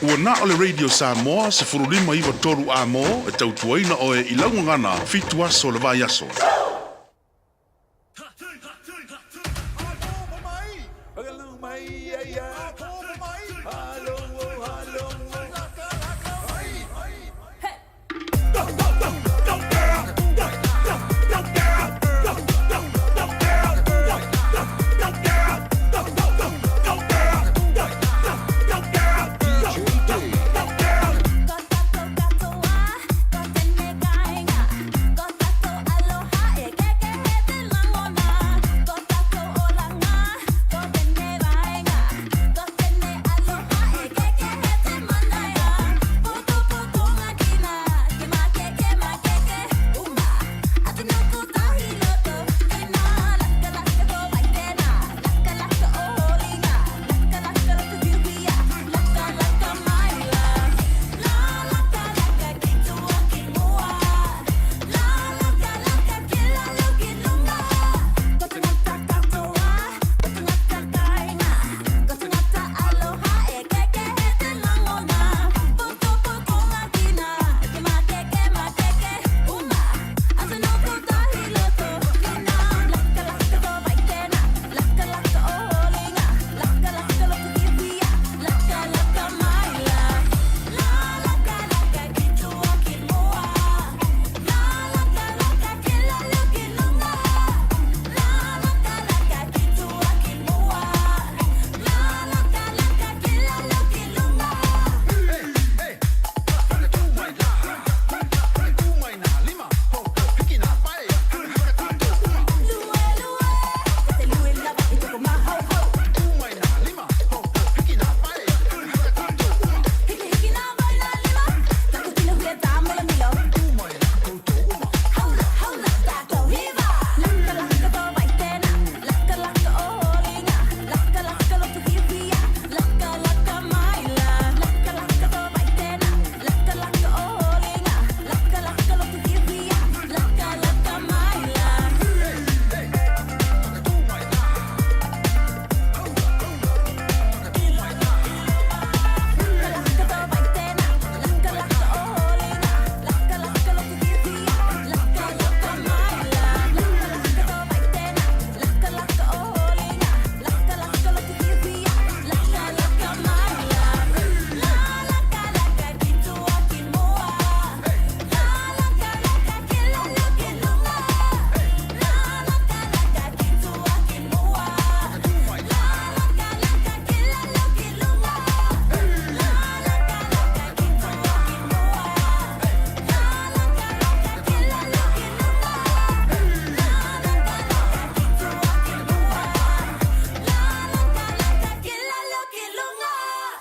Ua na o le Radio Samoa 15 9 3 Amo e tautuaina oe i lau gagana fitu aso o le vaiaso.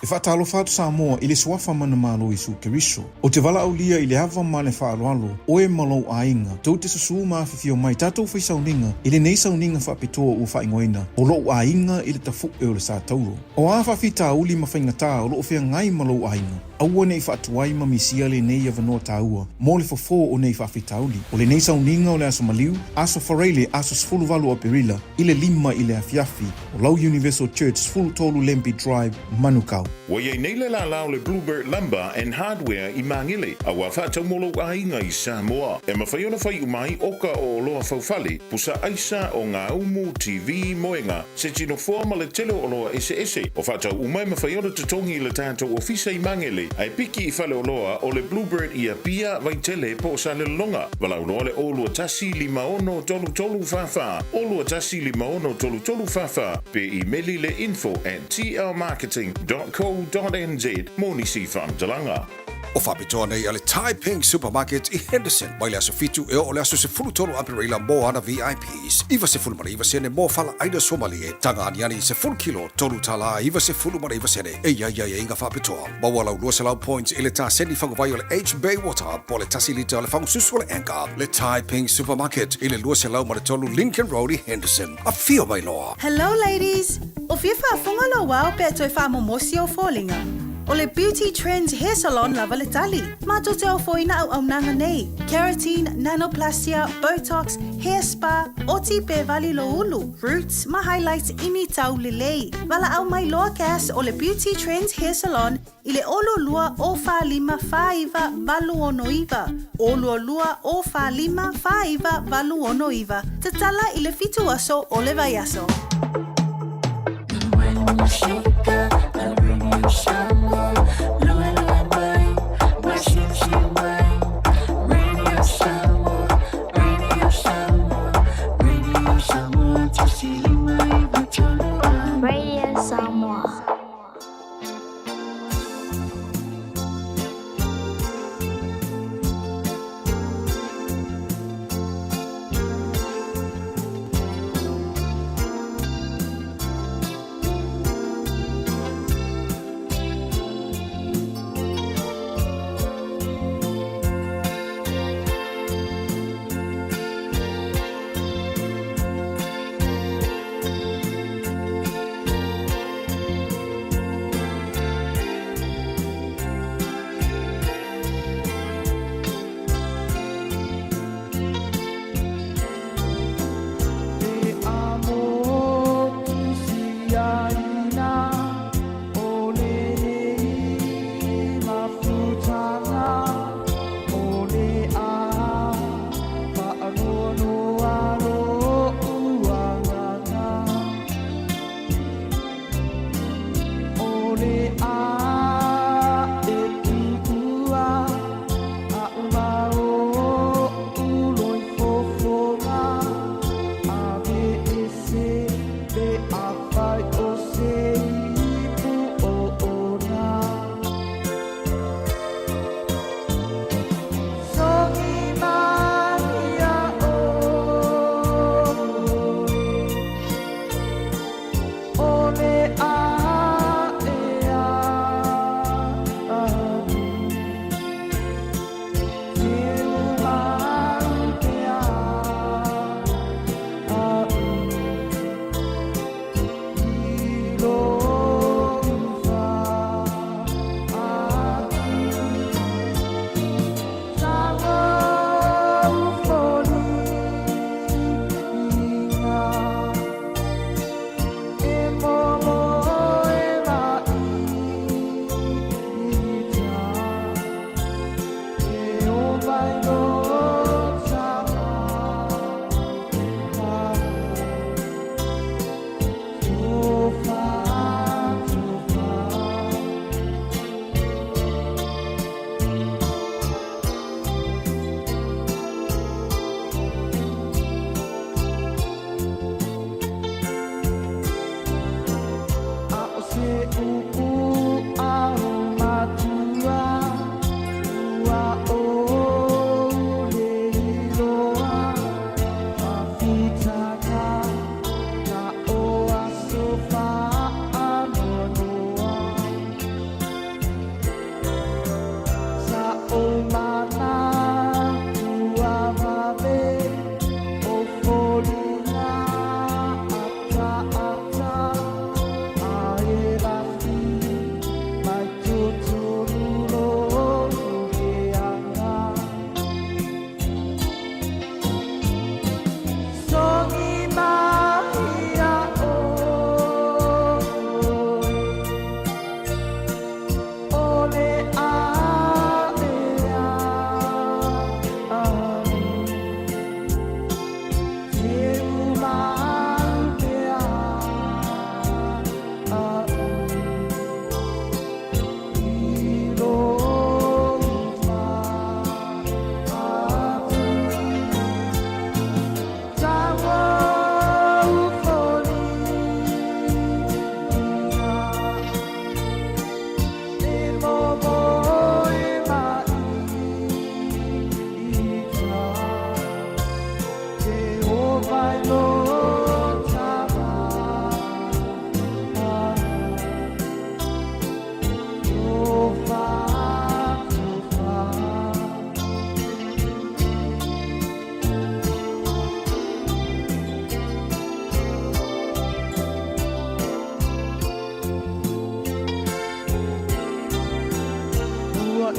E faatalofa atu Samoa i le Suafa Manumalo Iesu Keriso. Ou te valaaulia i le ava ma le faaaloalo, oe ma lou aiga, tou te susū ma afifio mai tatou fai sauniga i lenei sauniga faapitoa ua faaigoaina o lou aiga i le tafu'e o le Sa Tauro. O a faafitauli ma faigatā o lo o feagai ma lou aiga, aua ne i faatuai ma misia lenei avanoa taua mo le fofo o nei faafitauli. O lenei sauniga o le Aso Maliu, Aso Faraile, Aso 18 o Aperila, i le 5 i le afiafi, o lau Universal Church 13 Lambie Drive, Manukau. Ua i ai nei le lālā o le Bluebird Lumber and Hardware i Māngele, a ua faatau mo lou aiga i Samoa. E mafai ona fai uma ai oka o oloa faufale, pusa aisa, o gaumu, TV, moega, se tinofoa ma le tele o oloa eseese. O faatau uma e mafai ona totogi i le tatou ofisa i Māngele, ae piki i faleoloa o le Bluebird i Apia, Vaitele po o Salelologa. Valaau loa le 021 56 33 44, 021 56 33 44, pe imeli le info at tlmarketing dot co dot nz mo nisi faamatalaga. O faapitoa nei a le Thai Pink Supermarket i Henderson mai le aso 7 e oo le aso 13 Aperila mo ana VIPs. 99 sene mo fala aina suamalie, taga aniani 10 kilo, $3.99 sene. E i ai aiaiga faapitoa. Maua lau 200 points i le taseni faguvai o le H Bay Water po o le tasi lita o le fagususu o le Anchor. Le Thai Pink Supermarket i le 203 Lincoln Road i Henderson. Afio mai loa! Hello ladies! O fia faafofoga lou ao pea toe faamomosi ou foliga? O le Beauty Trends Hair Salon lava le tali. Matou te ofoina auaunaga nei, Keratin, Nanoplastia, Botox, Hair Spa, oti pe vali loulu, Roots ma Highlights i ni tau lelei. Valaau mai loa Cass o le Beauty Trends Hair Salon i le 02 0 45 49 869, 02 0 45 49 869. Tatala i le fitu aso o le vaiaso. Radio Samoa.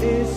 Tonight.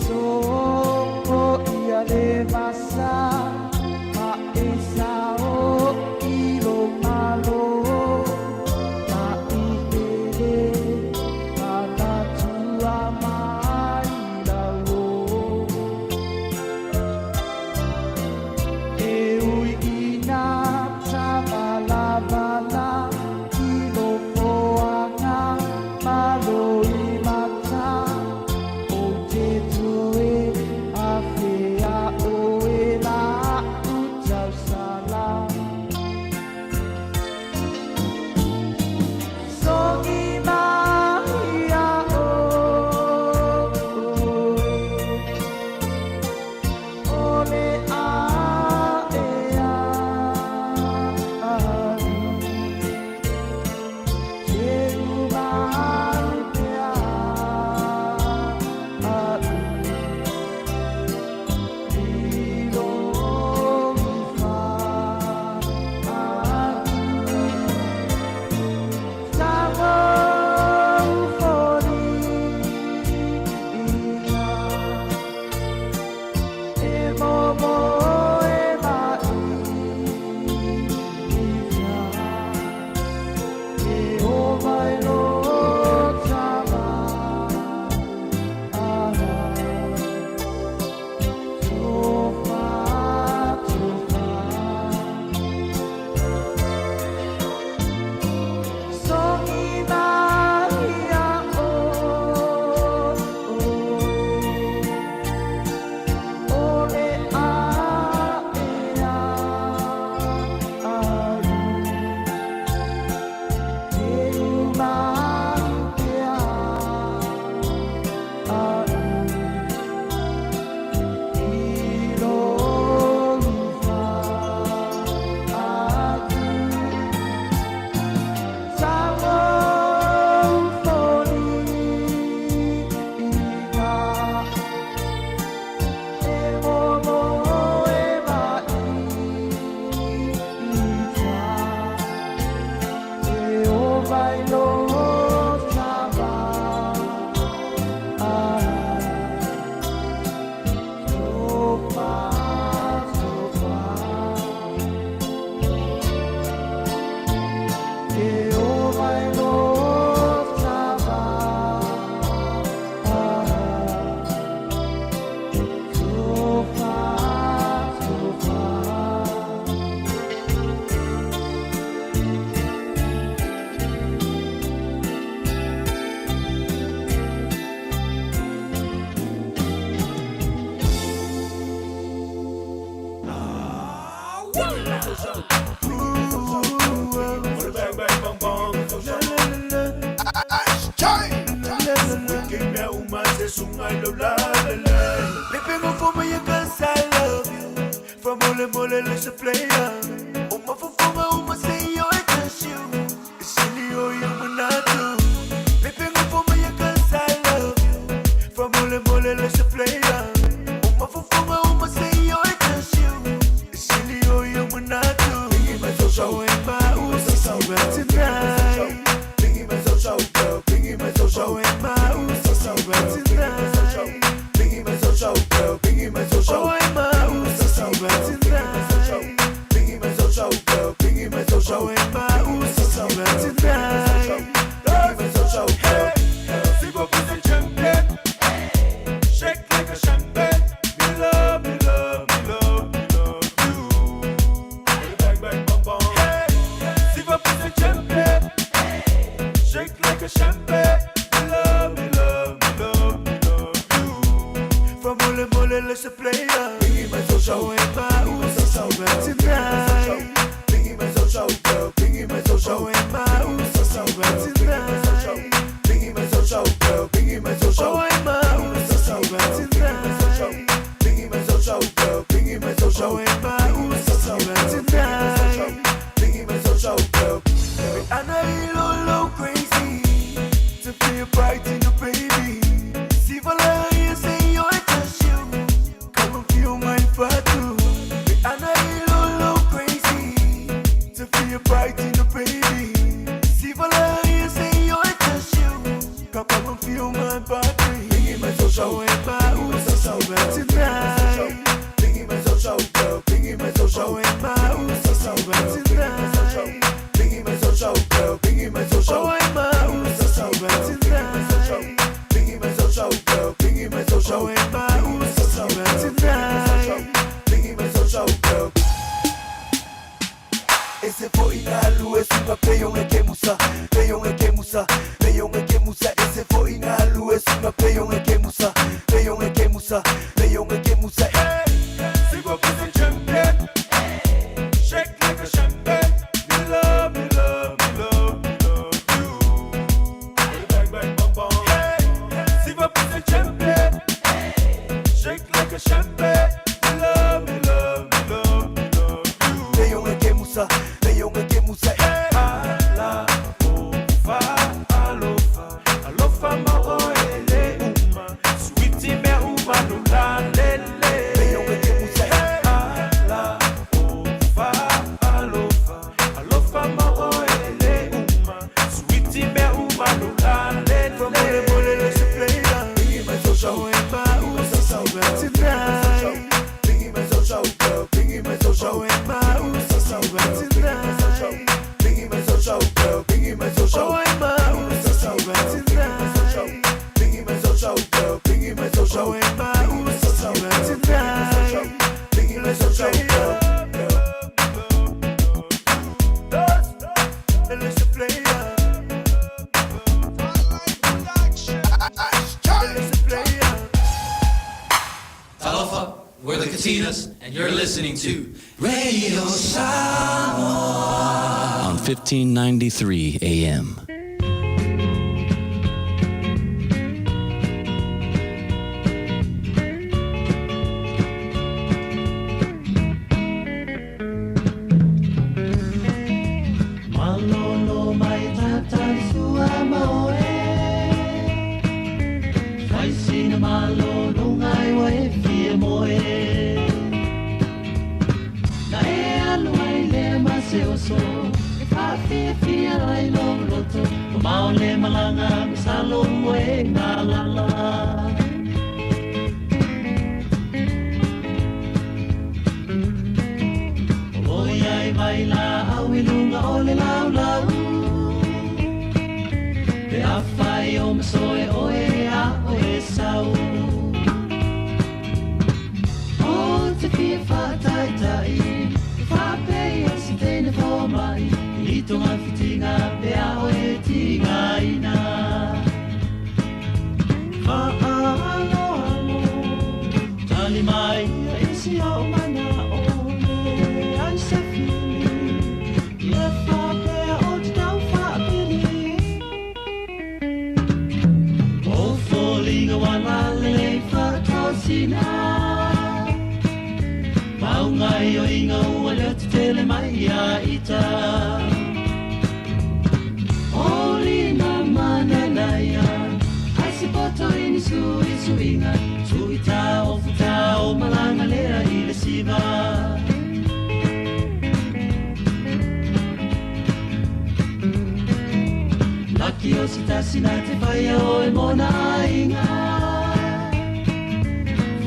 Talofa, we're the Katinas, and you're listening to Radio Samoa on 1593 AM. Malolo mai tatali sua maoe Faisina malolo ngai wa e fia moe Na e alu ai le mase oso E whaafia fia ai lo loto O mao le malanga misalo moe ngā lala O loi ai mai la au i lunga o le lau lau Pe a whai o masoe oe a oe sau O te fia whātaitai E whāpei o si teine fō mai I tonga whitinga pe a oe tinga ina Whaalo alo Tali mai a isi au mana o le ai se whili Ia whāpea o te tau whaapili O fōlinga wala lele whaatosina Maungai o inga ua leo te tele mai a ita O lima mananaia Ai se poto ini sui suinga Suita o futa o malanga lea i le siva Laki o sitasi na te whaia o e mona inga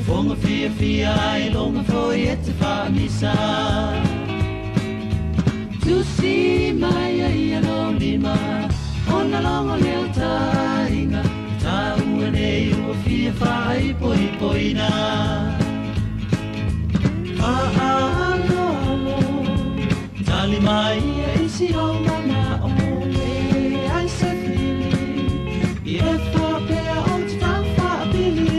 Fonga fia fia ai longa foi e te whaamisa Tusi mai ai a lo lima Ona longo leo tainga Ta ua nei ua fia whai poi poina Whaalo alo Tali mai a isi o mana o le ai se whili I e whapea o te tau whaapili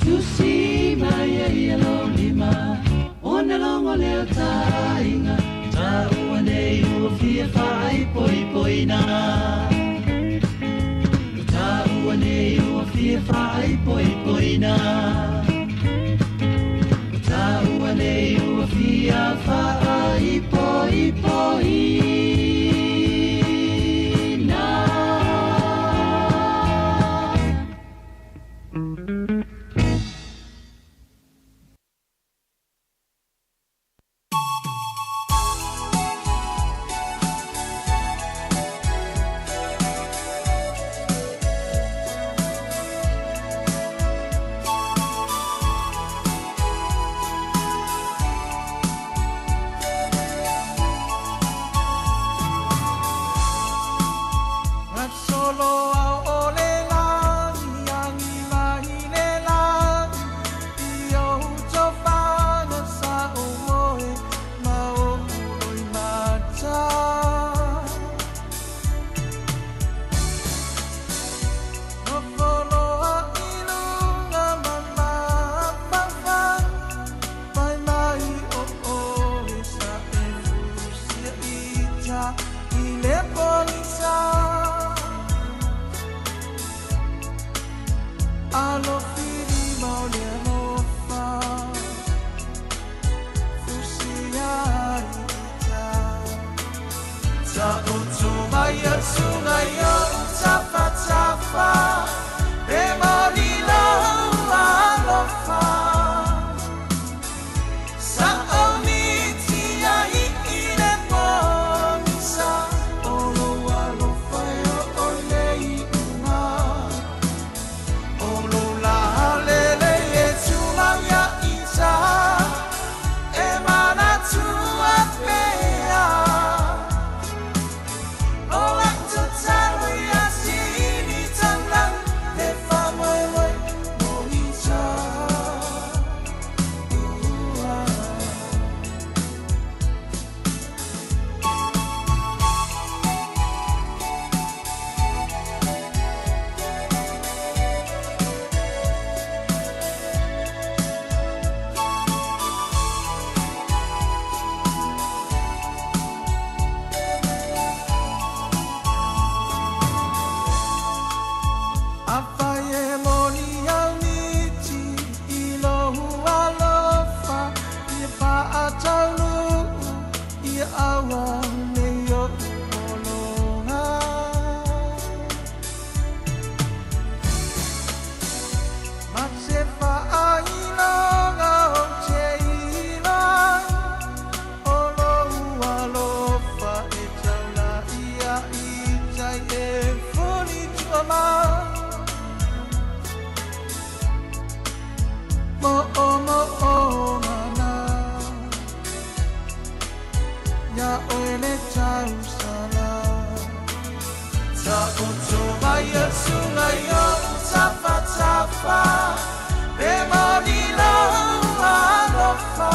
Tusi mai ai a lo lima Ona longo leo tainga Ta ua nei ua fia whai poi poina Ta ua nei ua fia whai poi poina Ta ua nei ua fia whai poi poina. Mo'omo'oga na Iā oe le tausala Taoto mai e suga i ou tafatafa E moni lou alofa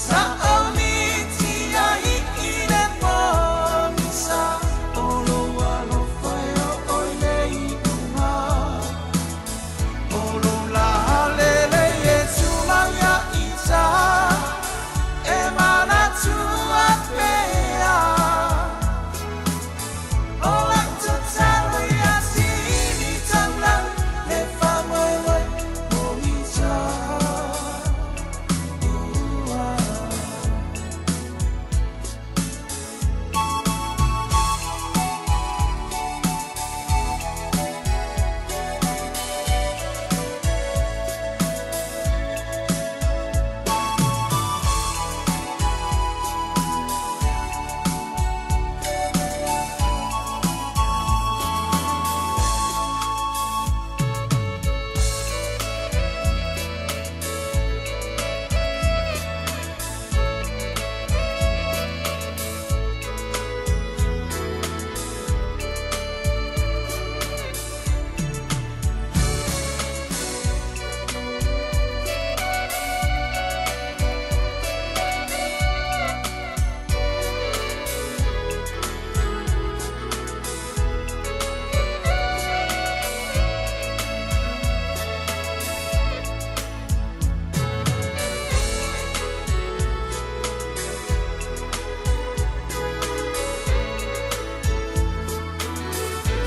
Sa'o miti ai i le pogisa O lou alofa e oo i le iuga O lou lalelei e tumau ia ita E manatua pea O lau tatalo ia sili taulau Le faamoemoe o ita Ua.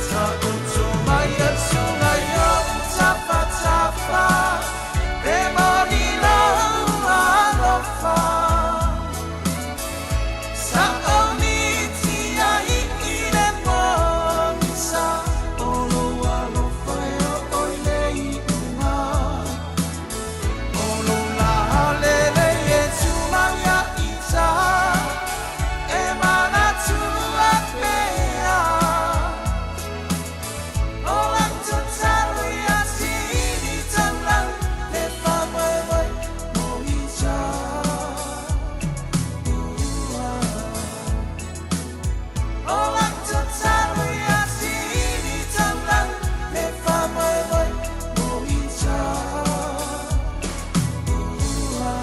Taoto mai e suga i ou tafatafa E moni lou alofa Sa'o miti ai i le pogisa O lou alofa e oo i le iuga O lou lalelei e tumau ia ita E manatua pea O lau tatalo ia sili taulau Le faamoemoe o ita Ua. O lau tatalo ia sili taulau Le faamoemoe o ita Ua.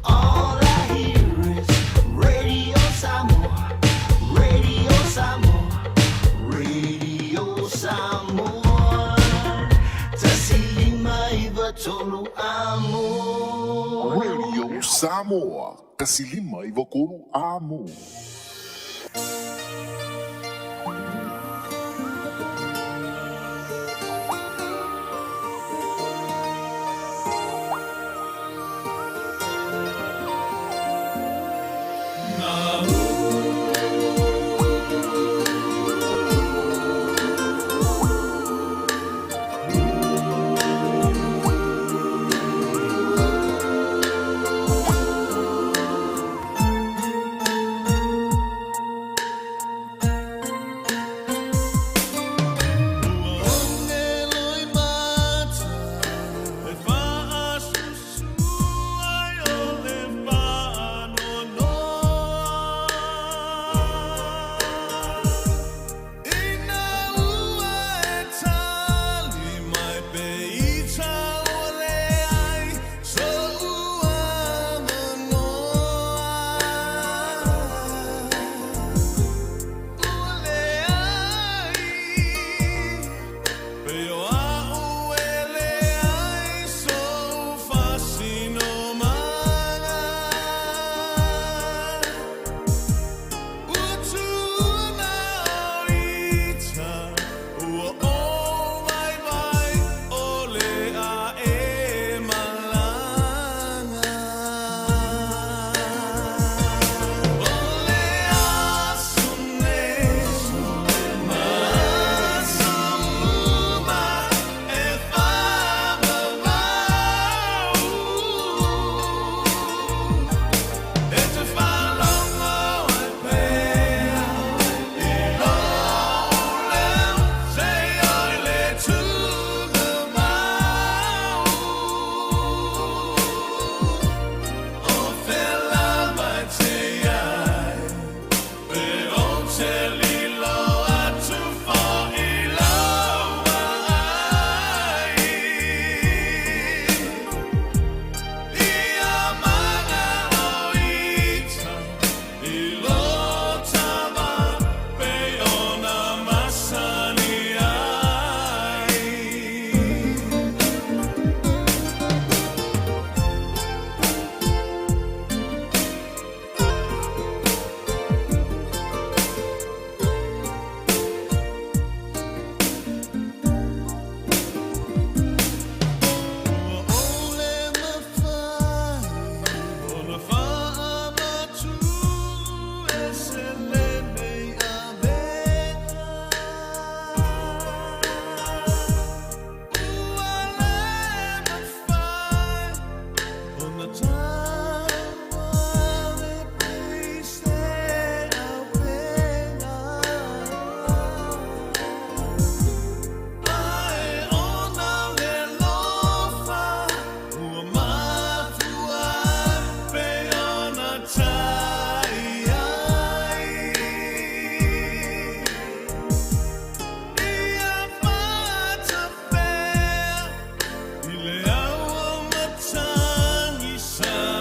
All I hear is Radio Samoa, Radio Samoa, Radio Samoa. 159 amo. Radio Samoa, 159 amo. I le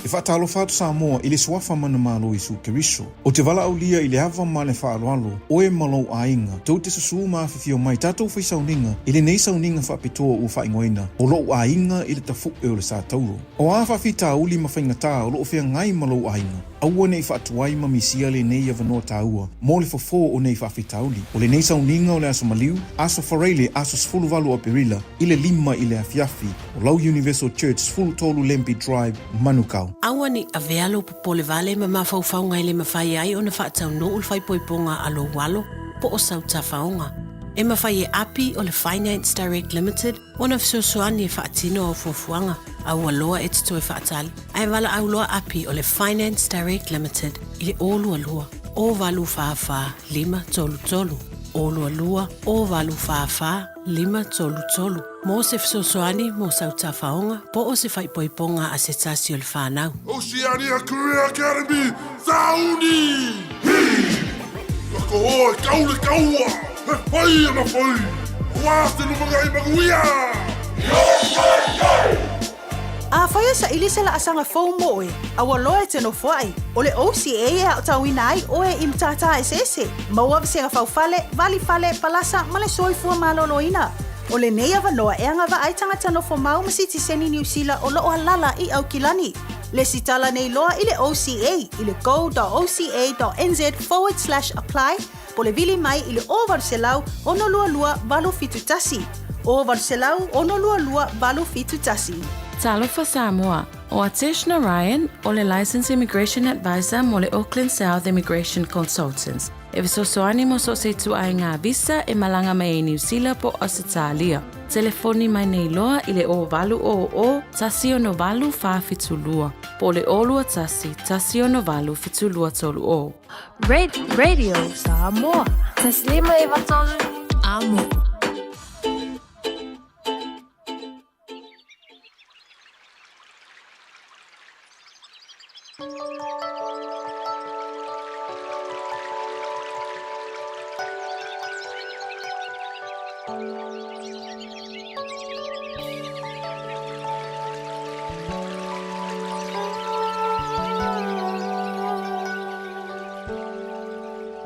E faatalofa atu Samoa i le Suafa Manumalo Iesu Keriso. Ou te valaaulia i le ava ma le faaaloalo, oe ma lou aiga, tou te susū ma afifio mai tatou fai sauniga i lenei sauniga faapitoa ua faaigoaina o lou aiga i le tafu'e o le Satauro. O a faafitauli ma faigatā o lo o feagai ma lou aiga, aua ne i faatuai ma misia lenei avanoa taua mo le fofo o nei faafitauli. O lenei sauniga o le Aso Maliu, Aso Faraile, aso 18 o Aperila, i le 5 i le afiafi, o Lau Universal Church, 13 Lambie Drive, Manukau. Aua ne i avea lou popole vale ma mafaufauga e le mafai ai ona faataunuu le faaipoipoga a lou alo po o sau tafaoga. E mafai e Api o le Finance Direct Limited ona fesoasoani e faatino au fuafuaga. Aua loa e te toe faatali, ae valaau loa Api o le Finance Direct Limited i le 022 084 533, 022 084 533 mo se fesoasoani mo sau tafaoga po o se faaipoipoga a se tasi o le fanau. Oceania Career Academy, Sauni! Hi! Ka koho e kau le kaua, he whai ana whai, aua te lumangai manuia! Yo, yo, yo! Afai e saili se laasaga fou mo oe, a ua loa e te nofoai, o le OCA e aotauina ai oe i matata eseese, maua vasega faufale, valifale, palasa ma le soifua maloloina. O lenei avanoa e agavaa ai tagata nofo mau ma sitiseni Niu Sila o lo o alala i Aukilani. Lesitala nei loa i le OCA i le go.oca.nz forward slash apply po le vili mai i le 0800 622 871. 0800 622 871. Talofa Samoa, ʻO Atesh Narayan, ʻo le Licensed Immigration Advisor mo le Auckland South Immigration Consultants, e fesoasoani mo so o se ituaiga visa e malaga mai ai Niu Sila po o Ausetalia. Telefoni mai nei loa i le 0800 168 472 po o le 021 168 7230. Radio Samoa. Taslima e vatolu. Amo.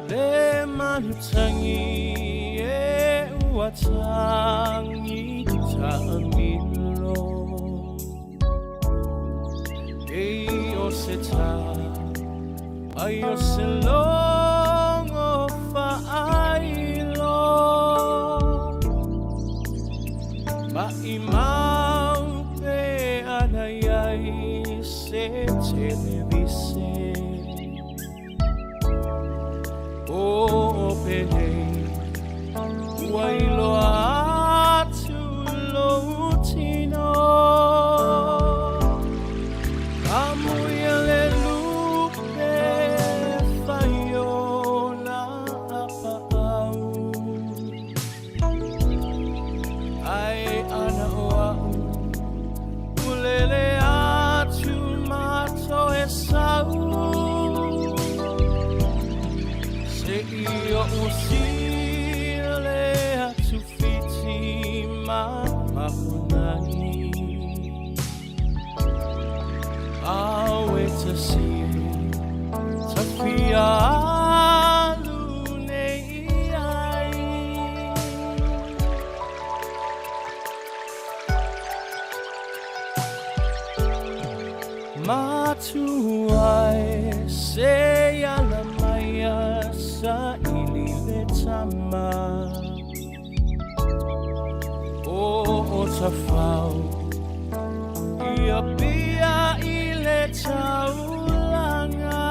Le manutangi e ua tangi taamilo E o se ta ai o se longo faailo Ma i mau pe ana iai se televise O penei ua iloa atu lou tino Amuia le lupe fai o na apaau Ai ana o au Ulele atu ma toe sau Se i o sile atu fiti ma mahunai Awe ta si ta fia alu nei ai Matuai se ala mai a sa ili le tama O o tafau ia pia i le taulaga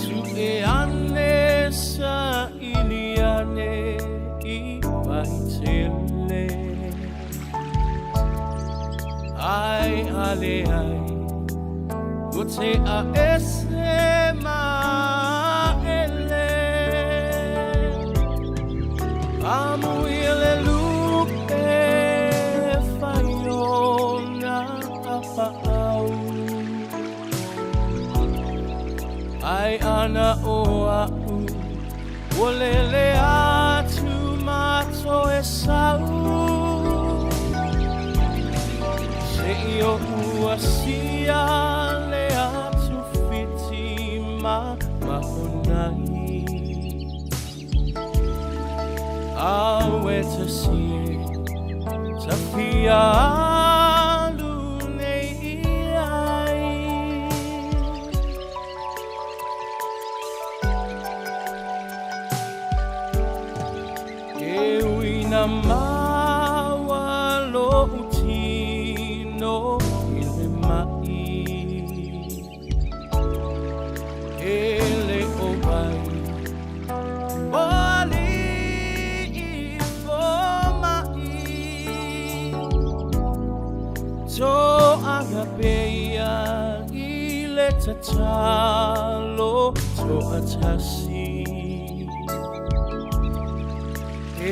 Su e ane sa ili ane i Vaitele Ai ale ai Ua te a ese ma ele Amuia le lupe fai o na apaau Ai ana o a'u Ua lele atu ma toe sau Se Se i o ua sia le atu fiti ma mahonai. Aue ta sie, ta fia alu nei i ai. E ui na maua lo'u tino i le ma'i. E le o vai o ali'i foma'i. To'aga pea i le tatalo to'atasi. E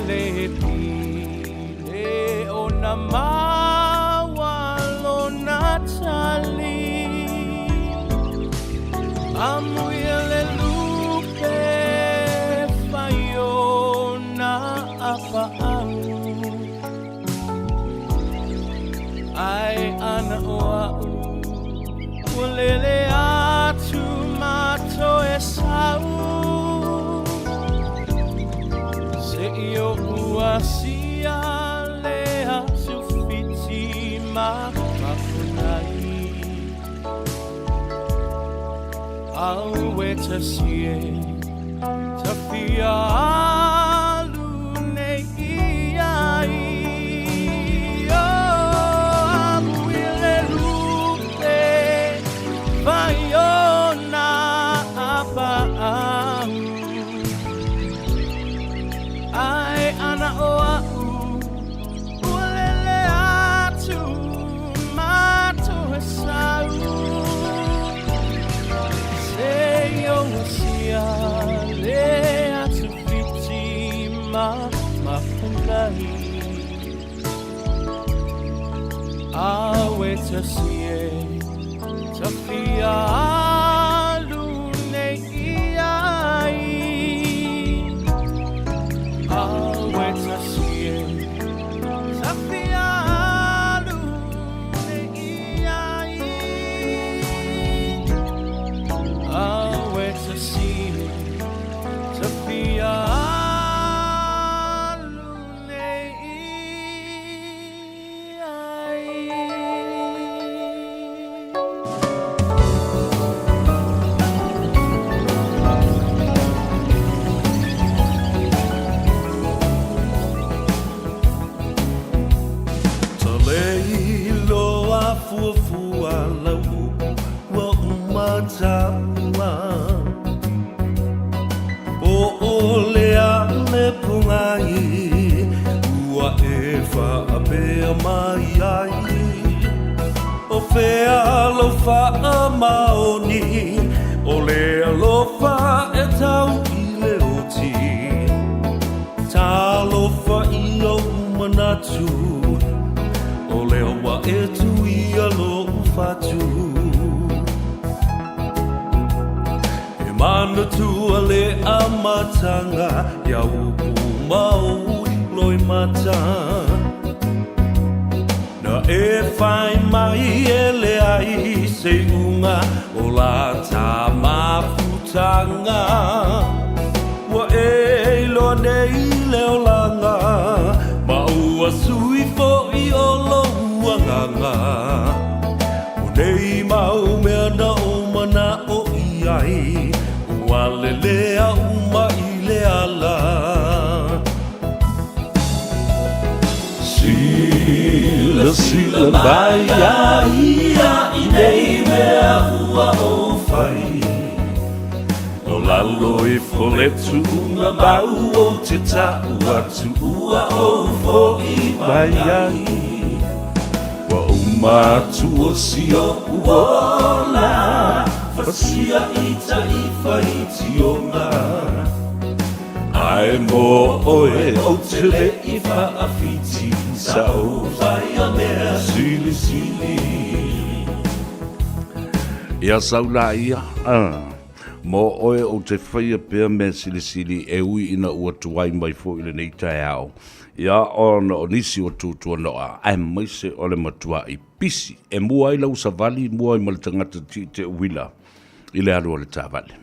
le pile ona maua lona tali. Amuia le lupe fai ona apa'au. Ae ana o a'u ua lele atu ma toe sau. Se i o'u asia le atu fiti ma mapunai. Aue tasi e ta fia alu nei i ai. Oh, amu i le lupe fai ona apa'au. Ae ana o a'u ua lele atu ma toe sau. Se i o asia le atu fiti ma mapunai. Aue tasi e ta fia alu nei i ai. Aue tasi e ta fia alu nei i ai. Aue tasi e ta fia alu nei i ai. Ta lei loa fuafua lau upu ua uma taua. Po o le a le pogai ua e faapea mai ai. O fea lou faamaoni o le alofa e tau i le oti. Talofa i ou manatu o lea ua e tuia lou fatu. E manatua le amataga i au upu ma ou loimata. Na e fai mai e leai se iuga o la ta mafutaga. Ua e iloa nei le olaga ma ua sui foi o lou agaga. O nei mau mea na ou mana'o i ai, ua lelea uma i le ala. Silasila mai iā ia i nei mea ua ou fai. No lalo ifo le tuuga mau ou te ta'u atu ua ou fo'i mai ai. Ua uma atu o si o'u ola, fasia i taʻi faitioga. Ae mo oe ou te le i fa'afiti sa ou faia mea silisili. Ia sau la ia, ah. Mo oe ou te faia pea mea silisili e ui ina ua tuai mai foi i lenei taeao, ia ona o nisi o tuatuanoa, aemaise o le matua'i pisi e mua ai lau savali mua ai ma le tagata tiute uila i le alu a le taavale.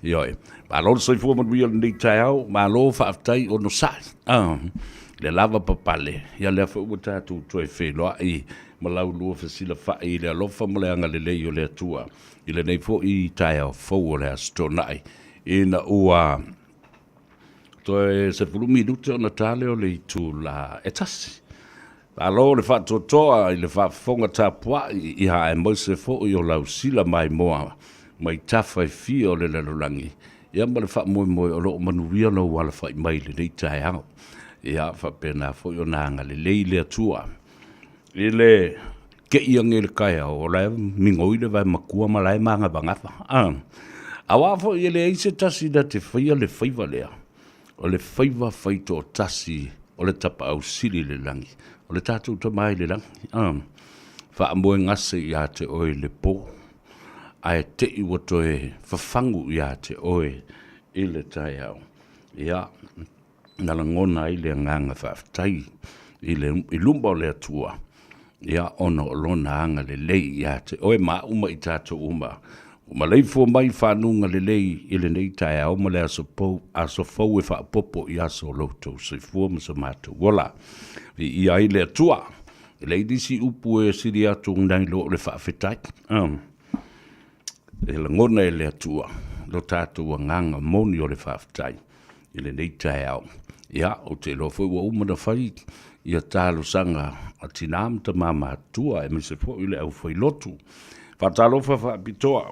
Ioe. Malo le soifua manuia i lenei taeao, malo faafetai onosai, ah, le lava papale, ia lea foi ua tatou toe feiloai ma la ulua fesilafai i le alofa ma le agalelei o le Atua i lenei foi taeao fou o le Aso Toonai, ina ua toe 10 minute ona ta lea o le itula e tasi. Malo le faatoatoa i le faafofoga tapuai, ia aemaise foi o lau sila maimoa mai tafa e fia o le lalolagi, ia ma le faamoemoe o lo o manuia lou alafai mai i lenei taeao. Ia faapena foi ona agalelei le Atua i le Kei ane i le taeao, o la e migoi le vae matua ma la e magavagava. Aua foi e leai se tasi na te faia le faiva lea, o le faiva faitoatasi o le Tapaau Sili i le lagi, o le tatou Tama i le lagi. Faamoegase ia te oe i le po, ae te i ua toe fafagu ia te oe i le taeao. Ia, na lagona ai le agaga faafetai i le i luma o le Atua, ia ona o lona agalelei ia te oe ma au ma i tatou uma. Ua maleifua mai i fanuga lelei i lenei taeao ma le aso pou, aso fou e faaopoopo i aso o lo outou soifua ma so matou ola. Viia ai le Atua. E leai nisi upu e sili atu nai lo le faafetai. E lagona e le Atua lo tatou agaga moni o le faafetai i lenei taeao. Ia, ou te iloa foi ua uma ona fai ia talosaga a tina ma tama matutua, aemaise foi le aufailotu. Faatalofa faapitoa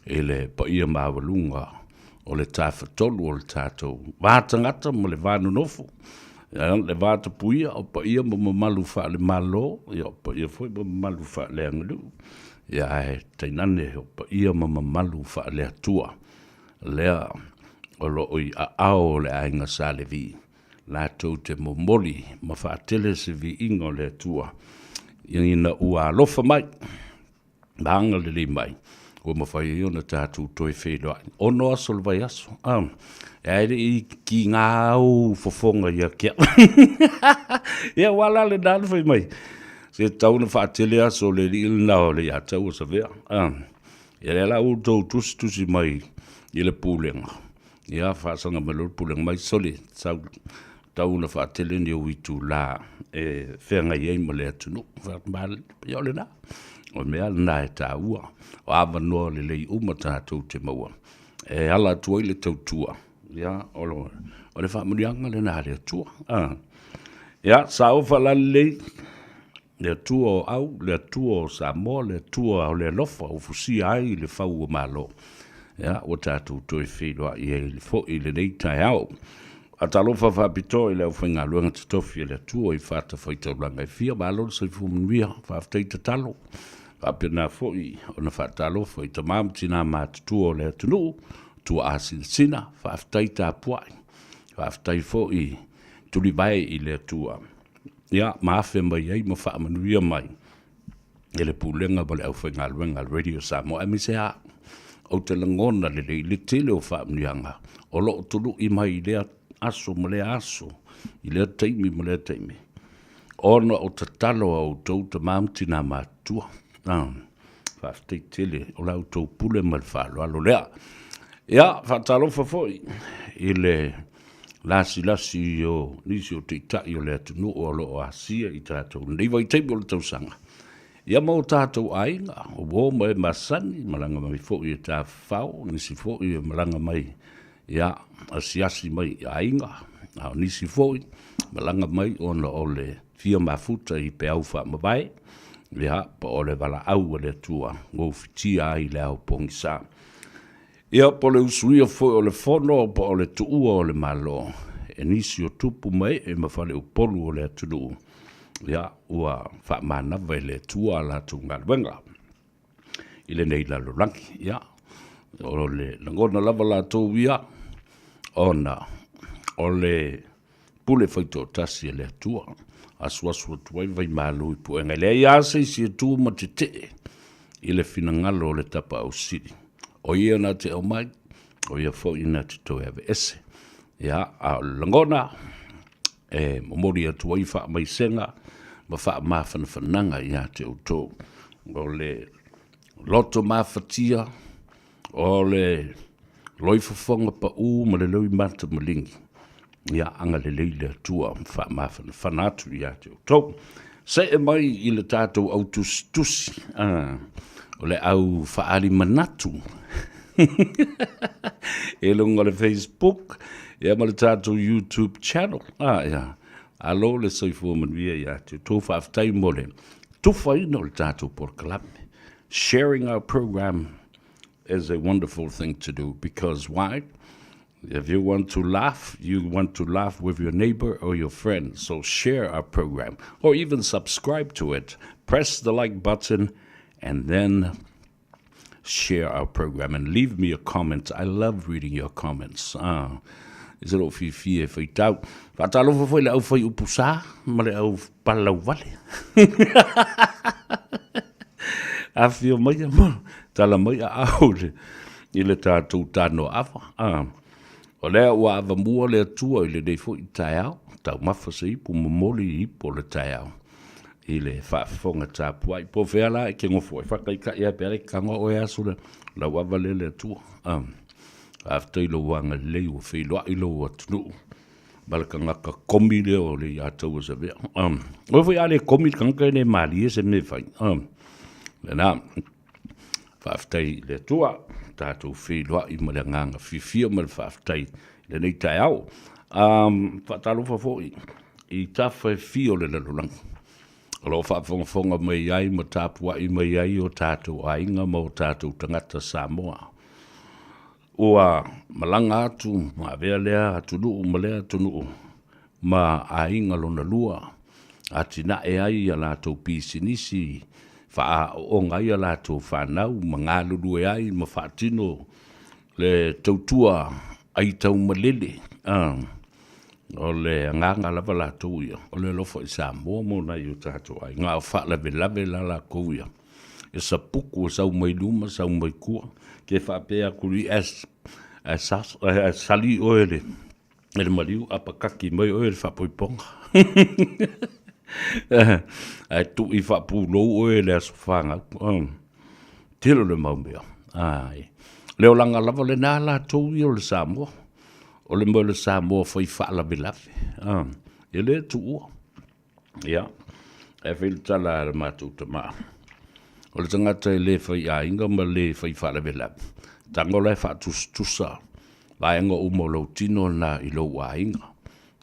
i le paia maualuga o le Tafatolu o le tatou va tagata ma le va nonofo, ia, le va tapuia, o paia ma mamalu faale-Malo, ia, o paia foi ma mamalu faaleaganuu, ia, ae tainane o paia ma mamalu faale-Atua, lea o lo o i aao o le aiga Sa Levi, latou te momoli ma faatele se viiga o le Atua, ina ua alofa mai ma agalelei mai, ua mafai ai ona tatou toe feiloai. Ono aso o le vaiaso, a, e le i kiga au fofoga ia te au. Ia, ua la lena le fai mai, se tau na faatele aso o le alii lena o le ia tau o Savea. A, ia lea la ua outou tusitusi mai i le pulega, ia faasaga mai loa le pulega mai, sole, sau, tau na faatele ni ou itula e feagai ai ma le atunuu. Ia o lena, o le mea lena e taua, o avanoa lelei uma tatou te maua e ala atu ai le tautua, ia o le faamanuiaga lena a le Atua. Ia, saofa la lelei le Atua o au, le Atua o Samoa, le Atua o le alofa ua fusia ai le fau o Malo. Ia, ua tatou toe feiloai ai foi i lenei taeao. Faatalofa faapitoa i le aufaigaluega totofi a le Atua i fatafaitaulaga e fia, malo le soifua manuia, faafetai tatalo. Faapena foi ona faatalofa i tama ma tina matutua o le atunuu, tuaa sinasina, faafetai tapuai, faafetai foi tulivae i le Atua. Ia, ma afe mai ai ma faamanuia mai e le Pulega ma le aufaigaluega a le Radio Samoa, aemaise lava ou te lagona lelei le tele o faamanuiaga o lo o tului mai i lea aso ma lea aso, i lea taimi ma lea taimi, ona o tatalo a outou tama ma tina matutua. Ah, faafetai tele o la outou pule ma le faaaloalo lea. Ia, faatalofa foi i le lasilasi o nisi o taitai o le atunuu o lo o asia i tatou lenei vaitaimi o le tausaga. Ia ma o tatou aiga, o uo ma e masani, malaga mai foi e tafafao, nisi foi e malaga mai, ia, asiasi mai i aiga, a o nisi foi, malaga mai ona o le fia mafuta i peau faamavae, ia, po o le valaau a le Atua, ua ufitia ai le ao pogisa. Ia, po o le usuia foi o le Fono po o le tuua o le Malo e nisi o tupu ma ee ma faleupolu o le atunuu, ia, ua faamanava e le Atua a latou galuega i lenei lalolagi. Ia, o le lagona lava latou ia, ona o le pule faitoatasi a le Atua, asuasu atu ai vaimalu i puega. E leai lava se isi e tu ma tetee i le finagalo o le Tapaau Sili. O ia na te aumai, o ia foi na te toe aveese. Ia, a o le lagona, e momoli atu ai faamaisega ma faamafanafanaga ia te outou. O le loto mafatia, o le loifofoga pau ma le loimata maligi, ia agalelei le Atua ma faamafanafana atu ia te outou. Se'e mai i le tatou au tusitusi, o le au faaali manatu i luga o le Facebook ia ma le tatou YouTube channel. Ah, ia. Alo le soifua manuia ia te outou. Faafetai mo le tufaina o le tatou polokalame. Sharing our program is a wonderful thing to do because why? If you want to laugh, you want to laugh with your neighbor or your friend. So share our program or even subscribe to it. Press the like button and then share our program and leave me a comment. I love reading your comments. Ah, i se lou fiafia e faitau. Faatalofa foi le au fai upu sa ma le au palau vale. Afio mai ma tala mai a au le, i le tatou tano ava. Ah, o lea ua avamua le Atua i lenei foi taeao, taumafa se ipu momoli i ipu o le taeao i le faafofoga tapuai. Po o fea la e te nofo ai, faataitai lava pe a le tago oe aso lea, lau ava lea le Atua. Ah, faafetai i lou agalelei ua feiloai lou atunuu ma le tagata komi lea o le Leiataualesavea. Um, oe foi a le komi le tagata e le malie se mea e fai. Um, lena, faafetai i le Atua, tatou feiloai ma le agaga fiafia ma le faafetai i lenei taeao. Um, faatalofa foi i tafa e fia o le lalolagi. O lo o faafogafoga mai ai ma tapuai mai ai o tatou aiga ma o tatou tagata Samoa. Ua malaga atu ma avea lea atunuu ma lea atunuu ma aiga lona lua, atinae ai a latou pisinisi, faaaooga ai a latou fanau ma galulue ai ma faatino le tautua aitaumalele. O le agaga lava latou ia, o le alofa i Samoa mo nai o tatou aiga, a o faalavelave la latou ia. E sapuku e sau mai luma sau mai tua, ke faapea atu i as ae sali oe e le maliu apakaki mai oe e le faapoipoga. Ae tui faapulou oe e le aso fanau. Tele o le mau mea. Ai. Le olaga lava lena latou ia o le Samoa. O le mea o le Samoa fai faalavelave. E le tuua. Ia, e fai le tala a le matou tama, o le tagata e le fai aiga ma le fai faalavelave, tago la e faatusatusa vaega uma o lou tino lena i lou aiga.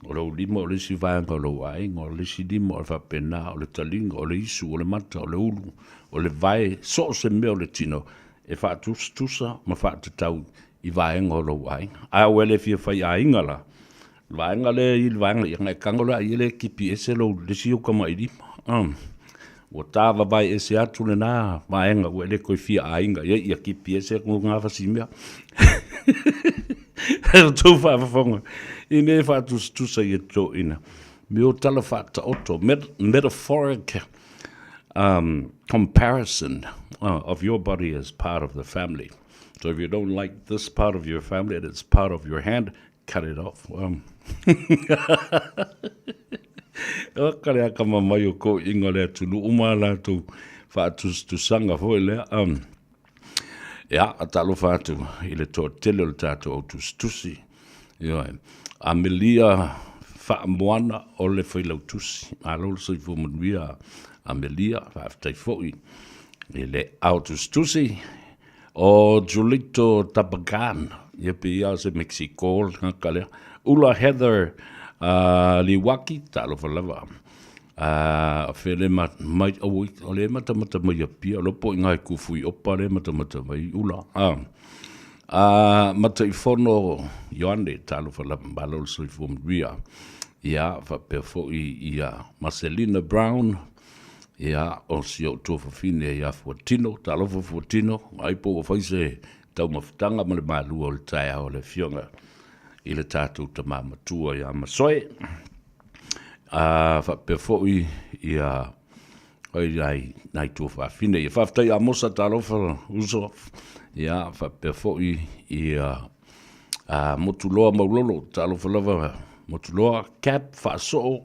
O lou lima o le isi vaega o lou aiga, o le isi lima o le faapena, o le taliga, o le isu, o le mata, o le ulu, o le vae, so o se mea o le tino e faatusatusa ma faatatau i vaega o lou aiga. Ae ua le fia fai aiga la, le vaega lea i le vaega ia, e tago la i le kipi ese lou le isi ou tamailima. Ua tavavae ese atu lena vaega ua e le toe fia aiga i ai, ia kipi ese atu lena fasimea. E outou faafofoga i mea e faatusatusa i e toeaiina, me o tala faataoto, metaphoric comparison of your body as part of the family. So if you don't like this part of your family and it's part of your hand, cut it off. Um. O ka le akamamai o toeaiina o le atunuu ma latou faatusatusaga foi lea. Um. Ia, talofa atu i le toatele o le tatou au tusitusi. Ioe. Amelia Faamoana o le Failautusi. Malo le soifua manuia Amelia, faafetai foi i le ao tusitusi. O Julito Tabagan, ia pei ia se Mexico le tagata lea. Ula Heather Liwaki, talofa lava. O fea le mai, oi, o le matamata mai Apia, o le po i ngai kufui opa le matamata mai Ula. Mataifono Ioane, talofa lava, malo le soifua manuia. Ia, faapea foi ia Marcelina Brown, Ia, o si ou tuafafine ia Fuatino, talofa Fuatino, ai po ua fai se taumafataga ma le malua o le taeao a le Afioga i le tatou tama matua ia Masoe. A faapea foi ia Oi ai nai tuafafine. Ia faafetai Amosa talofa uso. Ia faapea foi ia a Motuloa Maulolo talofa lava Motuloa Cap Faasoo.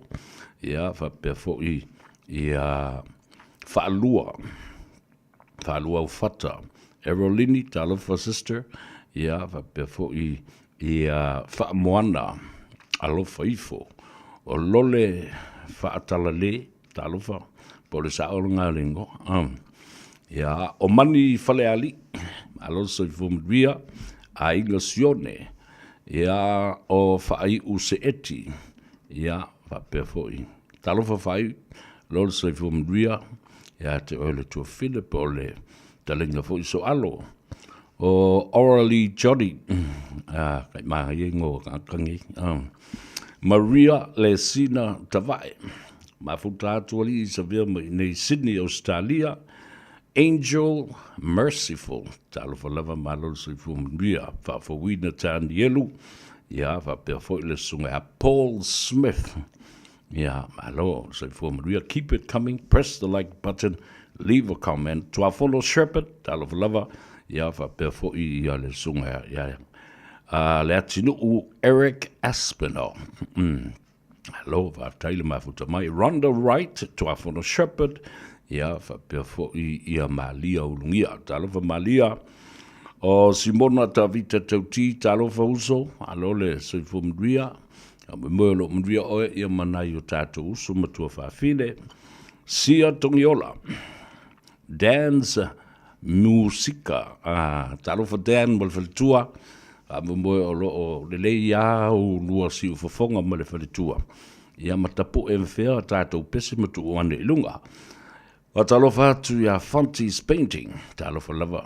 Ia faapea foi ia Faalua Faalua Aufata Erolini talofa sister. Ia faapea foi ia Faamoana alofa ifo o Lole Faatalale Talofa, po o le sao lena o le igoa. Ia, o Mani Falealii, malo le soifua manuia, Aiga Sione, ia, o Faaiu Seeti, ia, faapea foi. Talofa Faaiu, lo le soifua manuia, ia te oe le tuafine po o le taleiga foi Soalo. O Oralee Johnny, a, kai manaia igoa o tagata nei. Maria Lesina Tavae, mafuta atu alii i Savea mai nei Sydney, Australia. Angel Merciful, talofa lava malo le soifua manuia. Faafouina Tanielu, ia faapea foi le susuga ia Paul Smith. Ia, malo le soifua manuia. Keep it coming, press the like button, leave a comment. Tuafono Shepherd, talofa lava, ia faapea foi ia le susuga ia Leatinuu Eric Aspinall. Malo, faafetai le mafuta mai. Rhonda Wright, Tuafono Shepherd, ia faapea foi ia Malia Ulugia. Talofa Malia. O Simona Tavita Tauti, talofa uso, alo le soifua manuia. Faamoemoe o lo o manuia oe ia ma nai o tatou uso ma tuafafine. Sia Togiola, Dan's Musika, ah, talofa Dan ma le faletua, faamoemoe o lo o lelei lava ulua siufofoga ma le faletua. Ia ma tapu'e ma fea tatou pese ma tuu ane i luga. Faatalofa atu ia Fonty's Painting, talofa lava.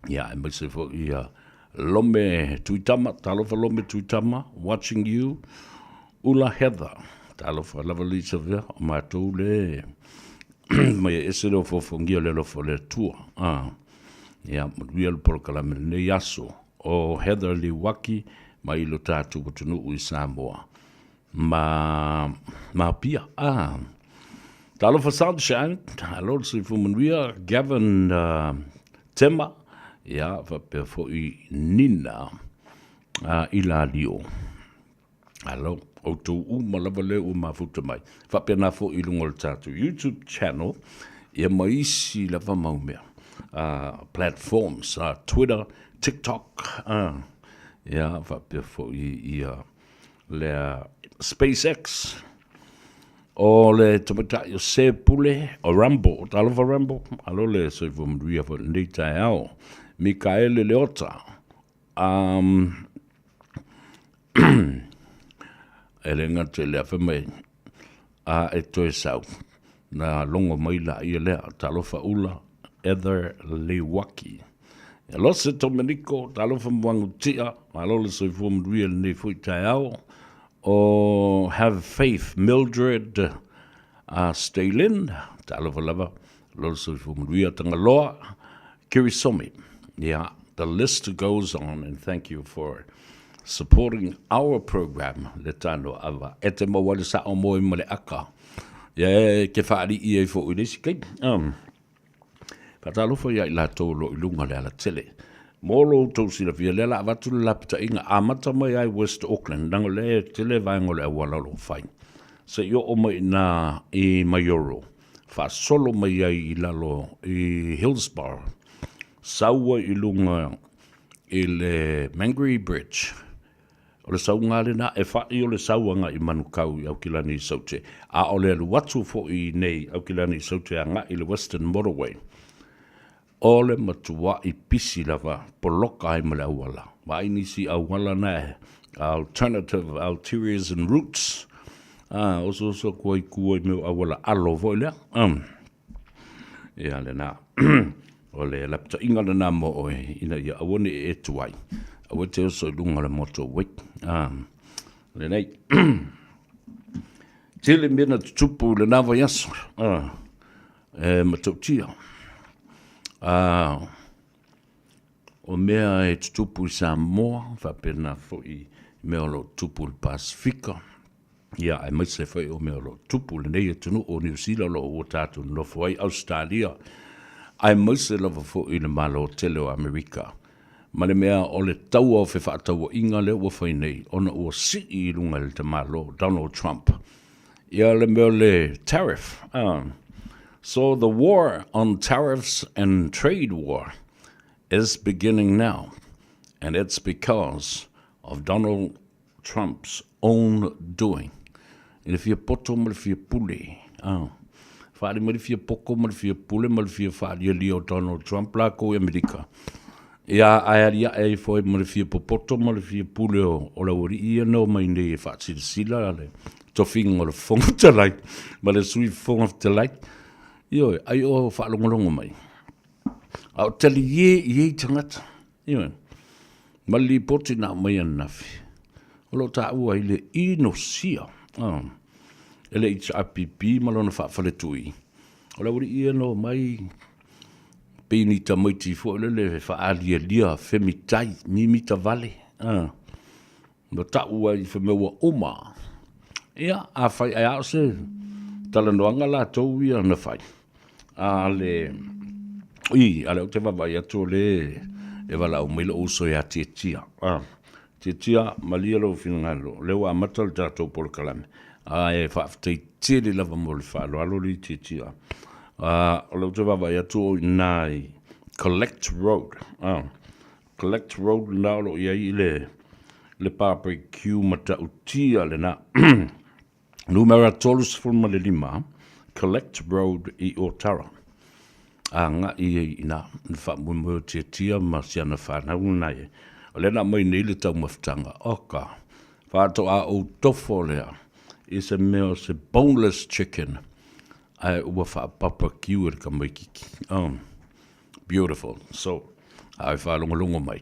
Ia, aemaise foi ia Lome Tuitama, talofa Lome Tuitama, watching you, Ula Heather, talofa lava Lisa Vea, o matou le mai e ese le ofoofogia o le alofa o le Atua. Ah, ia, manuia le polokalame lenei aso o Heather Liuaki mai lo tatou atunuu i Samoa. Ma, ma Apia. Ah. Talofa Sunshine, alo le soifua manuia, Gavin uh, Tema, ia, faapea foi Nina uh, Ilalio. Alo, outou uma lava lea ua mafuta mai. Faapena foi i luga o le tatou YouTube channel, ia ma isi lava mau mea. Uh, platforms, uh, Twitter, TikTok, uh, ia, faapea foi ia lea SpaceX o le tamaitai o Se Pule o Rambo, talofa Rambo, alo le soifua manuia foi lenei taeao. Mikaele Leota, um, e le gata i le afe mai, a e toe sau, na logo mai la ia lea, talofa ula, Heather Lewaki. E Lose Tomeniko, talofa Moagutia, malo le soifua manuia lenei foi taeao. O Have Faith Mildred uh, Stalin, talofa lava, lo le soifua manuia Tagaloa, Kirisomi. Yeah, the list goes on and thank you for supporting our program le tano ava. E te maua le sao moe ma le aka. Ia e ke whaari i e fo i le isi kai. Um, Faatalofa ia i latou o lo o i luga o le alatele. Mo lo outou silafia, lea la avatu le lapataiga, amata mai ai West Auckland, leaga o lea e tele vaega o le auala o lo o fai, se i oo mai i ina i Maioro, faasolo mai ai i lalo i Hillsborough, sau ai i luga i le Mangere Bridge, O le sauga lena e fa'i o le sau agai i Manukau i Aukilani i Saute, a o le alu atu foi i nei Aukilani i Saute agai i le Western Motorway. O le matua'i pisi lava poloka ai ma le auala. Vaai nisi auala na e alternative arterials and routes. A, osooso atu ai tua i mea o auala alo foi lea. Um. Ia lena. O le lapataiga lena mo oe ina ia aua ne i e tuai. Aua e te oso i luga o le motorway. Ah, lenei. Tele mea na tutupu i lena vaiaso. Ah, e matautia. Ah, o mea e tutupu i Samoa, faapena foi i mea o lo o tutupu i le Pasifika. Ia, aemaise foi o mea o lo o tupu i lenei atunuu o Niu Sila o lo o ua tatou nonofo ai, Ausetalia, aemaise lava foi i le Malo tele o Amerika. Ma le mea o le taua o fefaatauaiga lea ua fai nei ona ua sii i luga e le tamalo Donald Trump ia le mea o le tariff. So the war on tariffs and trade war is beginning now and it's because of Donald Trump's own doing i le fia poto ma le fia pule. Ah. Whaali mai le fia poko ma le fia pule ma le fia whaalialia o Donald Trump lākou i Amerika. Ia, ae ali ae ai foi ma le fia popoto ma le fia pule o, o le aualii ia na omai nei e faasilasila le tofiga o le Fofoga Fetalai ma le Sui Fofoga Fetalai. Ioe, ai o faalogologo mai. A o taliē i ei tagata. Ioe. Ma le lipoti na aumai ananafi, o lo o taua ai le inosia e le HRPP ma lona faafaletui, o le aualii ia na omai pei ni tamaiti foi lele e faaalialia femitai, mimita vale, na tau ai fai mai ua uma. Ia, afai ae a o se talanoaga latou ia na fai, a le, ui, a o lea ou te vaavaai atu o lea e valaau mai lou uso ia Tietia. Tietia, malie lou finagalo, o lea ua amata le tatou polokalame, ae faafetai tele lava mo le faaaloalo alii Tietia. O lea ou te vaavaai atu o i ina i Collect Road, Collect Road lena o lo o i ai le, le barbecue matautia lena. Numera 35, Collect Road i Otara. Agai ai i ina, le faamoemoe o Tiatia ma si ana fanau lena e. O lea na aumai nei le taumafataga, oka, faatoa ou tofo lea i se mea o se boneless chicken, ae ua faa-barbecue e le tamaititi. Oh. Beautiful. So, a e faalogologo mai,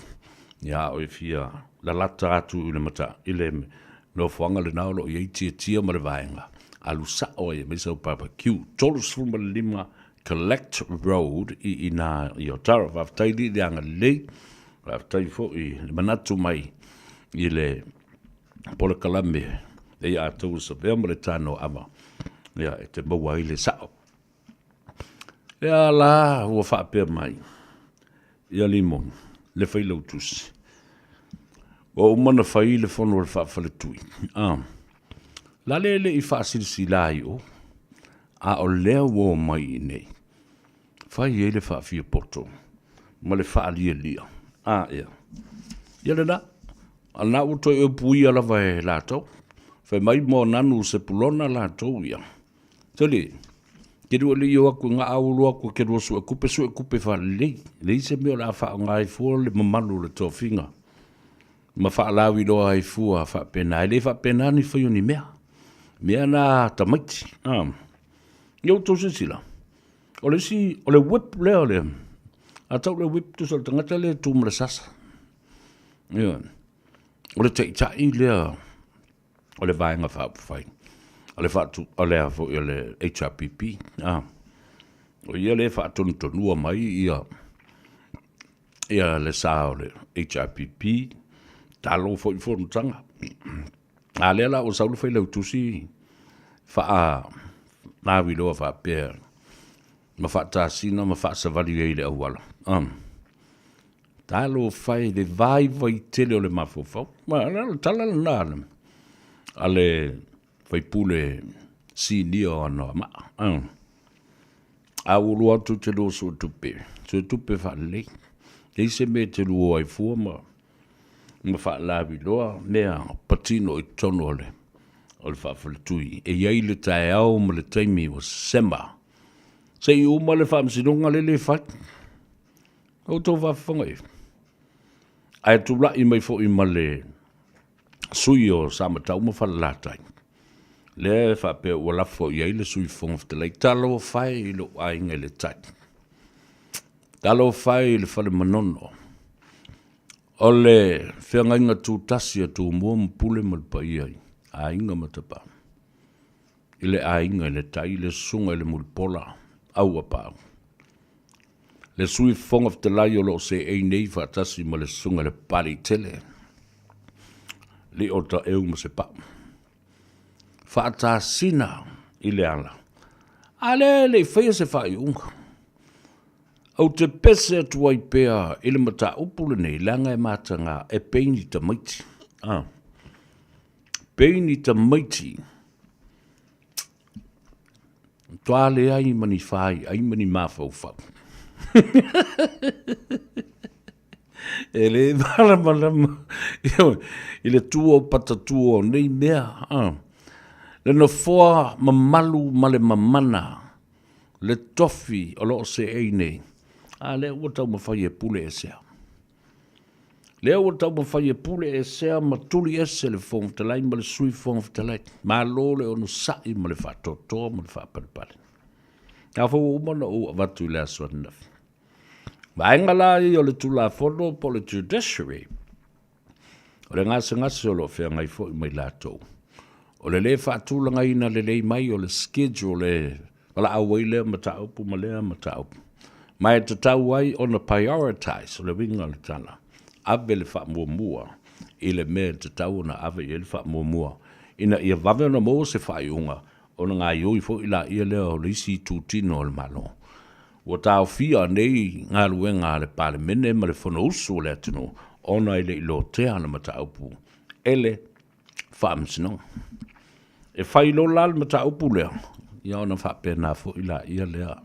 ia a oe fia lalata atu i le mata, i le nofoaga lena o lo o i ai Tiatia ma le vaega, alu sao ai e aumai sau barbecue. 35 Collect Road i ina i Otara. Faafetai li le agalelei, faafetai foi le manatu mai i le polokalame e ia outou e savea ma le tanoaava, ia e te maua ai le sao. Lea la ua faapea mai ia Limoni, le Failautusi, ua uma ona fai le fono a le faafaletui, a, la le le i faasilasila ai o, a o lea ua omai i inei, fai ai le faafiapoto ma le faalialia, a, ea, ia lena, a lena ua toe upuia lava e latou, fai mai mo nanu Sepulona latou ia. Tele, ke lua le i o atu i nga au loa atu ke lua sue kupe, sue kupe faalelei. Leai se mea o le a faaaoga ai fua le mamalu o le tofiga ma faalauiloa ai fua faapena. E le faapena ni fai o ni mea. Mea na tamaiti. Ah. Ia outou silasila, o le isi, o le whip lea o le, a tau le whip tusa o le tagata lea e tu ma le sasa. Ia, o le taitai lea o le Vaega Faaupufai, o le faatu, o le a foi o le HRPP, a, o ia lea e faatonutonua mai ia, ia le sa o le HRPP, talo foi i fonotaga. A lea la ua sau le Failautusi faa lauiloa faapea ma faatasina ma faasavali ai i le auala. A. Talofa e le vaivai tele o le mafaufau. Ma o le tala lena a le faipule sinia o Anoamaa. A ua lua atu te lua suetupe, suetupe faalelei. Leai se mea e te lua ai fua ma ma faalaviloa mea patino i totonu o le o le faafaletui. E i ai le taeao ma le taimi ua sema. Se i uma le faamasinoga lele e fai. Outou faafofoga i. Ae tulai mai foi ma le sui o Samatau ma Falelatai, lea e faapea ua lafo i ai le Sui Fofoga Fetalai, talofa e i lou aiga i le tai, talofa e i le fale Manono, o le feagaiga tutasi a Tumua ma Pule ma le paia i aiga ma Tapa, i le aiga i le tai, le susuga i le Mulipola, Auapaau. Le Sui Fofoga Fetalai o lo o seei nei faatasi ma le Susuga i le Papaliitele, Lio Taeu ma Sepau. Faatasina i le ala, a lea e le i faia se faaiuga. Ou te pese atu ai pea i le mataupu lenei, leaga e mataga e pei ni tamaiti. A, pei ni tamaiti Matua leai ma ni faiai ma ni mafaufau. E le malamalama i le tua o patatua o nei mea. Le nofoa mamalu ma le mamana, le tofi o lo o seei nei, a lea ua taumafai e pule esea. Lea ua taumafai e pule esea ma tuli ese le Fofoga Fetalai ma le Sui Fofoga Fetalai. Malo le onosai ma le faatoatoa ma le faapalepale. A foi ua uma ona ou avatu i le aso ananafi. Vaega la ia o le Tulafono po o le Judiciary, o le gasegase o lo o feagai foi ma i latou. O le lē faatulagaina lelei mai o le schedule e valaau ai lea mataupu ma lea mataupu. Ma e tatau ai ona prioritize, o le uiga o le tala, ave le faamuamua i le mea e tatau ona ave i ai le faamuamua, ina ia vave ona maua se faaiuga ona gaoioi foi laia lea o le isi itutino o le Malo. Ua taofia nei galuega a le Palemene ma le Fonousu a le atunuu ona e le i lotea le mataupu e le Faamasinoga. E fai loa la le mataupu lea, ia ona faapena foi laia lea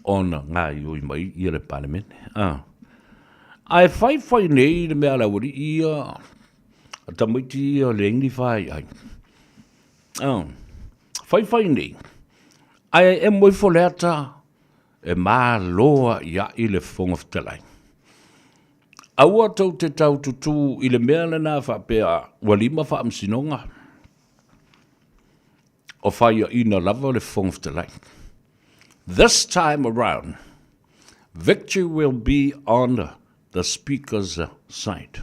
ona gaoioi mai ia le Palemene. Ae fai fai nei le mea a le aualii ia, a tamaiti ia leai ni faiai. Fai fai nei, ae emo ifo le ata e malo a'ia'i le Fofoga Fetalai. Aua tou te tau tutū i le mea lena faapea ua lima faamasinoga o faiaina lava le Fofoga Fetalai. This time around, victory will be on the Speaker's side.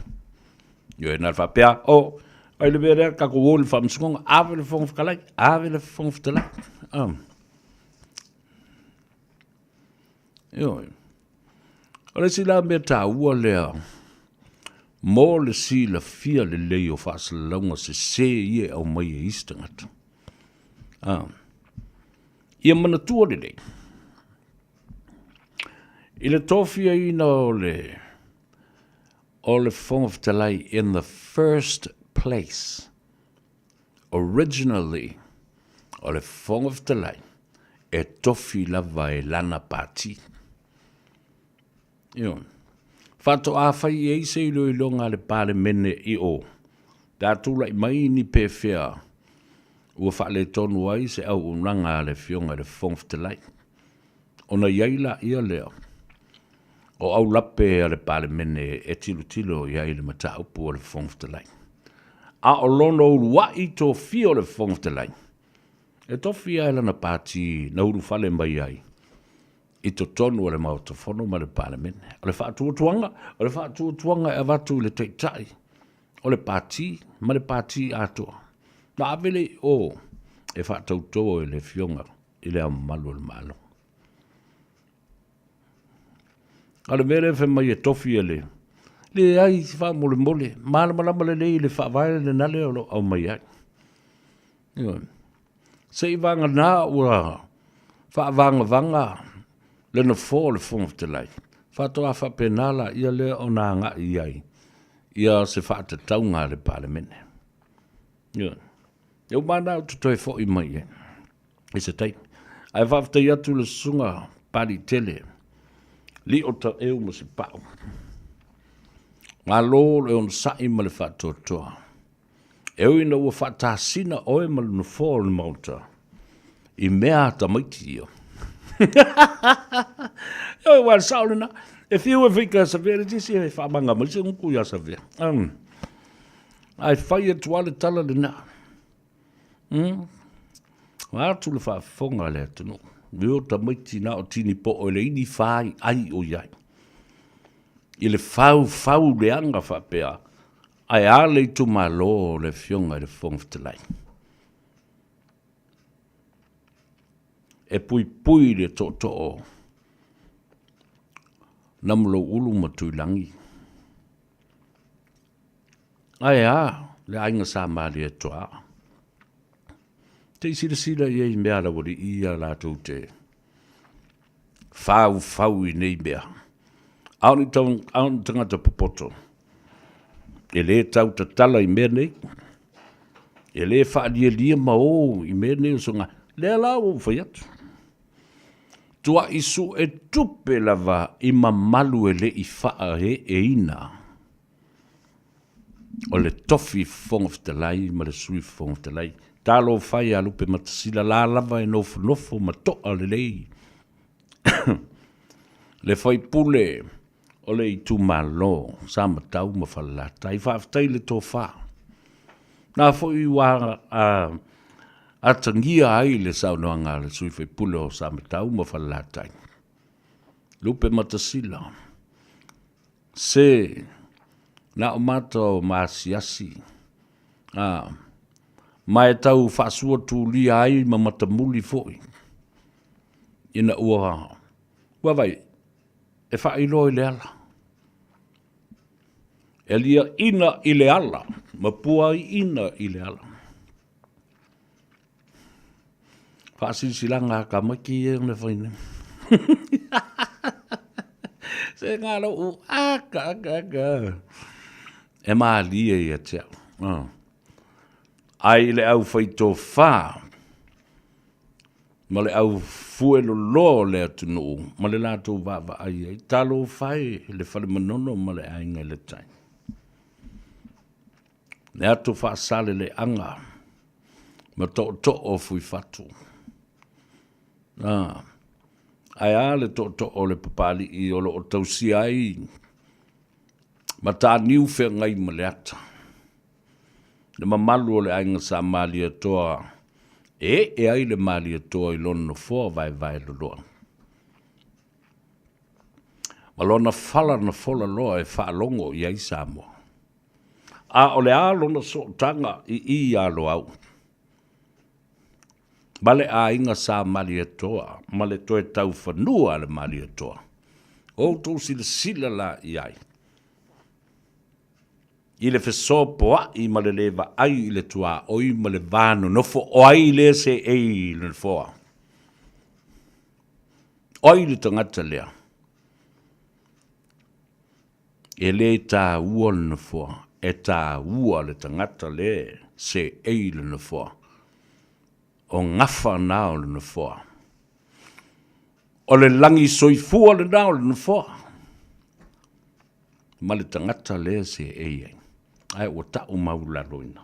Ioe, na faapea, o, ai le mea lea, tatou o i le faamasinoga, ave le Fofoga Fetalai, ave le Fofoga Fetalai. Ioe. O le isi la mea taua lea mo le silafia lelei o faasalalauga sese ia e aumai e isi tagata. Ah. Ia manatua lelei, i le tofiaina o le o le Fofoga Fetalai in the first place, originally, o le Fofoga Fetalai e tofi lava e lana pati. Ioe. Faatoa fai i ai se iloiloga a le Palemene i o, pe a tulai mai ni pefea ua faaletonu ai se auaunaga a le Afioga i le Fofoga Fetalai, ona i ai laia lea o aulape a le Palemene e tilotilo i ai le mataupu a le Fofoga Fetalai. A o lona uluai tofia o le Fofoga Fetalai, e tofi lava e lana pati na ulufale mai ai i totonu o le Maota Fono ma le Palemene. O le faatuatuaga, o le faatuatuaga e avatu i le Taitai o le Pati ma le Pati atoa. Na ave lea i o e faatauto e le Afioga i Le Ao Mamalu o le Malo. A o le mea lea fai mai e tofi e le leai faamolemole, malamalama lelei i le faavae lena lea o lo o aumai ai. Ioe. Seiavagana ua faavagavaga le nofoa o le Fofoga Fetalai, faatoa faapena laia lea ona agai i ai ia se faatatauga a le Palemene. Ioe. E uma lena ou te toe foi mai ai i se taimi. Ae faafetai atu i le susuga Paliitele, Lio Taeu ma Sipau. Malo le onosai ma le faatoatoa. E ui ina ua faatasina oe ma le nofoa o le Maota i mea a tamaiti ia. Ioe, ua le sao lena. E fiu e fika Savea le tisi e faamaga mai se gutu ia Savea. Ae fai atu lava le tala lena. Vaeatu le faafofoga a le atunuu. Io tamaiti na o tini po o le ini fai ai o iai. I le faufau leaga faapea, Ae a le itumalo o le Afioga i le Fofoga Fetalai? E puipui le tootoo Namulouulu ma Tuilagi. Ae a le aiga Sa Malietoa? Te i silasila i ai mea a le aualii ia latou te faufau i nei mea. A o ni, tau, a o ni tagata popoto, e lē tau tatala i mea nei, e lē faalielie ma o i mea nei o soga. Lea la ua ou fai atu. Tua'i su'e tupe lava i mamalu e le i faaeeina o le tofi Fofoga Fetalai ma le Sui Fofoga Fetalai. Talofa e ia Lupematasila la lava e nofonofo ma to'a lelei le faipule o le itumalo Samatau ma Falelatai. Faafetai le tofa. Na foi ua atagia ai le saunoaga a le sui faipule o Samatau ma Falelatai. Lupematasila, se na o mata o maasiasi, a, ma e tau faasua tulia ai ma matamuli foi, ina ua, ua vai, e faailoa i le ala. E liaina i le ala, ma puaiina i le ala. Faasilasilaga a tamaiti ia na fai nei. Se ngā lou u aka aka aka. E mālie ia te au. Oh. Ai le au whai tōwhā, ma le au fue loloa o le atunuu, ma le latou vaavaai ai, talofa e le fale manono ma le aiga i le tai. Le ato faasaleleaga ma tootoo o Fuifatu. Ah, ae a le tootoo o le Papalii o lo o tausia ai Mataniu feagai ma le ata. Le mamalu o le aiga sa Malietoa e ee ai le Malietoa i lona nofoa vaevae loloa. Ma lona fala na fola loa e faalogo i ai Samoa. A o le a lona sootaga i i iā Loau ma le aiga sa Malietoa ma le toe taufanua a le Malietoa? O outou silasila la i ai i le fesopoa'i ma le lē vaai i le tuaoi ma le va nonofo o ai lea seei i le nofoa? O ai le tagata lea? E le taua le nofoa, e taua le tagata le seei le nofoa. O gafa na o le nofoa. O le lagi soifua lena o le nofoa ma le tagata le seei ai. Ae ua tau maulaloina.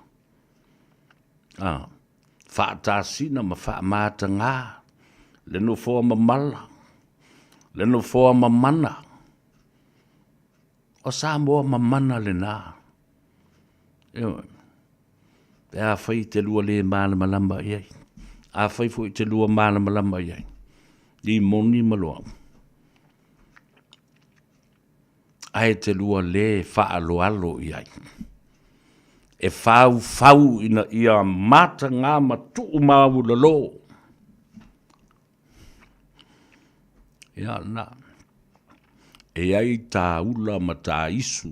A, faatasina ma faamataga le nofoa mamala, le nofoa mamana. O Samoa mamana lena. Ioe. Pe afai te lua le malamalama i ai. Afai foi te lua malamalama i ai. I moni ma loa. Ae te lua le faaloalo i ai. E faufau ina ia mataga ma tuu maulalo. Ia na, e i ai tāula ma tāisu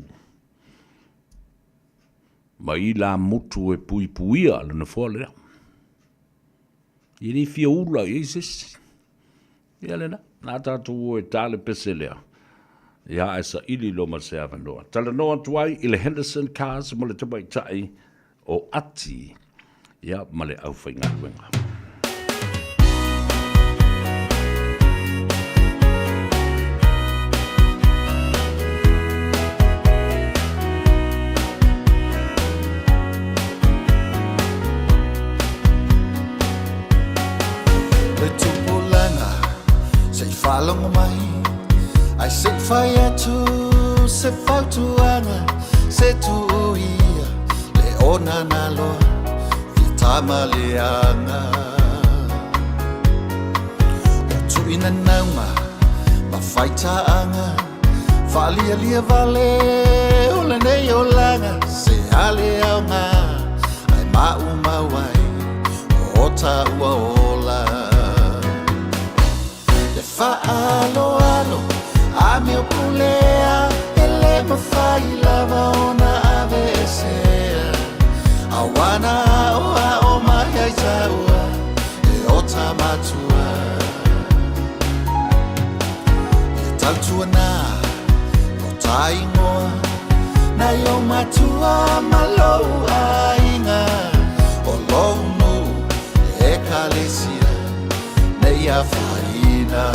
ma ilamutu e puipuia le nofoa lea. E le fia ula i ai se isi. Ia lena, na tatou o e ta le pese lea. Ia ae saili loa ma se avanoa. Talanoa atu ai i le Henderson Cars mo le tamaitai o Ati ia ma le aufaigaluega. Le tupulaga se i faalogo mai Ae se i fai atu se fautuaga Se tuu ia le onana loa Fia tama leaga O tuina nauma ma faitaaga Faalialia vale o lenei olaga Se ale aoga ae maumau ai o taua ola Le faaaloalo a mea pulea E le mafai lava ona aveesea Auana aoao mai ai taua. matua ma lou aiga O lou nuu ekalesia nei afaina.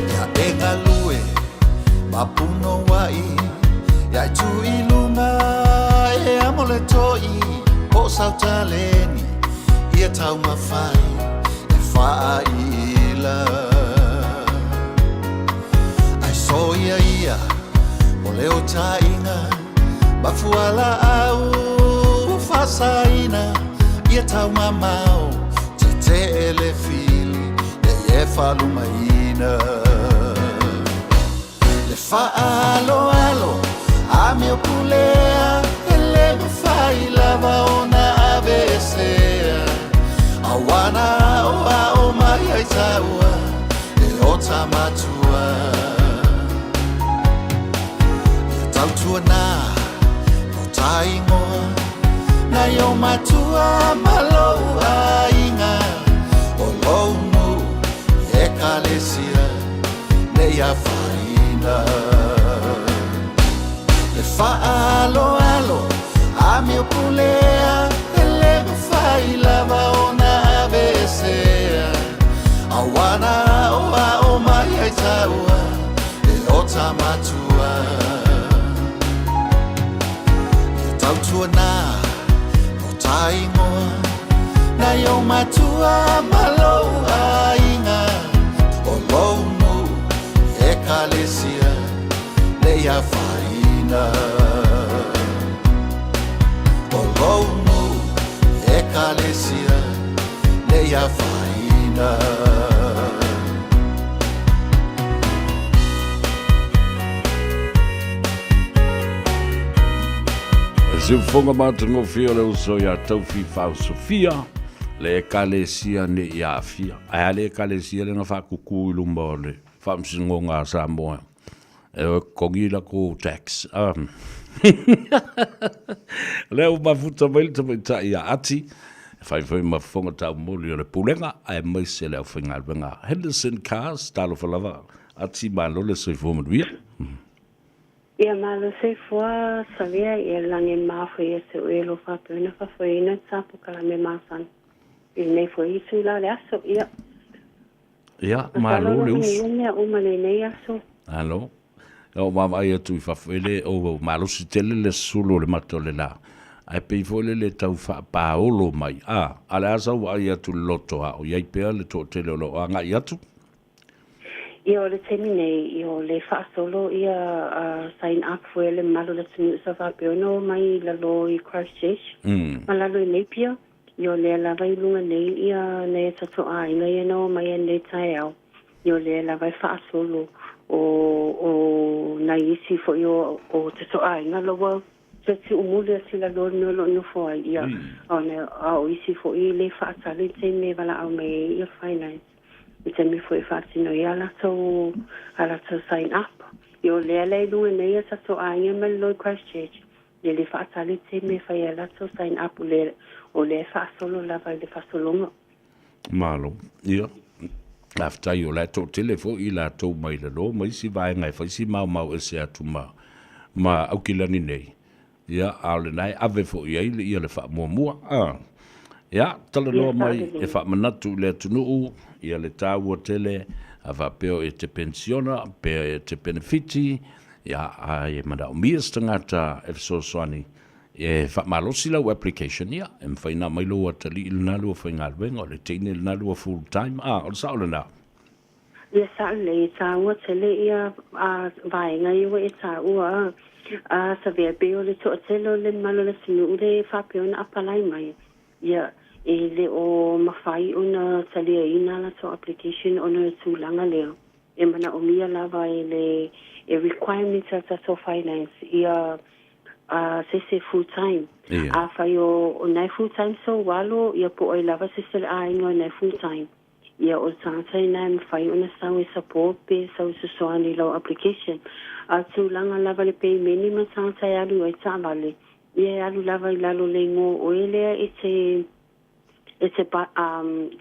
Ia e galue ma punouai Ia e tu i luga e amo le toi Po o sau taleni ia taumafai e faaila Ae soia ia o le otaiga ma fualaau ua faasaina Ia taumamao tetee le fili nei e faalumaina Le faaaloalo amio pulea e le mafai lava ona aveesea Auā na aoao mai ai tāua e ota matua Ia tautuana lo ta ingoa Nai ou matua ma lou aiga O lou nuu i ekalesia nei afaina Le faaaloalo amio pulea E le mafai lava ona aveesea Auā na aoao mai ai tāua e ota matua Ia tautuana lo ta ingoa Nai ou matua ma lou aiga O lou nuu i ekalesia nei afaina O lou nuu i ekalesia nei afaina. Siufofoga matagofie o le uso ia Taufi Sofia, le Ekalesia nei aafia. Ae a le Ekalesia lea na faakukū i luma o le Faamasinoga a Samoa e o e totogi latou tax. Lea ua mafuta mai le tamaitai ia Ati, e fai foi ma fofoga taumoli o le Pulega aemaise le aufaigaluega a Henderson Cars. Talofa lava Ati, malo le soifua manuia. Ia malo soifua Savea ia lagi ma foi ia te oe lo faapea ona faafoeina tapu kalame masani i lenei foi itula o le aso. Ia. Ia, malo le usu. Mea uma lenei aso. Alo. Ia o vaavaai atu i fafo e le o malosi tele le sulu o le mata o le la. Ae pei foi lele tau faapaolo mai. A, a le a sau vaai atu le loto a o i ai pea le toatele o lo o agai atu? Ia o le taimi nei, ia o le faasolo ia sign up foi a le mamalu o le atunuu sa faapea ona o mai i lalo i Christchurch ma lalo i Napier. Ia o lea lava i luga nei ia nai a tatou aiga ia na o mai ai nei taeao. Ia o lea lava e faasolo o o nai isi foi o o tatou aiga la ua toe tuumuli atu i lalo o le mea o lo o nofo ai. Ia a o isi foi e le faatali i le taimi e valaau mai ai ia finance. I taimi foi e faatino ai a latou a latou sign up. Ia o lea la i luga nei a tatou aiga mai lalo i Christchurch. Ia le faatali te mea e fai ai latou sign up o lea o lea e faasolo lava i le faasologa. Malo. Ia. Faafetai o la e toatele foi i latou mai lalo ma isi vaega e fai si maomao ese atu ma ma Aukilani nei. Ia, a o lena e ave foi i ai le ia le faamuamua. A. Ia, talanoa mai e faamanatu i le atunuu ia le taua tele a faapea o e te penisiona pe e te penefiti, ia, a e manaomia se tagata e fesoasoani e faamalosi lau application, ia, e mafai ona aumai lou atalii lena lua faigaluega, o le teine lena lua full time, a, o le sao lena. Ia sao lelei, e taua tele ia vaega ia ua e taua a Savea, pei o le toatele o le mamalu o le atunuu le faapea ona apalai mai, ia e le o mafai ona taliaina a latou application ona o le tulaga lea e manaomia lava e le e requirement a tatou finance ia a se isi e full time. Afai o na e full time sou alo, ia po o ai lava se isi o le aiga o na e full time. Ia, o le tagata lena e mafai ona sau e support pe sau e fesoasoani i lau application. A o tulaga lava i le pemeni ma tagata e alu ai taavale, ia e alu lava i lalo o le igoa o oe lea e te e te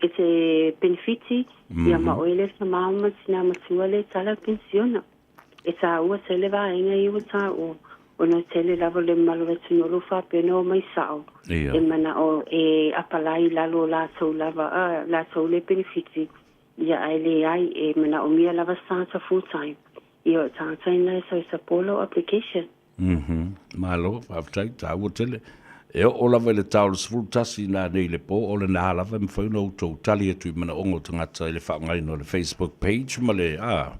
e te penefiti, ia ma oe lea e tama ma tinā matua lea e tala le penisiona. E tāua tele vaega ia ua tāua, ona e tele lava le mamalu o le atunuu o lo o faapea ona omai sao, e manao e apalai i lalo o latou lava, a, latou lea penefiti, ia ae leai, e manaomia lava se tagata full time. Ia o tagata ina e sau e support lou application. Mhm. Malo, faafetai, tāua tele. E oo lava i le ta o le 11 inā nei i le pō, o lenā lava e mafai ona outou tali atu i manaoga o tagata i le faaaogaina o le Facebook page ma le, a.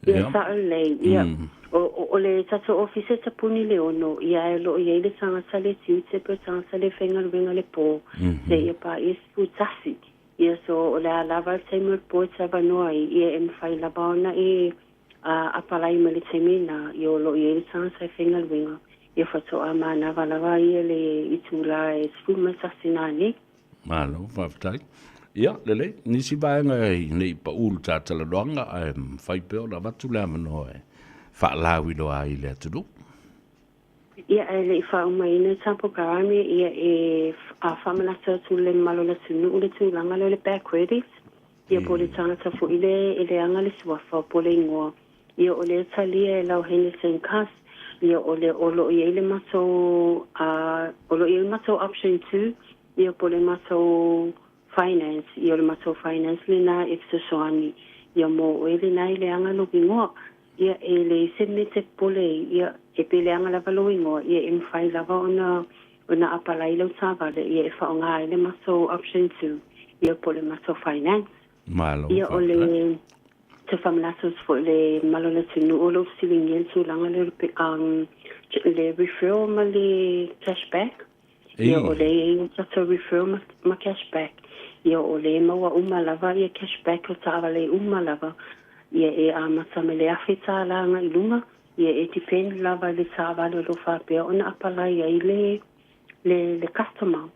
Ia, sao lelei. Ia, o, o, o le tatou ofisa e tapuni i le ono, ia ae o lo o i ai le tagata le tiute pe o le tagata le faigaluega le pō, seia paia 11. Ia, so o le a lava le taimi o le pō e te avanoa ai, ia e mafai lava ona e a apalai mai le taimi lena, ia o lo o i ai le tagata e faigaluega, ia faatoa manava lava ia le itulā e 11 nanei. Malo, faafetai. Ia, lelei, nisi vaega ne i paʻu le ta talanoaga, ae mafai pea ona avatu le avanoa e faalauiloa ai i le atunuu. Ia, ae le i faaumaina ta polokalame, ia e faamanatu atu i le mamalu o le atunuu le tulaga lea o le back credit, ia po o le tagata foi lea e leaga le suafa po o le igoa, ia o lea e talia e lau Henderson Cast, ia o le o lo o i ai le matou o lo o i ai le matou option 2, ia po o le matou finance, ia o le matou finance lena e fesoasoani, ia mo oe lena e leaga lou igoa. Ia, e leai se mea e te popole ai, ia, e pe leaga lava lou igoa, ia e mafai lava ona, ona apalai lau taavale, ia e faaaoga ai le matou option 2, ia po o le matou finance. Malo, Ia, o le te faamanatu atu foi i le mamalu o le atunuu o lo o fesiligia le tulaga lea o le, um, le referral ma le cashback. Ia, o lea e i ai o tatou referral ma, ma cashback. Ia, o lea e maua uma lava ia cashback o taavale uma lava. Ia, e amata mai le $1,000 agai i luga. Ia, e depend lava i le taavale o lo o faapea ona apalai ai le, le, le customer.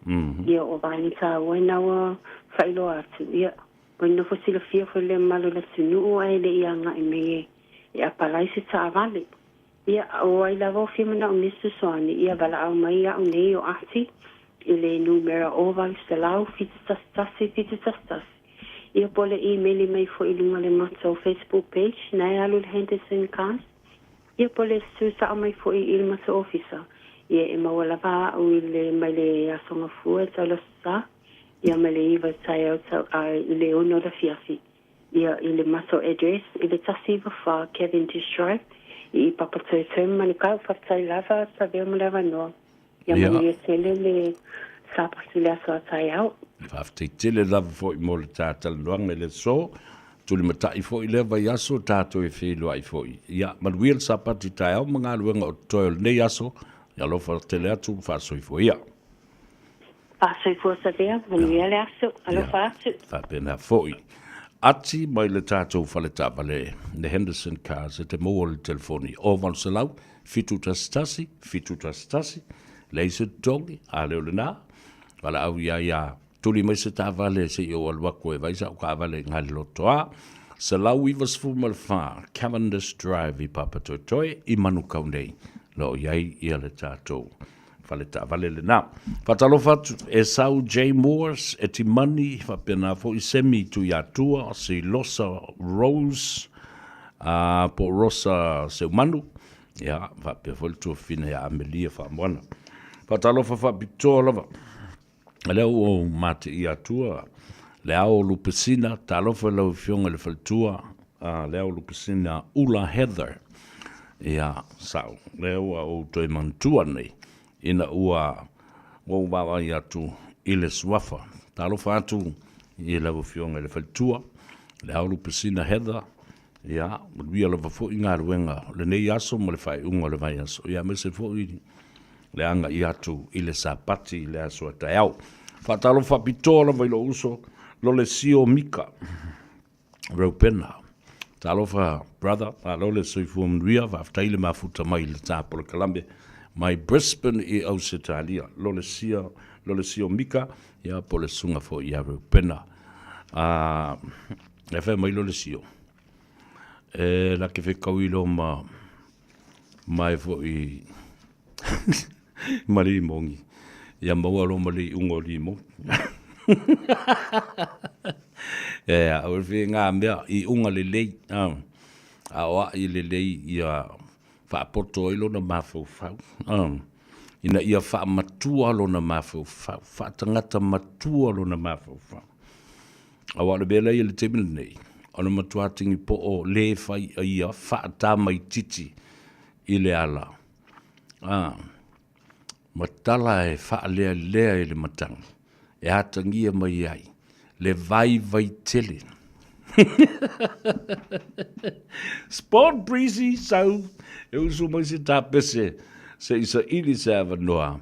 Ia, o vaega taua ina ua faailoa atu. Ia, ua nofo silafia foi le mamalu o le atunuu ae le i agai mai e, e apalai se taavale. Ia, o ai lava o fia manaomia se fesoasoani, ia valaau mai iaʻu nei o Ahti i le numera o 800 711 711. Ia po o le imeli mai foi i luga o le matou Facebook page na e alu i le Henderson Cars. Ia po o le susu sao mai foi i le matou ofisa. Ia e maua lava a'u i le mai le Aso Gafua e tau le Aso Sa, ia mai le 9 i le taeao tau i le 6 o le afiafi. Ia, i le matou address, i le 194 Cavendish Drive, i Papatoetoe, Manukau. Faafetai lava, Savea mo le avanoa. Ia manuia tele le Sapatu i le aso a taeao. Faafetai tele lava foi mo le ta talanoaga i le aso. Tulimatai foi lea vaiaso tatou e feiloai foi. Ia, manuia le Sapatu taeao ma galuega o totoe o lenei aso. Ia alofa tele atu, faasoifua ia. Faasoifua Savea, manuia le aso, alofa atu. Faapena foi. Ati mai le tatou fale taavale le Henderson Cars e te maua i le telefoni o 800 711 711, leai se totogi, a le o lena, valaau ia ia tuli mai se taavale se i ou alu atu e vai sau taavale i Galilotoa, 194 Cavendish Drive i Papatoetoe i Manukau nei, lo o i ai ia le tatou fale taavale lena. Faatalofa atu, Esau J. Moores, Etimani, faapena foi Semi Tuiatua, Silosa Rose, uh, po Rosa Seumanu, ia, faapea foi le tuafafine ia Amelia Faamoana. Faatalofa faapitoa lava, lea ua ou mateia atua, le ao o Lupesina, talofa i lau afioga i le faletua, uh, le ao o Lupesina Ula Heather, ia, sao, lea ua ou toe manatua nei, ina ua ou vaavaai atu i le suafa. Talofa atu i lau afioga i le faletua, le ao Lupesina Heather, ia, manuia lava foi galuega o lenei aso ma le faaiuga o le vaiaso, ia, aemaise foi le agai atu i le Sapati i le aso a taeao. Faatalofa faapitoa lava i lou uso Lolesio Mika Reupena. Talofa brother, malo le soifua manuia, faafetai le mafuta mai i le ta polokalame mai Brisbane i Ausetalia. Lolesio Mika, ia po o le susuga foi ia Reupena. A, e fai mai lo le sio. E la ke whekau i lo ma, mai foi ma le imongi. Ia maua lo ma le iunga o le imongi. E a, o le ngā mea i unga le lei. A, a o ai le lei ia faapoto ai lona mafaufau. A, ina ia faamatua lona mafaufau, faatagata matua lona mafaufau. Aua o le mea lea i le taimi lenei, o le matua tinipo'o lē fai a ia faatamaititi i le ala, a, ma tala e faalealea i le matagi e atagia mai ai le vaivai tele. Sport Breezy sau e usu mai se tapese se i saili se avanoa.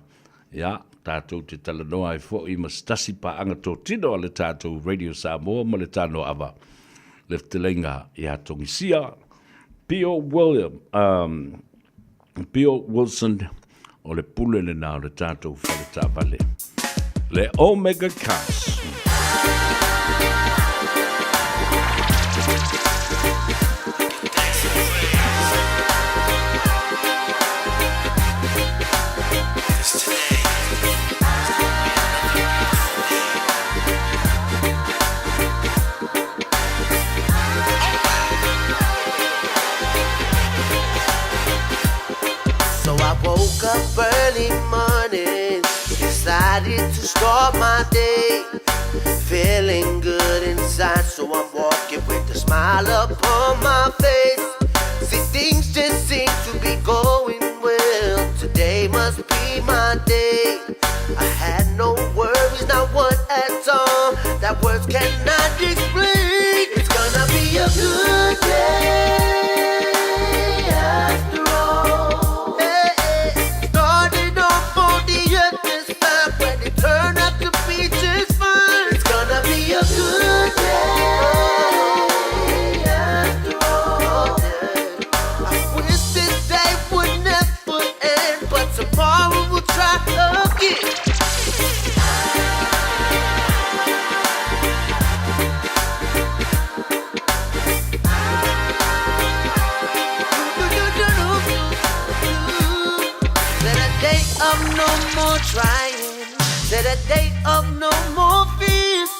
Ia, tatou te talanoa ai foi ma se tasi paaga totino a le tatou Radio Samoa ma le Tanoava, le fetalaiga ia Togisia Pio William, um, Pio Wilson, o le pule lena o le tatou fale taavale, le Omega Cars. So I woke up early morning, decided to start my day. Feeling good inside, so I'm walking with a smile upon my face. See, things just seem to be going well. Today must be my day. I had no worries, not one at all. That words cannot explain. It's gonna be a good day after all. Hey, hey. Started off on the other side, but it turned out to be just fine. It's gonna be a good day after all. I wish this day would never end, but tomorrow we'll try again. Said a day of no more trying. Said a day of no more fears.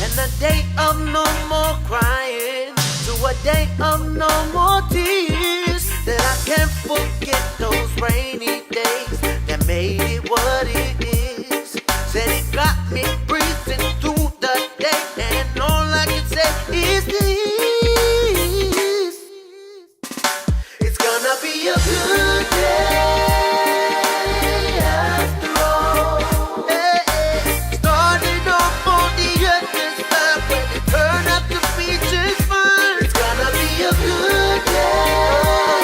And a day of no more crying. To a day of no more tears. That I can't forget those rainy days that made it what it is. Said it got me breathing through the day. And all I can say is this. It's gonna be a good day after all. Hey, hey. Started off on the other side, but it turned out to be just fine. It's gonna be a good day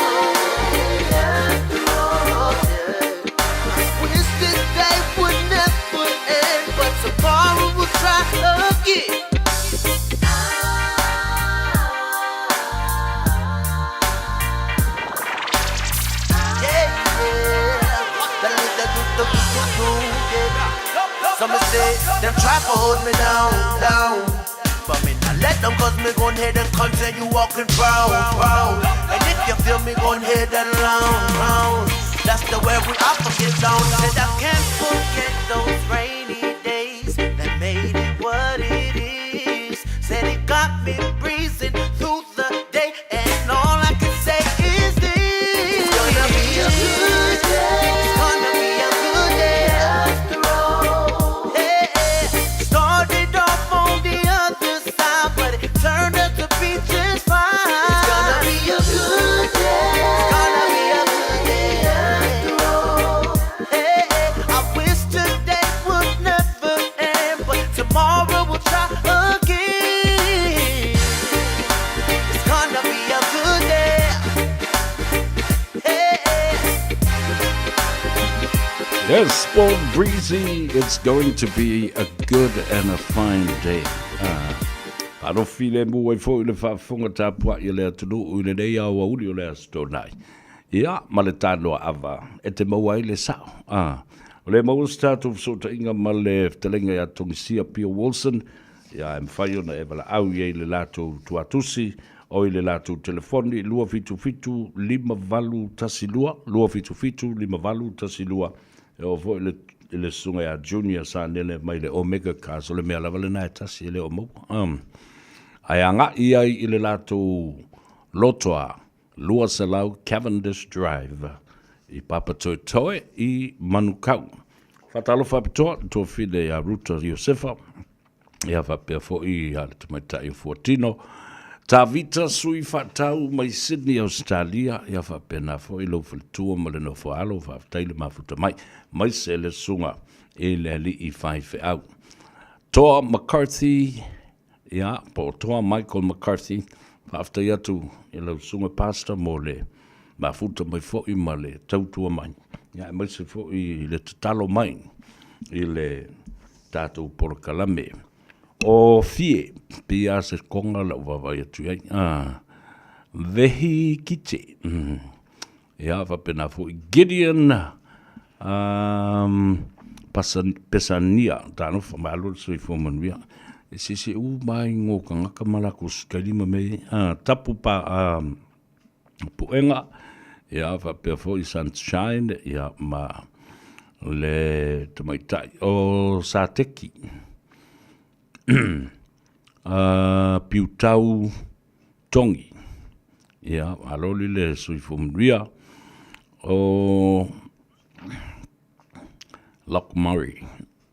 after all. I wish this day would never end, but tomorrow we'll try again. Yeah, yeah. Some say them try to hold me down, down. But me not let them cause me gon' head and continue walking proud, proud. And if you feel me gon' head and round, round. That's the way we have to get down. Said I can't forget those rainy days that made it what it is. Said it got me breezing through the day, and all I can say is this. It's gonna be a good day. It's gonna be a good day after all. Hey, hey. Started off on the other side, but it turned out to be just fine. It's gonna be a good day. It's gonna be a good day after all. Hey, hey. I wish today would never end, but tomorrow we'll try again. It's gonna be a good day. Hey, hey. Yes, Paul Breezy, it's going to be a good and a fine day. Ah, alofi le mu ai foi le faafofoga tapuai a le atunuu i lenei aoauli o le Aso Toonai. Ia, ma le tanoa ava e te maua ai le sao. Ah, o le maua se tatou fesootaiga ma le fetalaiga ia Togisia Pio Wilson. Ia, e mafai ona e valaau i ai i le latou tuatusi o i le latou telefoni 277 5812, 277 5812. E oo foi i le, i le susuga ia Junior Sanele mai le Omega Cars, o le mea lava lena e tasi e le o maua. Um, ae agai ai i le latou lotoa 200 Cavendish Drive i Papatoetoe i Manukau. Faatalofa apitoa i le tuafile ia Ruta Iosefa, ia faapea foi ia le tamaitai o Fuatino, Tavita Sui Faatau mai Sydney, Ausetalia, ia faapena foi lou faletua ma le nofoaalo, faafetai le mafuta mai, maise le susuga i le alii faifeau. Toa McCarthy, ia, po o Toa Michael McCarthy, faafetai atu i lau susuga Pastor mo le mafuta mai foi ma le tautua mai, ia aemaise foi i le tatalo mai i le tatou polokalame. O Fie, pei lava se konga lau vaavaai atu i ai. Ah, Vehi Kite. Ia, faapena foi Gideon um, Pesania, talofa, malo le soifua manuia. E sese uma ai ngō kangaka ma lako sukailima me ah, tapu pa um, puega, ia faapea foi Sunshine, ia ma le tamaitai o Sateki. Piutau Tongi. Ia, maloli le soifua manuia o Lock Murray.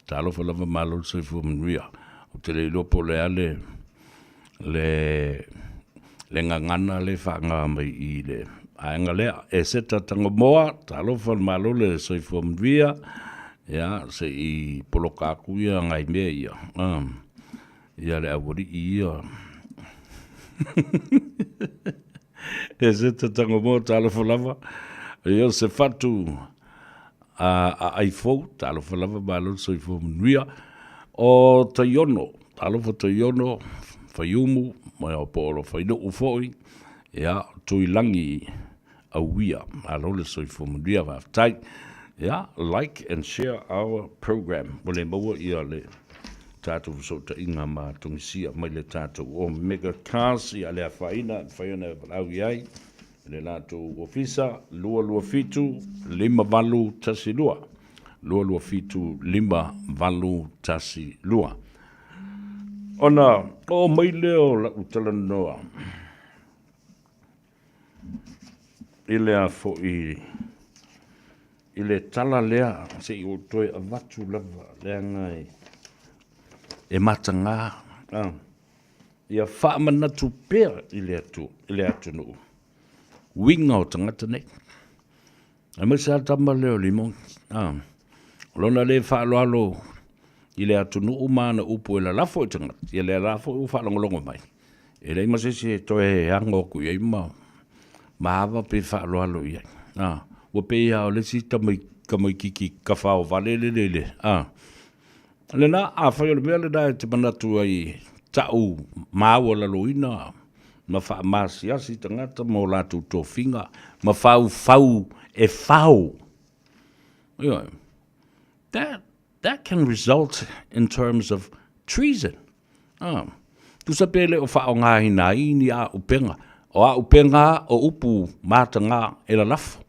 Talofa lava malo le soifua manuia. Ou te le iloa po o le a le, le, le gagana le faagaga mai i le aega lea. E seta Tangomoa, talofa le malo le soifua manuia. Ia, se i poloka aku ia ngai mea ia. Um, ia le aualii ia. E seta Tangomoa, talofa lava. Ia se fatu a ai fou, talofa lava malo le soifua manuia. O Taiono, talofa Taiono, Faiumu, mai o po o lo Fainuu foi, ia, Tuilagi Auia, malo le soifua manuia, faafetai. Ia, like and share our program. Ua le maua ia le tatou fesootaiga ma Tungisia mai le tatou Omega Cars, ia le afaina, e mafai ona e valaau i ai. I le latou ofisa, 227 5812, 227 5812. Ona oo mai lea o lau talanoa i le a foi i le tala lea se i ou toe avatu lava leaga e mataga. Ia faamanatu pea i le atu, i le atunuu uiga o tagata nei. Aemaise lava le tama lea o Limoni. Ah, o lona le faaaloalo i le atunuu ma ana upu e lalafo i tagata, ia lea la foi ua faalogologo mai. E leai ma se isi e toe ago atu i ai ma, ma ava pe faaaloalo i ai. Ah, ua pei lava o le isi tamaitiiti kafaovale lele i le, ah, Lena, afai o le mea lena e te manatu ai ta'u maualaloina ma faamasiasi tagata ma o latou tofiga ma faufau e fao, ioe, that, that can result in terms of treason. Ah, tusa pe le o faaaogaina ai ni āupega, o āupega o upu matagā e lalafo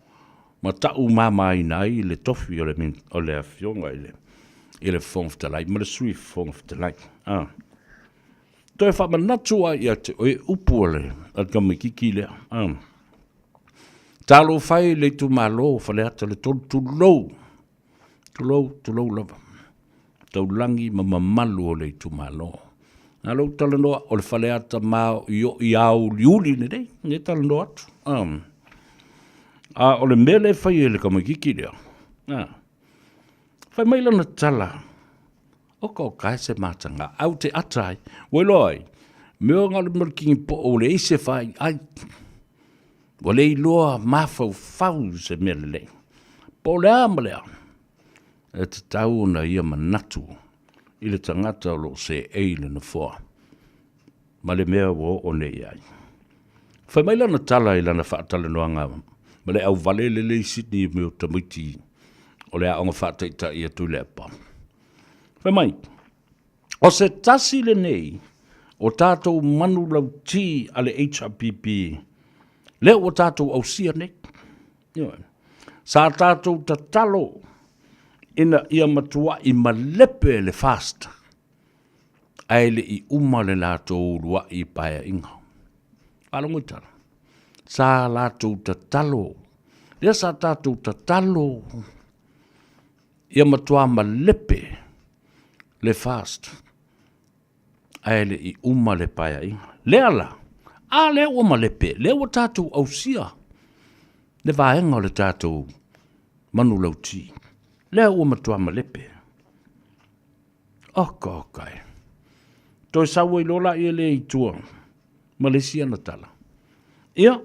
ma ta'u mamaina ai le tofi o le, o le Afioga i le, i le Fofoga Fetalai ma le Sui Fofoga Fetalai. Ah. Toe faamanatu ai ia te oe upu a le, a le tamaitiiti lea. Ah. Talofa e i le itumalo o Faleata le 3, tulou, tulou, tulou lava. Taulagi ma mamalu o le itumalo. Na lou talanoa, o le Faleata maoioi auliuli lenei, ne talanoa atu. Um, a o le mea lea e fai e le tamaitiiti lea, a, fai mai lana tala, oka oka e se mataga, au te ata ai, ua iloa ai, mea o ngā le malikini po o le ise whai ai, ua le iloa mafaufau se mea lelei. Po o le a ma le a, E tatau ona ia manatu i le tagata o lo o seei i le nofoa ma le mea ua oo nei i ai. Fai mai lana tala i lana faatalanoaga ma le auvale lele i Sydney i mea o tamaiti o le aoga faataitai a Tuilaepa. Fai mai, O se tasi lenei o tatou manulauti a le HRPP lea ua tatou ausia nei. Ioe. Sa tatou tatalo ina ia matuai malepe le FAST ae le i uma le latou uluai paeaiga. Faalogo i tala. Sa latou tatalo, lea sa tatou tatalo ia matua malepe le FAST ae le i uma le paeaiga. Lea la, a lea ua malepe, lea ua tatou ausia le vaega o le tatou manulauti. Lea ua matua malepe. Oka oka e. Toe sau ai loa laia lea i tua ma le isi ana tala. Ia,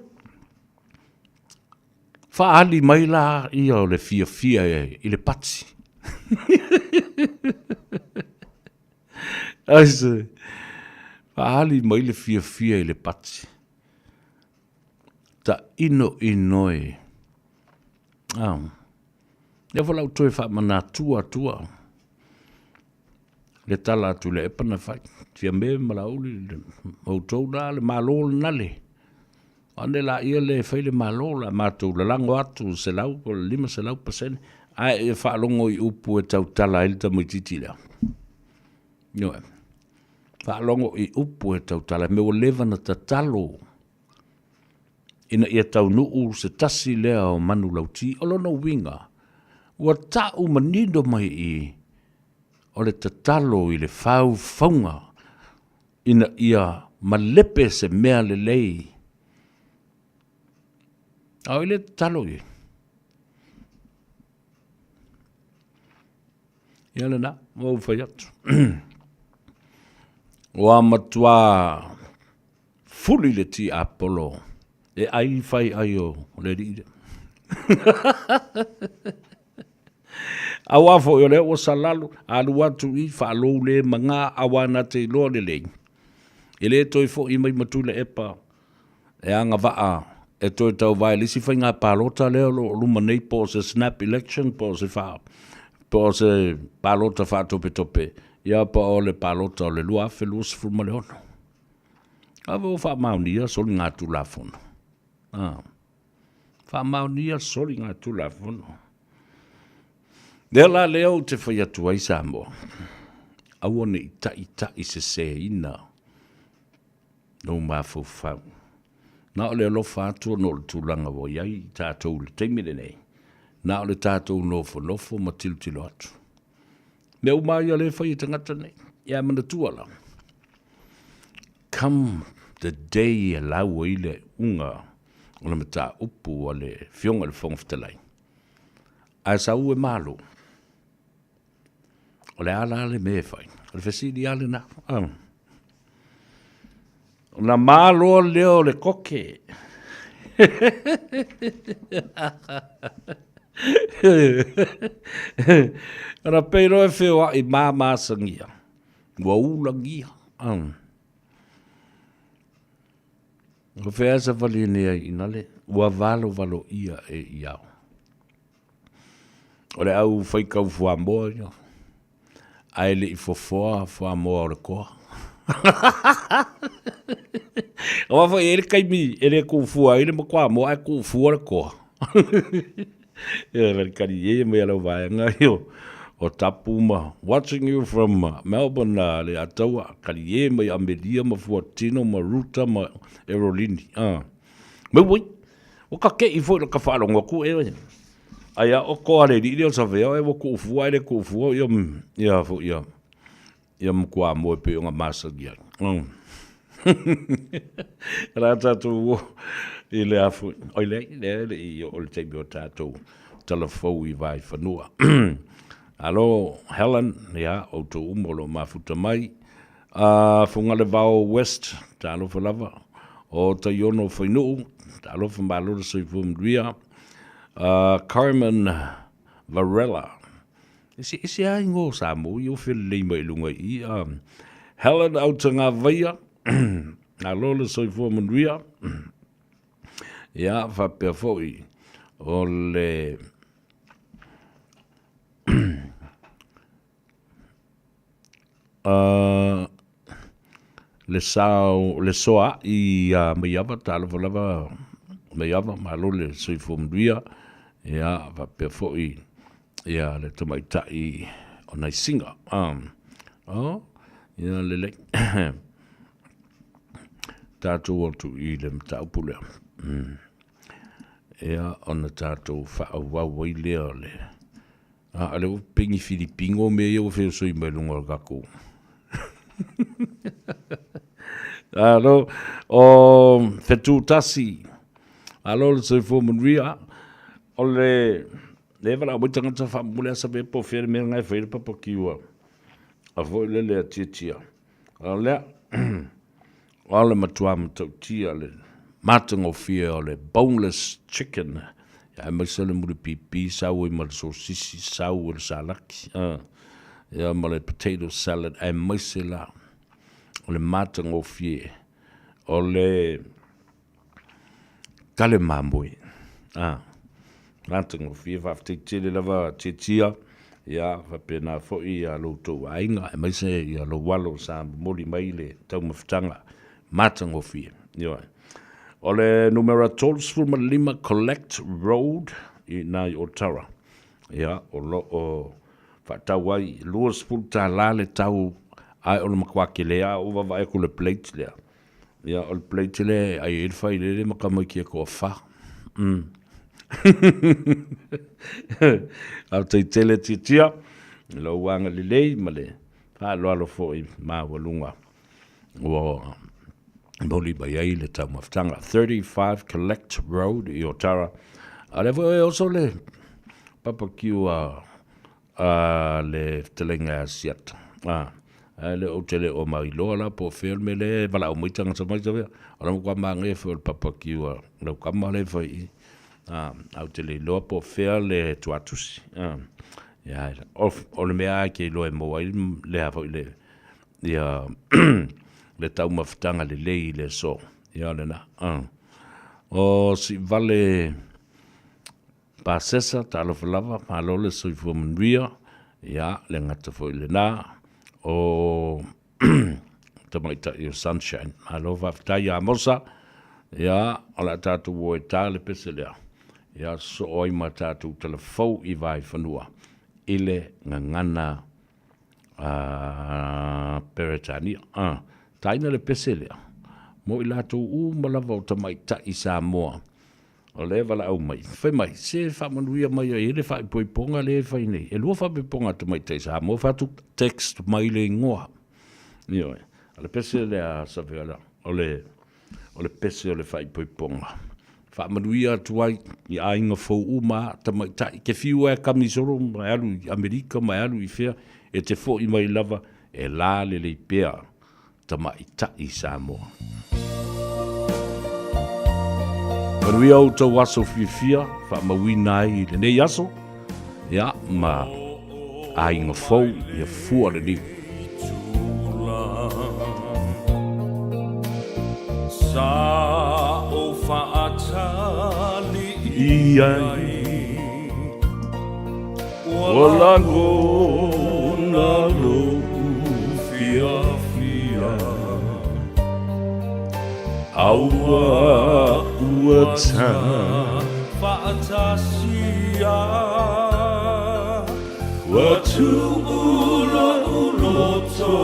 faaali mai la ia o le fiafia i le pati. Aise, faaali mai le fiafia i le pati. Tainoino e. Ah. Lea foi la ou toe faamanatua atua le tala a Tuilaepa na fai. Fiame ma Laauli, outou la le Malo lena le. Ane laia le fai le Malo la matou lalago atu 100 po o le 500%, ae ia faalogo i upu e tautala ai le tamaitiiti lea. Ioe. Faalogo i upu e tautala ai, mea ua leva na tatalo ina ia taunuu se tasi lea o manulauti. O lona uiga, ua tau manino mai i i o le tatalo i le faufauga ina ia malepe se mea lelei. A o i le tatalo i ai? Ia lena, ua ou fai atu. Ua matua fuli le tiapolo e ai fai ai o le alii lea. Aua foi o lea ua salalu, alu atu i faalou le maga aua na te iloa lelei. E le toe foi mai ma Tuilaepa e agavaa e toe tauva i le isi faiga palota lea o lo o luma nei po o se snap election po o se fa, po o se palota faatopetope, ia po o le palota o le 2026. Ave ua faamaonia soligatulafono. Ah. Faamaonia soligatulafono. Lea la lea ou te fai atu ai Samoa, aua ne i taitai seseina lou mafaufau. Na o le alofa atu ona o le tulaga ua i ai i tatou i le taimi lenei, na o le tatou nofonofo ma tilotilo atu. Mea uma ia lea e fai e tagata nei, ia manatua la, come the day e lau ai le uga o le mataupu a le Afioga i le Fofoga Fetalai, ae sau e malo, o le a la le mea e fai? O le fesili lava lena. Ona malo lea o le koke. Ona pei loa e feoai ma masagia, ua ulagia. O fea savali nei ai ina le, ua valovaloia e iao. O le au faikau fuamoa ia, ae le i fofoa fuamoa o le koa. Aua foi e i ai le taimi e le tuufua ai le matuamoa ae tuufua le koa. Ia kalikali mai a lau vaega ia o Tapu ma watching you from Melbourne le Ataua, kalie mai Amelia ma Fuatino ma Ruta ma Erolini. Mai ui, ua kake'i foi laka faalogo atu e ai a o koa le alii lea o Savea e ua tuufua ae le tuufua ia ia foi ia ia matua moe pei ona masani ai. La tatou o i le afu, oi leai, lea e le i oo le taimi o tatou talafou i Vaifanua. Alo Helen, ia, outou uma o lo o mafuta mai. Fugalevao West, talofa lava. O Taiono Fainuu, talofa malo le soifua manuia. Carmen Varela, eseese lava igoa o Samoa ia ua felelei mai i luga i i. Helen Autagavaia, malo le soifua manuia. Ia, faapea foi o le Le sao, le soaa'i ia Maiava, talofa lava Maiava, malo le soifua manuia, ia, faapea foi ia le tamaitai o Naisiga. Oh, ia lelei. Tatou atu i le mataupu lea. Ia, ona tatou faaauau ai lea o le... A, o lea ua pegi Filipino mea ia ua feosoi mai luga o le tatou. Alo, o Fetu Tasi, alo le soifua manuia, o le le valaau mai tagata faamomoli asa pe po o fea le mea lena e fai ai le papakiu a foi lele a Tiatia. A o lea, o le matua matautia le matagofie o le boneless chicken, aemaise le mulipipi sau ai ma le sosisi, sau ai le salaki, ia ma le potato salad, aemaise la o le matagofie o le kale mamoe. Matagofie, faafetai tele lava Tiatia, ia faapena foi ia lo outou aiga, aemaise ia lou alo sa momoli mai le taumafataga matagofie. Ioe. O le numera 35 Collect Road i ina i Otara. Ia, o lo o faatau ai $20 le tau, ae o le matua tele lava, ua vaavaai atu i le plate lea. Ia, o le plate lea e ai ai le failele ma tamaiti e toafa. Faafetai tele Tiatia i lou agalelei ma le faaaloalo foi maualuga ua momoli mai ai le taumafataga. 35 Collect Road i Otara. A o lea foi e oso le papakiu a a le fetalaiga ia Asiata. A, ae le ou te le o mailoa la po o fea le mea lea e valaau mai tagata mai tavea. O le matua manaia foi o le papakiu a lau tama lea e fai i i. A, ae ou te le iloa po o fea le tuatusi. A, ia, o le mea lava e te iloa e maua ai le a foi le, ia, le taumafataga lelei i le aso. Ia, o lena. A. O Siuvale Pasesa, talofa lava, malo le soifua manuia, ia, le gata foi lena o tamaitai o Sunshine. Malo faafetai ia Amosa, ia, o le a tatou o e ta le pese lea, ia sosoo ai ma tatou talafou i Vaefanua i le gagana a Peretania. Taina le pese lea mo i latou uma lava o tamaitai Samoa o lea e valaau mai, fai mai, se faamanuia mai ai le faaipoipoga lea e fai nei. E lua faaipoipoga a tamaitai Samoa, fai atu text mai le igoa. Ioe, o le pese lea a Saviola, o le, o le pese o le faaipoipoga. Faamanuia atu ai i aiga fou uma, tamaitai, ke fiu e kamisolo ma e alu i Amerika ma e alu i fea, e te foi mai lava e la lelei pea tamaitai Samoa. Manuia outou aso fiafia faamauina ai i lenei aso, ia, ma aiga fou ia fua le niu. Sa ou faatali i ai Ua lagona lou fiafia Aua ua ta faatasia Ua tuu lou loto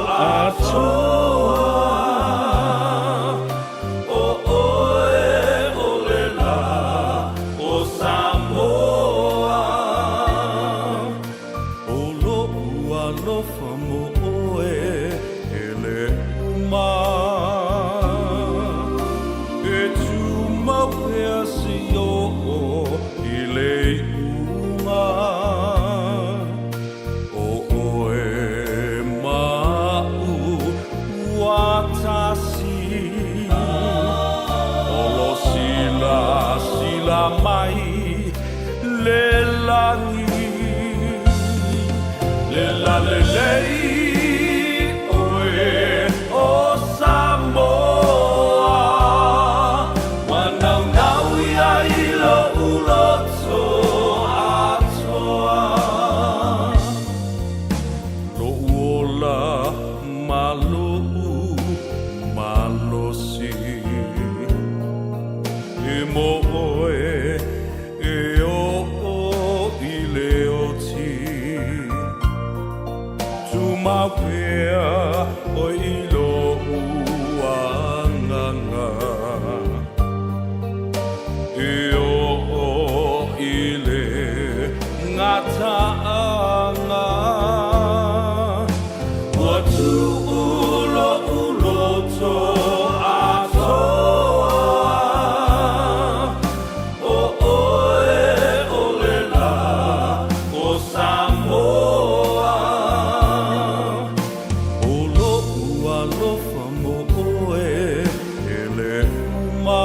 atoa O oe o le la o Samoa O loʻu alofa mo ʻoe e le uma E tumau pea seia oo i le iuga O ʻoe ma aʻu ua tasi Olo silasila mai le lagi Le lalelei ʻoe o Samoa Ua naunau ia i loʻu loto atoa Loʻu ola ma loʻu tumau pea ʻoe i loʻu agaga. E oʻo i le gataaga. Ua tuʻu loʻu loto atoa. ʻO ʻoe ʻo le lā o Samoa. ʻO loʻu alofa mo ʻoe e le uma.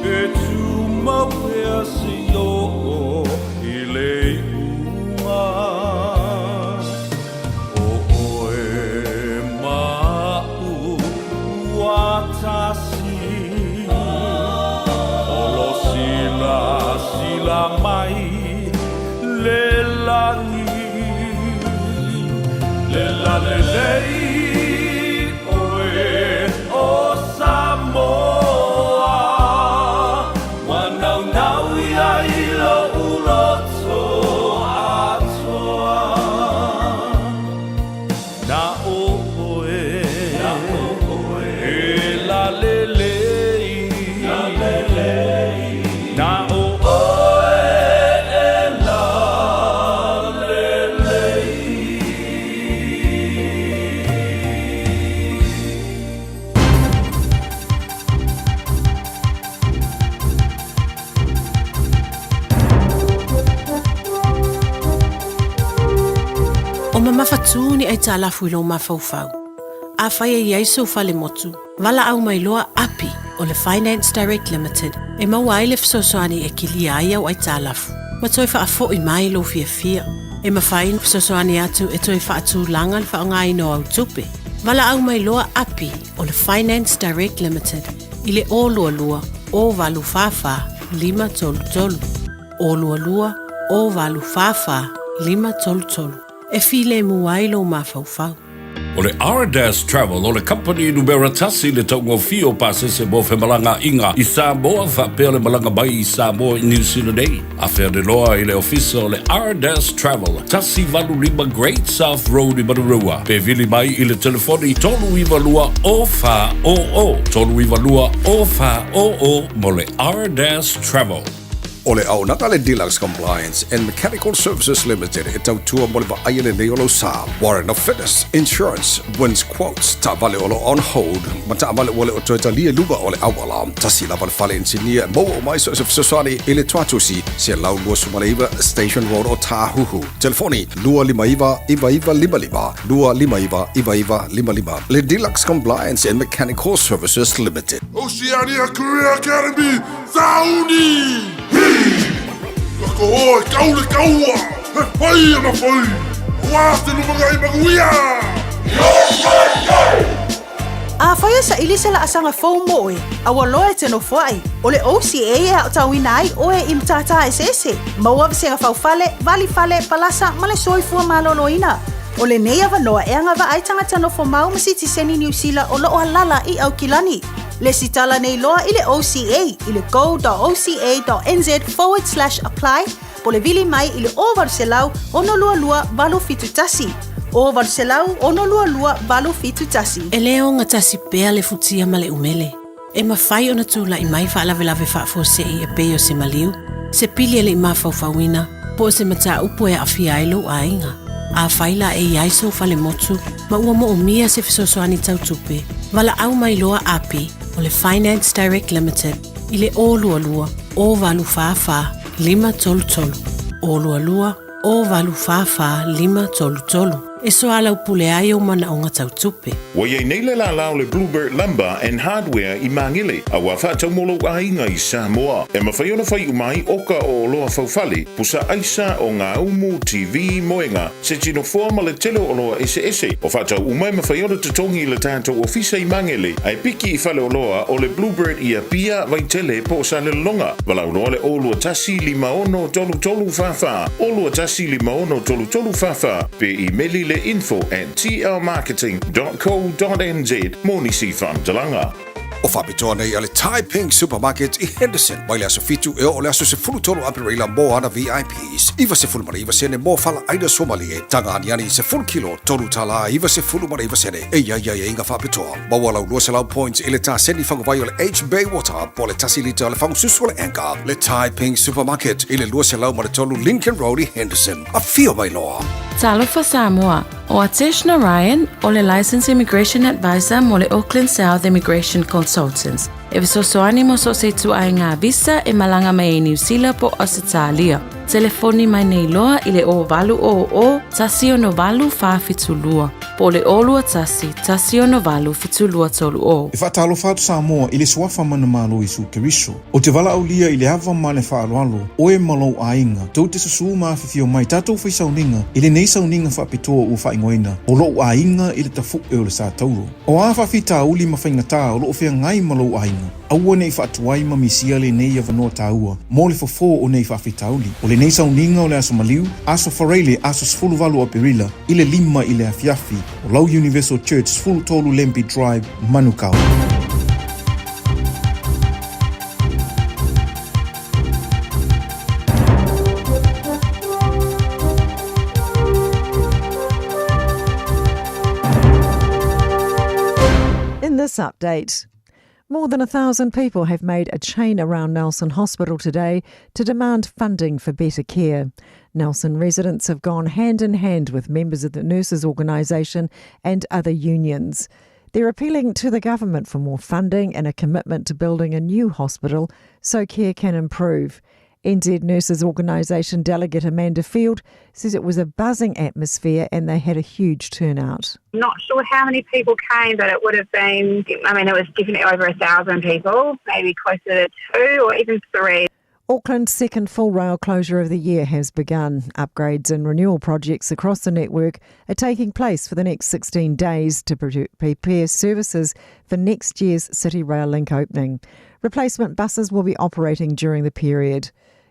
E tumau pea seia oo i le iuga. ʻO ʻoe maʻu ua tasi. Olo silasila mai le lani. Le lalelei ʻoe o Samoa. Ua naunau ia i loʻu loto atoa. Na ʻoe, na ʻoe e lalelei, lalelei. Na ʻoe e lalelei. O mamafatū ni aitalafu i lou mafaufau. Afai e i ai sou fale motu, valaau mai loa api o le Finance Direct Limited e maua ai le fesoasoani e kilia ai au aitalafu ma toe faafoʻi mai lou fiafia. E mafai ona fesoasoani atu e toe faatulaga le faaaogaina o au tupe. Valaau mai loa api o le Finance Direct Limited i le 022 044 533. 022 044 533. E filemu ai lou mafaufau. O le Ardas Travel o le kamupani numera tasi i le taugofie o pasese mo femalagaaiga i Samoa faapea le malaga mai i Samoa i New Zealand nei. Afea loa i le ofisa o le Ardas Travel, 185 Great South Road i Manurewa, pe vili mai i le telefoni 392 0400, 392 0400 mo le Ardas Travel. O le auaunaga le Deluxe Compliance and Mechanical Services Limited e tautua mo le vaaia lelei o lou sa. Warrant of Fitness, Insurance, Wins Quotes, taavale o lo o on hold, ma taavale ua le o toe talia i luga o le auala. Tasi lava le fale inisinia e maua uma ai so o se fesoasoani i le Tuatusi, 129 Station Road o Tāhuhu. Telefoni, 259 9955, 259 9955. Le Deluxe Compliance and Mechanical Services Limited. Oceania Career Academy, Sauni! Hi! Ka koho e kau le kaua, he whai ana whai, aua te lumangai manuia! Afai e saili se laasaga fou mo oe, a ua loa e te nofoaʻi, o le OCA e aotauina ai oe i matata eseese, maua vasega faufale, vali fale, palasa ma le soifua maloloina. O lenei avanoa e agavaa ai tagata nofo mau ma sitiseni Niu Sila o loo alala i Aukilani. Lesitala nei loa i le OCA i le go.oca.nz forward slash apply po le vili mai i le 0800 622 871. 0800 622 871. E le ogatasi pea le futia ma le umele. E mafai ona tulai mai faalavelave faafuasei e pei o se maliu, se pili e le i mafaufauina, po o se mataupu e aafia ai lou aiga. Afai la e i ai sou fale motu ma ua moomia se fesoasoani tau tupe, valaau mai loa api o le Finance Direct Limited i le 022 044 533. 022 044 533. E soalaupule ai ou manaoga tau tupe. Ua i ai nei le lālā o le Bluebird Lumber and Hardware i Māngere, a ua faatau mo lou aiga i Samoa. E mafai ona fai uma ai oka o oloa faufale, pusa aisa, o ngā umu, TV, moenga, se tino foa ma le tele o oloa eseese. O faatau uma e mafai ona totogi i le tatou ofisa i Māngere, ae piki i fale oloa o le Bluebird i Apia, Vaitele po o Salelologa. Valaau loa le 021 56 33 44, 021 56 33 44, pe imeli le info at tlmarketing dot co dot nz mo nisi faamatalaga. O faapitoa nei a le Thai Pink Supermarket i Henderson mai le aso 7 e oo i le aso 13 Aperila mo ana VIPs. 99 sene mo fala aina suamalie, taga aniani 10 kilo, $3.99 sene. E i ai aiaiga faapitoa. Maua lau 200 points i le taseni faguvai o le H Bay Water po o le 1 lita o le fagususu o le Anchor. Le Thai Pink Supermarket i le 203 Lincoln Road i Henderson. Afio mai loa! Talofa Samoa, ʻO Atesh Narayan, ʻo le Licensed Immigration Advisor mo le Auckland South Immigration Consultants, e fesoasoani mo so o se ituaiga visa e malaga mai ai Niu Sila po o Ausetalia. Telefoni mai nei loa i le 0800 168 472 po o le 021 168 7230. E faatalofa atu Samoa i le Suafa Manumalo Iesu Keriso. Ou te valaaulia i le ava ma le faaaloalo, oe ma lou aiga, tou te susū ma afifio mai tatou fai sauniga i lenei sauniga faapitoa ua faaigoaina o lou aiga i le tafu'e o le Satauro. O a faafitauli ma faigatā o loo feagai ma lou aiga, aua ne i faatuai ma misia lenei avanoa taua mo le fofo o nei faafitauli. O lenei sauniga o le Aso Maliu, Aso Faraile, Aso 18 o Aperila, i le 5 i le afiafi, o lau Universal Church, 13 Lambie Drive, Manukau. In this update, more than 1,000 people have made a chain around Nelson Hospital today to demand funding for better care. Nelson residents have gone hand in hand with members of the nurses organisation and other unions. They're appealing to the government for more funding and a commitment to building a new hospital so care can improve. NZ Nurses Organisation delegate Amanda Field says it was a buzzing atmosphere and they had a huge turnout. Not sure how many people came, but it would have been, I mean, it was definitely over 1,000 people, maybe closer to 2 or even 3. Auckland's second full rail closure of the year has begun. Upgrades and renewal projects across the network are taking place for the next 16 days to prepare services for next year's City Rail Link opening. Replacement buses will be operating during the period.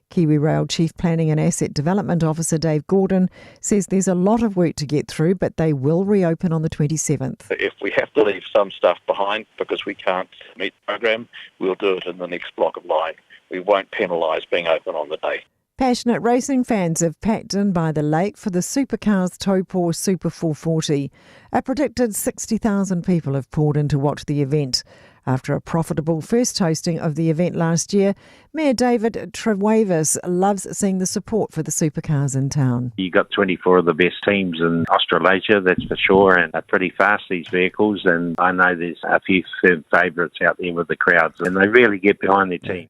Kiwi Rail Chief Planning and Asset Development Officer Dave Gordon says there's a lot of work to get through, but they will reopen on the 27th. If we have to leave some stuff behind because we can't meet the program, we'll do it in the next block of line. We won't penalise being open on the day. Passionate racing fans have packed in by the lake for the Supercars Taupo Super 440. A predicted 60,000 people have poured in to watch the event. After a profitable first hosting of the event last year, Mayor David Trewavas loves seeing the support for the supercars in town. You got 24 of the best teams in Australasia, that's for sure, and they're pretty fast, these vehicles, and I know there's a few firm favourites out there with the crowds, and they really get behind their team.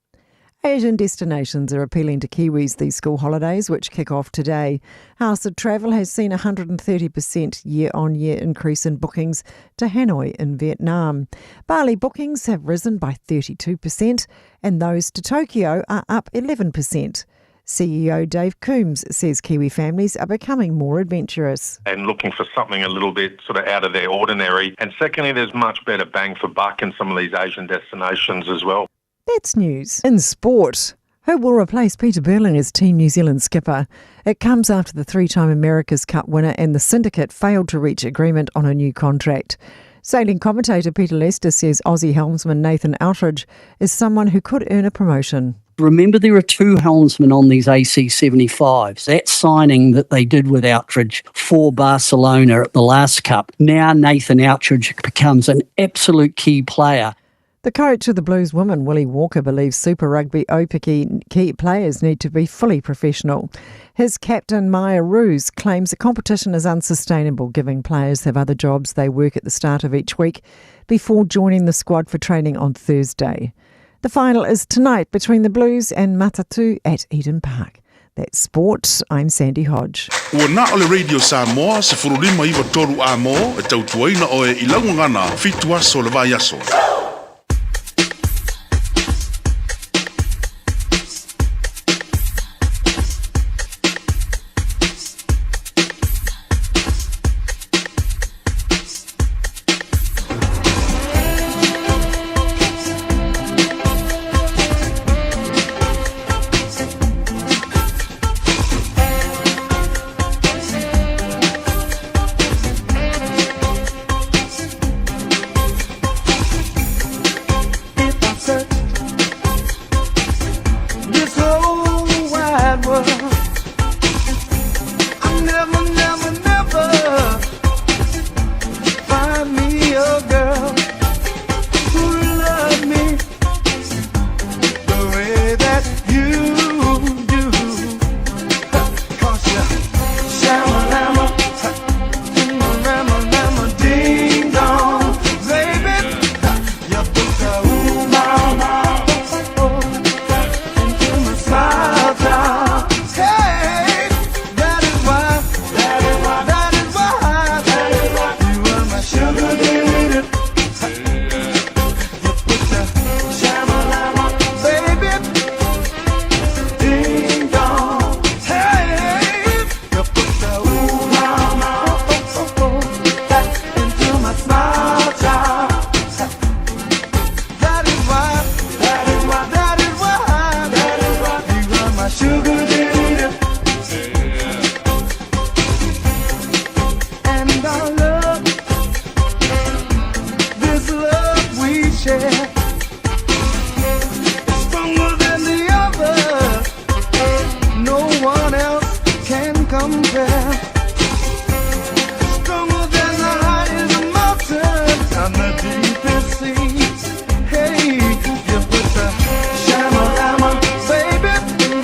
Asian destinations are appealing to Kiwis these school holidays, which kick off today. House of Travel has seen a 130% year-on-year increase in bookings to Hanoi in Vietnam. Bali bookings have risen by 32% and those to Tokyo are up 11%. CEO Dave Coombs says Kiwi families are becoming more adventurous. And looking for something a little bit sort of out of their ordinary. And secondly, there's much better bang for buck in some of these Asian destinations as well. That's news. In sport, who will replace Peter Burling as Team New Zealand skipper? It comes after the 3-time America's Cup winner and the syndicate failed to reach agreement on a new contract. Sailing commentator Peter Lester says Aussie helmsman Nathan Outteridge is someone who could earn a promotion. Remember, there are 2 helmsmen on these AC75s. That signing that they did with Outteridge for Barcelona at the last Cup, now Nathan Outteridge becomes an absolute key player. The coach of the Blues women, Willie Walker, believes Super Rugby Aupiki key players need to be fully professional. His captain, Maya Roos, claims the competition is unsustainable, given players have other jobs they work at the start of each week before joining the squad for training on Thursday. The final is tonight between the Blues and Matatu at Eden Park. That's sport. I'm Sandy Hodge. Ua na o le Radio Samoa 1593 A mo e tautuaina oe i lau gagana 7 aso o le vaiaso. I never, never, never find me a girl who love me the way that you do. 'Cause you shamalama, rama, rama, ding dong, baby. You put the ooh, mama, into my smile, child. Hey, that is why, that is why, that is why, that is why you are my sugar baby. You put the shamalama, baby, ding dong. Hey, you put the ooh, mama, oh, oh, oh, that into my smile, child. That is why, that is why, that is why, that is why you are my sugar daddy. And our love, this love we share, is stronger than the other. No one else can compare. Stronger than the highest mountain and the deepest sea. Hey, you put the shamalama, baby,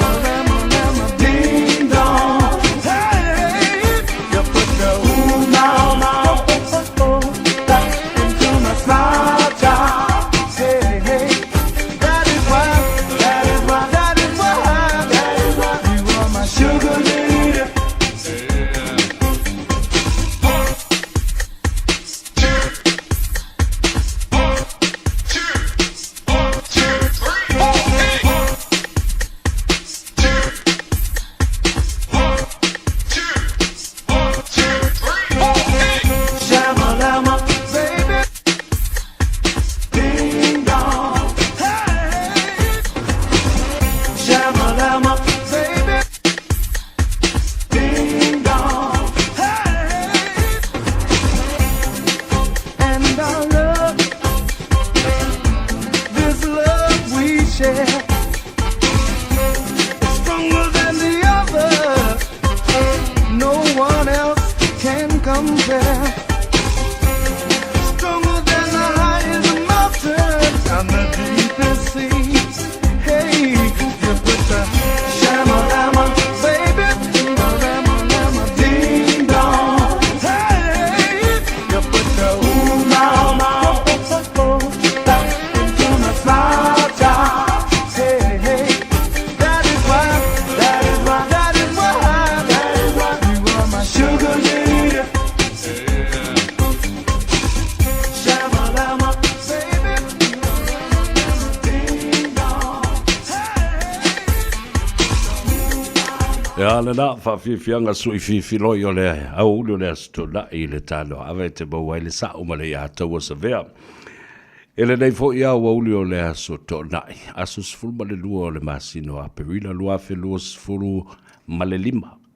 lama, ding dong. Hey, you put the ooh mama, oh, oh, that into my smile, child. Hey, hey, that is why, that is why, that is why, that is why you are my sugar lady. Shamalama, baby. Ding dong. Hey. Shamalama, baby. Ding dong. Hey. And our love, this love we share, is stronger than the other. No one else can compare. Stronger than the highest mountain and the deepest sea. Hey, you put the shamalama, baby, lama, ding dong. Hey, you put the ooh mama, oh, oh, oh, that into my smile, child. Hey, hey, that is why, that is why, that is why, that is why you are my sugar lady. Shamalama, baby, ding dong. Ia lena faafiafiaga suʻifiafiloi o le aoauli o le Aso Toonai i le tanoaava e te maua ai le sa'o ma le iā taua savea. E lenei fo'i aoauli o le Aso Toonai, aso 12 o le masina o Aperila 2025,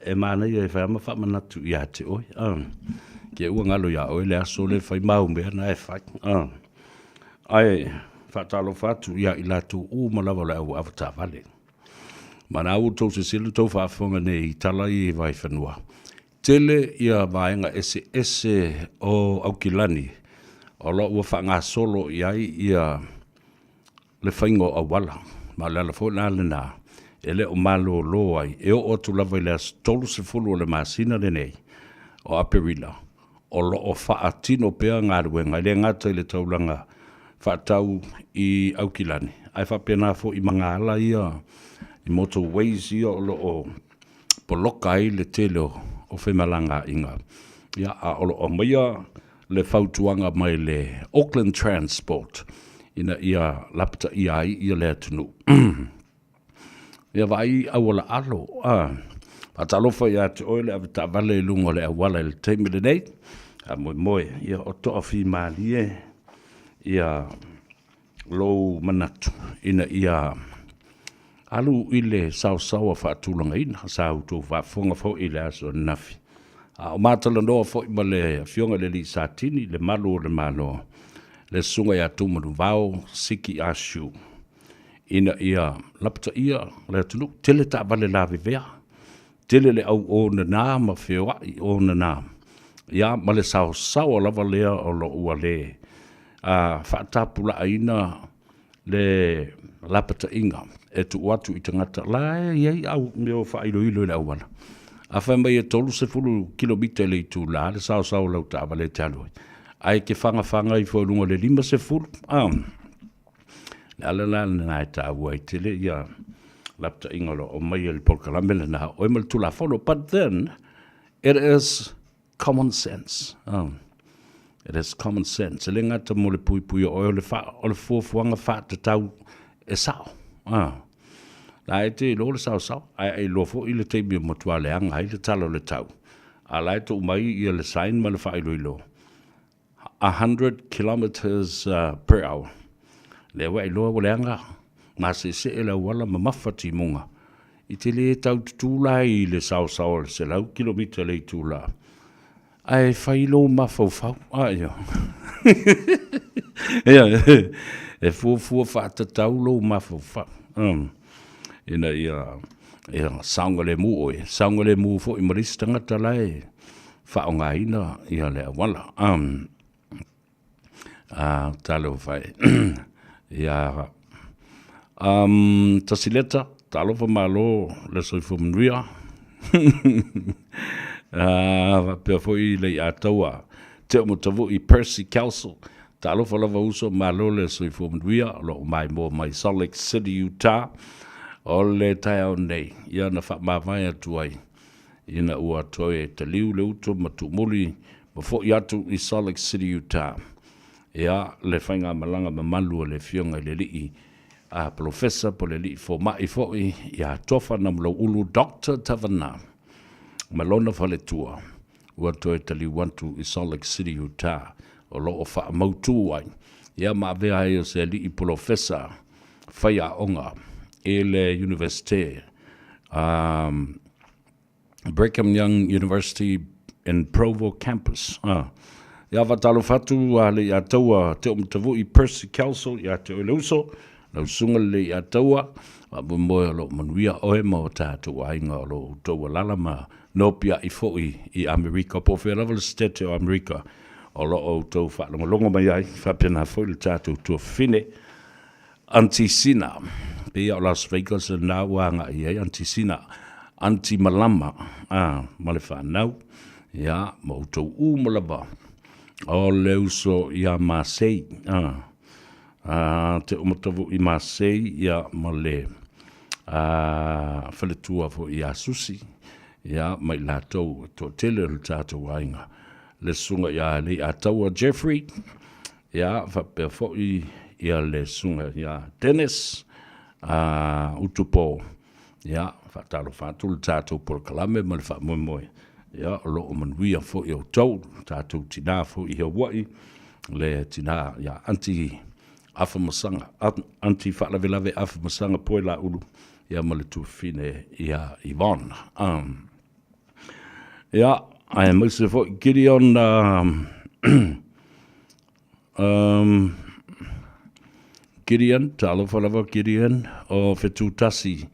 e manaia e fai ama faamanatu iā te oe. Ke ua galo iā oe le aso le fai mau mea na e fai. Ae faatalofa atu iā i latou uma lava o le au avataavale. Mana ua tou sesele tou faafofoga nei i tala i vaifanua. Tele ia vaega eseese o Aukilani o lo ua faagasolo i ai ia le faiga o auala. Ma o le ala foi la lena e le o malōlō ai e oo atu lava i le aso 30 o le masina lenei o Aperila o lo o faatino pea galuega e le gata i le taulaga faatau i Aukilani ae faapena foi magaala ia i motorways ia o lo o poloka ai le tele o femalagaaiga. Ia, a o lo o aumaia le fautuaga mai le Auckland Transport ina ia lapataia ai ia le atunuu. Ia vaai auala alo, a. Faatalofa ia te oe le avetaavale i luga o le auala i le taimi lenei. Faamoemoe, ia o toafimalie ia lou manatu ina ia alu i le saosaoa faatulagaina sa outou faafofoga foi i le aso ananafi. A o matalanoa foi ma le Afioga i le Alii Satini, le Malu o le Malo, le Susuga ia Tumanuvao Siki Ashu. ina ia lapataia le atunuu, tele taavale lavevea, tele le au onana ma feoai onana, ia ma le saosaoa lava lea o lo o ua le faatapulaaina le lapataiga e tuu atu i tagata la e i ai au mea o faailoilo i le auala. A fai mai e 30 kilomita i le itula le saosao o lau taavale e te alu ai, ae e te fagafaga ifo i luga o le 50, a. Le ala la lena e taua ai tele ia lapataiga o lo o aumaia i le polokalame lena, oe ma le Tulafono. But then, it is common sense. Oh. It is common sense. E le gata mo le puipui o oe, o le, fa, o le fuafuaga faatatau e sao. Ah. La e te iloa le saosao, ae e iloa foi le taimi e matua leaga ai le tala o le tau. A la e tuu mai ia le sign ma le faailoilo. 100 kilometres per hour. Lea ua e iloa ua leaga maseesee le auala mamafa timuga. I te le tau tutū la i le saosao o le 100 kilomita le itula, ae fai lou mafaufau. A ia. Ia, e fuafua faatatau lou mafaufau. Ina ia, ia saogalemu oe, saogalemu foi ma le isi tagata la e faaaogaina ia le auala. A, talofa e. Ia, um, Tasileta, talofa malo le soifua manuia. A, faapea foi le Iataua, Te Umatavu'i Percy Kelso, talofa lava uso, malo le soifua manuia, o lo o maimoa mai Salt Lake City, Utah, o le taeao nei, ia na faamavae atu ai ina ua toe taliu le uto ma tuumuli ma fo'i atu i Salt Lake City, Utah. Ia, le faigamalaga mamalu a le Afioga i le Alii a Polofesa po o le Alii Foma'i fo'i ia Tofa Namulau'ulu Doctor Tavana ma lona faletua ua toe taliu atu i Salt Lake City, Utah, o lo o faamautū ai ia ma avea ai o se Alii Polofesa faiaoga i le Iunivesite a Brigham Young University in Provo Campus. Ah. Ia faatalofa atu a le ia taua Te Omatavu'i Percy Kelso ia te oe le uso, lau susuga le ia taua, faamoemoe o lo o manuia oe ma o tatou aiga o lo o outou alala ma nopiai foi i Amerika, po o fea lava le setete o Amerika o lo o outou faalogologo mai ai, faapena foi le tatou tuafafine Aunty Sina, pei o Las Vegas lena ua agai i ai Aunty Sina, Aunty Malama a, ma le fanau, ia, ma outou uma lava o le uso ia Masei, a, a, te umatavu'i Masei, ia, ma le a, faletua foi ia Susi, ia, ma i latou e toatele o le tatou aiga, le susuga ia Leiataua Jeffrey, Ia, faapea foi ia le susuga ia Dennis a Utupo. Ia, faatalofa atu le tatou polokalame ma le faamoemoe. Ia, o lo o manuia foi outou, tatou tinā foi i Hawaii, le tinā ia Aunty Afamasaga, Aunty Faalavelave Afamasaga Poelaulu, ia ma le tuafafine ia Yvonne. Um, Ia, aemaise foi Gideon um, Gideon, talofa lava Gideon, o Whetūtasi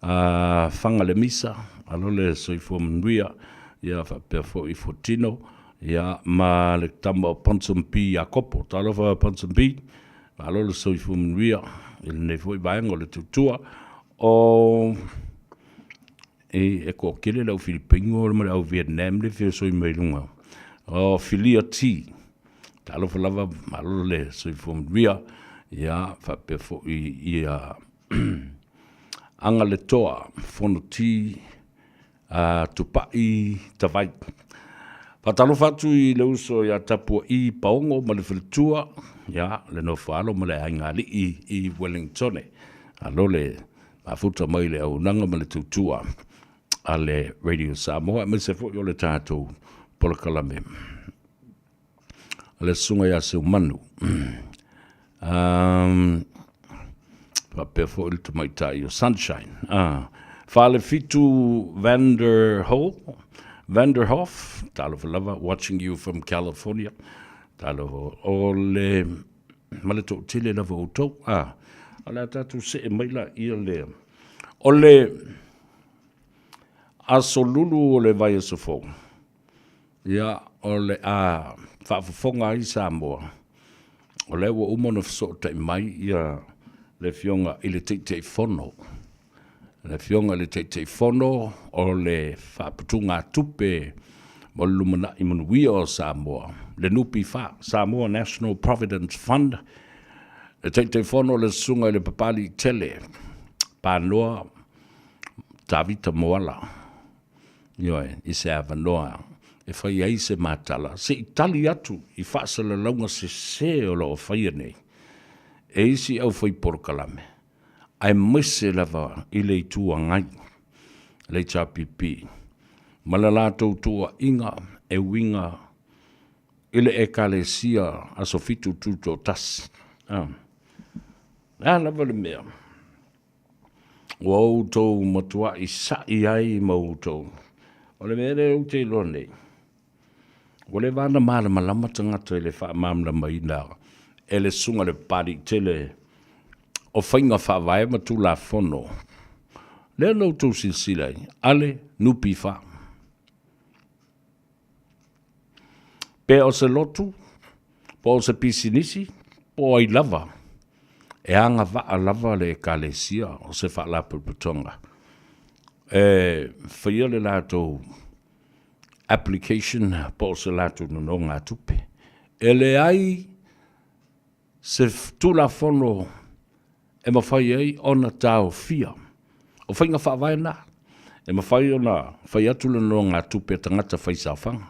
a Whanga le Misa, alo le soifua manuia, ia faapea foi Fotino, ia ma le tama o Ponson P. Iakopo, talofa Ponson P, malo le soifua manuia i lenei foi vaega o le tautua o E, e toatele le au Filipino ma le au Vietnam le feosoi mai luga o Filia Tea. Talofa lava, malo le soifua manuia, ia faapea foi ia Aga le Toa, Fono Tea, a Tupai Tavai. Faatalofa atu i le uso ia Tapua'i Paogo ma le faletua, ia le nofoalo ma le aiga alii i Wellingtone. Alo le mafuta mai le auaunaga ma le tautua a le Radio Samoa, aemaise foi o le tatou polokalame a le Susuga ia Seumanu. Um, faapea foi le tamaitai o Sunshine. Ah, Falefitu Vanderhol, Vanderhoff, talofa lava, watching you from California. Talofa o le ma le toatele lava outou. Ah, O le a tatou see mai laia lea. O le aso lulu o le vaiaso fou, ia, o le a faafofoga ai Samoa, o lea ua uma ona fesootai mai ia le Afioga i le Taitaifono, le Afioga i le Taitaifono o le Faaputugatupe mo le Lumanai Manuia o Samoa, le NPF, Samoa National Provident Fund, le Taitaifono le Susuga i le Papaliitele Panoa Tavita Moala. Ioe, i se avanoa e fai ai se matala, se i tali atu i faasalalauga sese o lo o faia nei e isi aufaipolokalame, aemaise lava i le Itu Agai, le HRPP, ma le latou tuuaiga e uiga i le Ekalesia Aso Fitu Tutoatasi. A. Le a lava le mea ua outou matuai sa'i ai ma outou, o le mea lea ou te iloa nei, ua leva ona malamalama tagata i le faamalamalamaina e le Susuga i le Papaliitele o faiga faavae ma Tulafono, lea na outou silasila ai, a le NPF. Pe o se lotu, po o se pisinisi, po o ai lava, e agavaa lava le Ekalesia o se faalapotopotoga e faia le latou application po o se latou nonogatupe. E leai se Tulafono e mafai ai ona taofia. O faiga faavae na, e mafai ona fai atu le nonogatupe a tagata faisaofaga,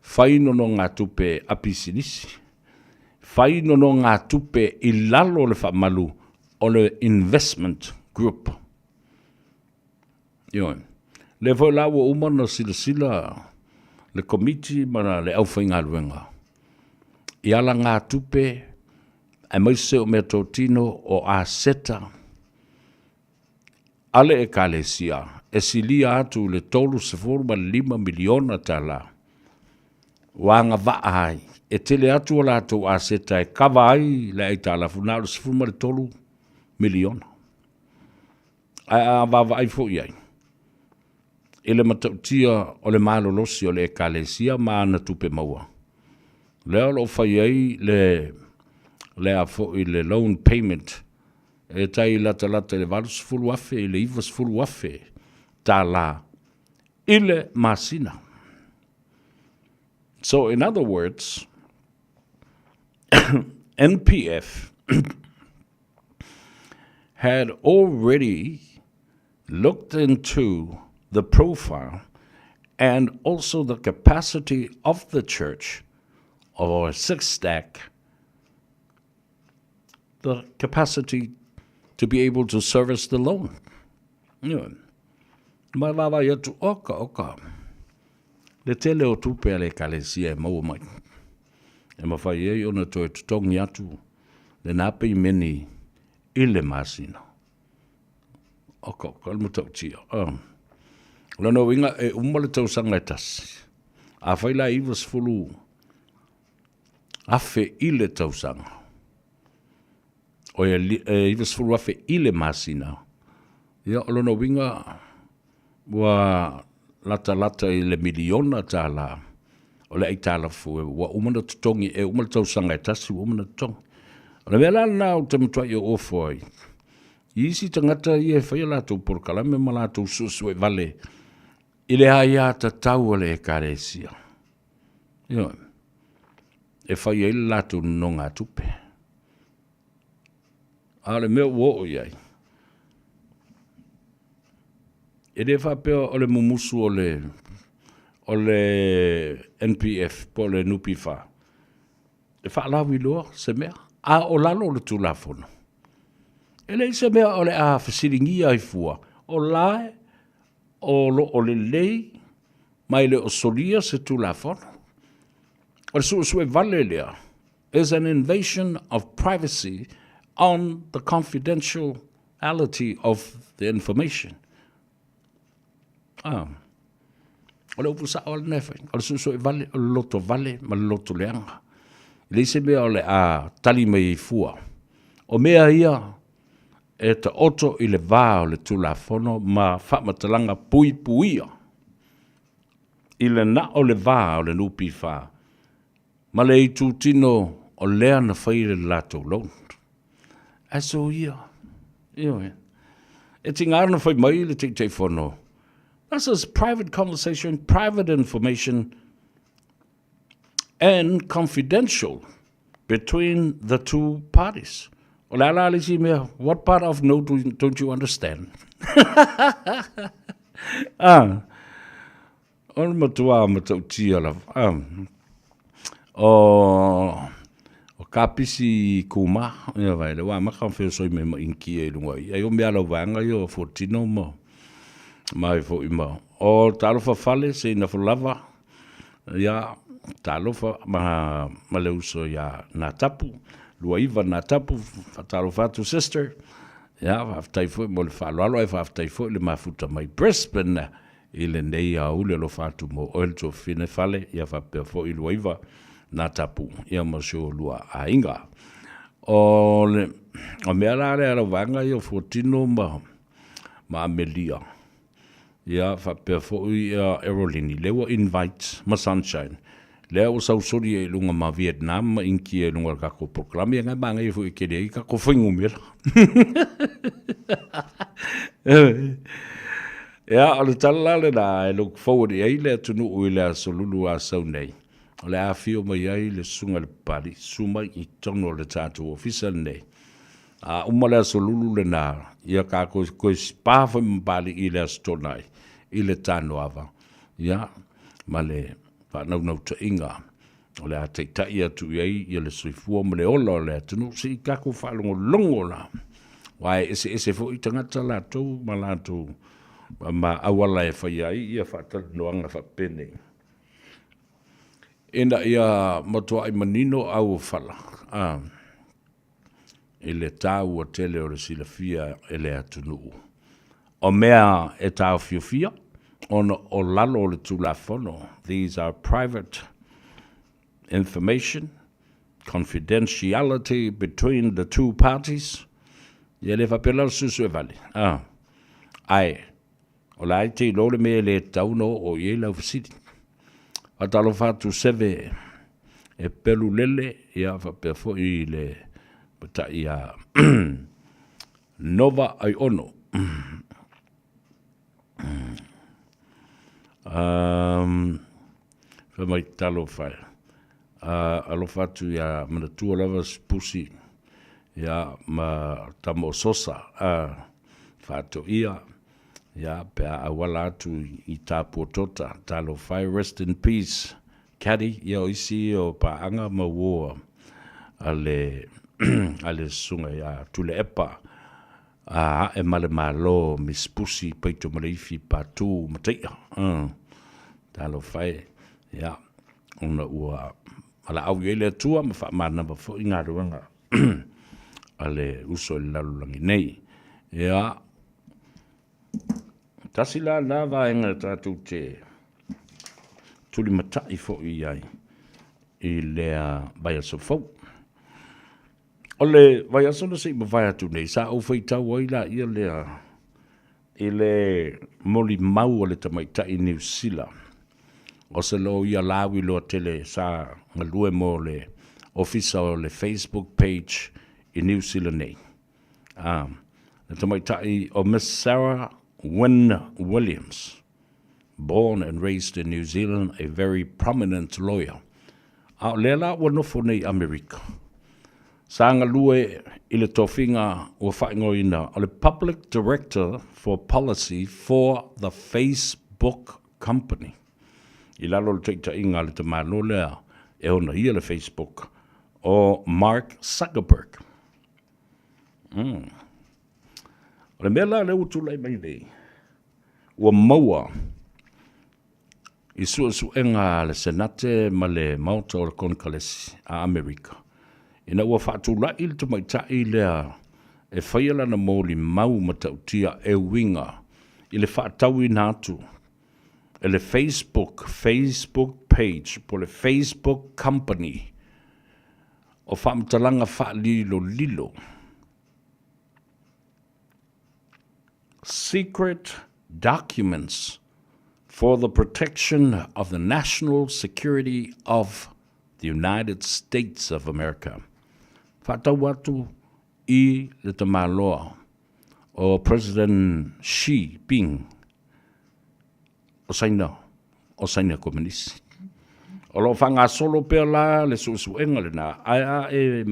fai nonogatupe a pisinisi, fai nonogatupe i lalo o le faamalu o le investment group. Ioe. Lea foi la ua uma ona silasila le Komiti ma le aufaigaluega i alagatupe aemaise o meatotino o aseta a le Ekalesia e silia atu i le $35 miliona tala ua agavaa ai e tele atu a latou aseta e kava ai le aitalafu na o le $13 miliona. Ae a vaavaai foi i ai i le matautia o le malolosi o le Ekalesia ma ana tupe maua, lea o lo o fai ai le, le a foi le loan payment e tai latalata i le $80,000 i le $90,000 tala i le masina. So in other words, NPF had already looked into the profile and also the capacity of the church or six stack the capacity to be able to service the loan. Ioe. Ma vaavaai atu, oka, oka, le tele o tupe a le Ekalesia e maua mai, e mafai ai ona toe totogi atu lena peimeni i le masina. Oka, oka, o le matautia. Oh. O lona uiga, e uma le tausaga e tasi. Afai la e 90,000 i le tausaga, o e 90,000 i le masina, ia o lona uiga ua latalata i le miliona tala o le aitalafu ua uma ona totogi, e uma le tausaga e tasi ua uma ona totogi. O le mea la lena ou te matuai ofo ai i isi tagata ia e fai a latou polokalame ma latou suesue vale i le aiatatau a le Ekalesia. Ioe. E fai ai le latou nonogatupe. A o le mea ua oo i ai, e le faapea o le mumusu o le, o le NPF po o le NPF e faalauiloa se mea, a o lalo o le Tulafono, e leai se mea o le a fesiligia ai fua, o la e o lo o lelei ma e le o solia se Tulafono. O le suesue vale lea is an invasion of privacy on the confidentiality of the information. Ah. O le upu sao lena e fai, o le suesue vale, o le loto vale ma le loto leaga. E leai se mea o le a tali mai ai fua. O mea ia e taoto i le va o le Tulafono ma faamatalaga puipuia i le na o le va o le NPF ma le itutino o lea na fai le latou loan. Ae soia, ioe, e tiga ona fai mai le Taitaifono, This is private conversation, private information and confidential between the two parties. O le a la le isi mea, what part of no do, don't you understand? ah, o le matua matautia lava. Ah, o, o kapisi kuma, ia vai, le wa maka feosoi me ma inki e lunga i. Ai o mea lau vaega ia o fuatino ma, ma ai foi ma. O talofa fale se ina lava, Ia, talofa ma, ma le uso ia Natapu, Luaiva Natapu, faatalofa atu sister. Ia, faafetai foi mo le faaaloalo ae faafetai foi le mafuta mai Brisbane i lenei aoauli. Alofa atu mo oe le tuafafine fale, ia faapea foi Luaiva Natapu, ia ma si oulua aiga. O le o mea la lea lau vaega ia o Fuatino ma, ma Amelia. Ia faapea foi ia Erolini, lea ua invite ma Sunshine, lea ua sausoli ai i luga ma Vietnam ma Inkia i luga o le tatou polokalame, ia na e manaia foi e tele ai tatou fuainumera. Ia, o le tala la lena e look forward i ai le atunuu i le Aso Lulu a sau nei, o le a afio mai ai le Susuga i le Papalii, susu mai i totonu o le tatou ofisa lenei. A uma le aso lulu lena, ia ka koe spa foi ma Papalii i le Aso Toonai i le Tanoava, ia, ma le faanaunautaiga o le a taitai atu i ai ia le soifua ma le ola o le atunuu, se i tatou faalogologo la, aua e eseese foi tagata latou ma latou ma auala e faia ai ia faatalanoaga faapenei. Ina ia matuai manino auofala, a. i le taua tele o le silafia e le atunuu. O mea e taofiofia ona o lalo o le Tulafono, these are private information, confidentiality between the two parties, ia le faapea la o le suesue vale, a, ae O la e te iloa le mea e le tatau ona oo i ai lau fesili. Faatalofa atu Seve e pelu lele, ia faapea foi i le matai ia Nova Aiono. Um, fai mai talofa e. Alofa atu ia manatua lava Pusi ia ma tama o Sosa faatoia ia pe a auala atu i Tapuatota. Talofa e, rest in peace Caddy. Ia o isi ia o paaga ma uo a le a le susuga ia Tuilaepa a ae ma le Malo Miss Pusi Paitomaleifi Patu Mataia. Talofa e, ia ona ua valaau i ai le Atua ma faamanava foi galuega a le uso i le lalolagi nei. Ia, tasi la lena vaega tatou te tulimatai foi i ai i lea vaiaso fou. O le vaiaso na se i mavae atu nei, sa ou faitau ai laia lea i le molimau a le tamaitai Niu Sila, o se loia lauiloa tele sa galue mo le ofisa o le Facebook page i Niu Sila nei. A, le tamaitai o Miss Sarah Wynne Williams, born and raised in New Zealand, a very prominent lawyer. A o lea la ua nofo nei i Amerika. Sa galue i le tofiga ua faaigoaina o le Public Director for Policy for the Facebook Company i lalo o le taitaiga a le tamāloa lea e ona ia le Facebook o Mark Zuckerberg. Mm. O le mea la lea ua tulai mai nei, ua maua i suesuega a le Senate ma le Maota o le Konekaresi a Amerika, ina ua faatulai le tamaitai lea e faia lana molimau matautia e uiga i le faatauina atu e le Facebook, Facebook page po o le Facebook company o faamatalaga faalilolilo. Secret Documents for the Protection of the National Security of the United States of America. Faatau atu i le tamaloa o President Xi Ping o Saina, o Saina Komanisi. O lo o faagasolo pea la le suesuega lena, ae a e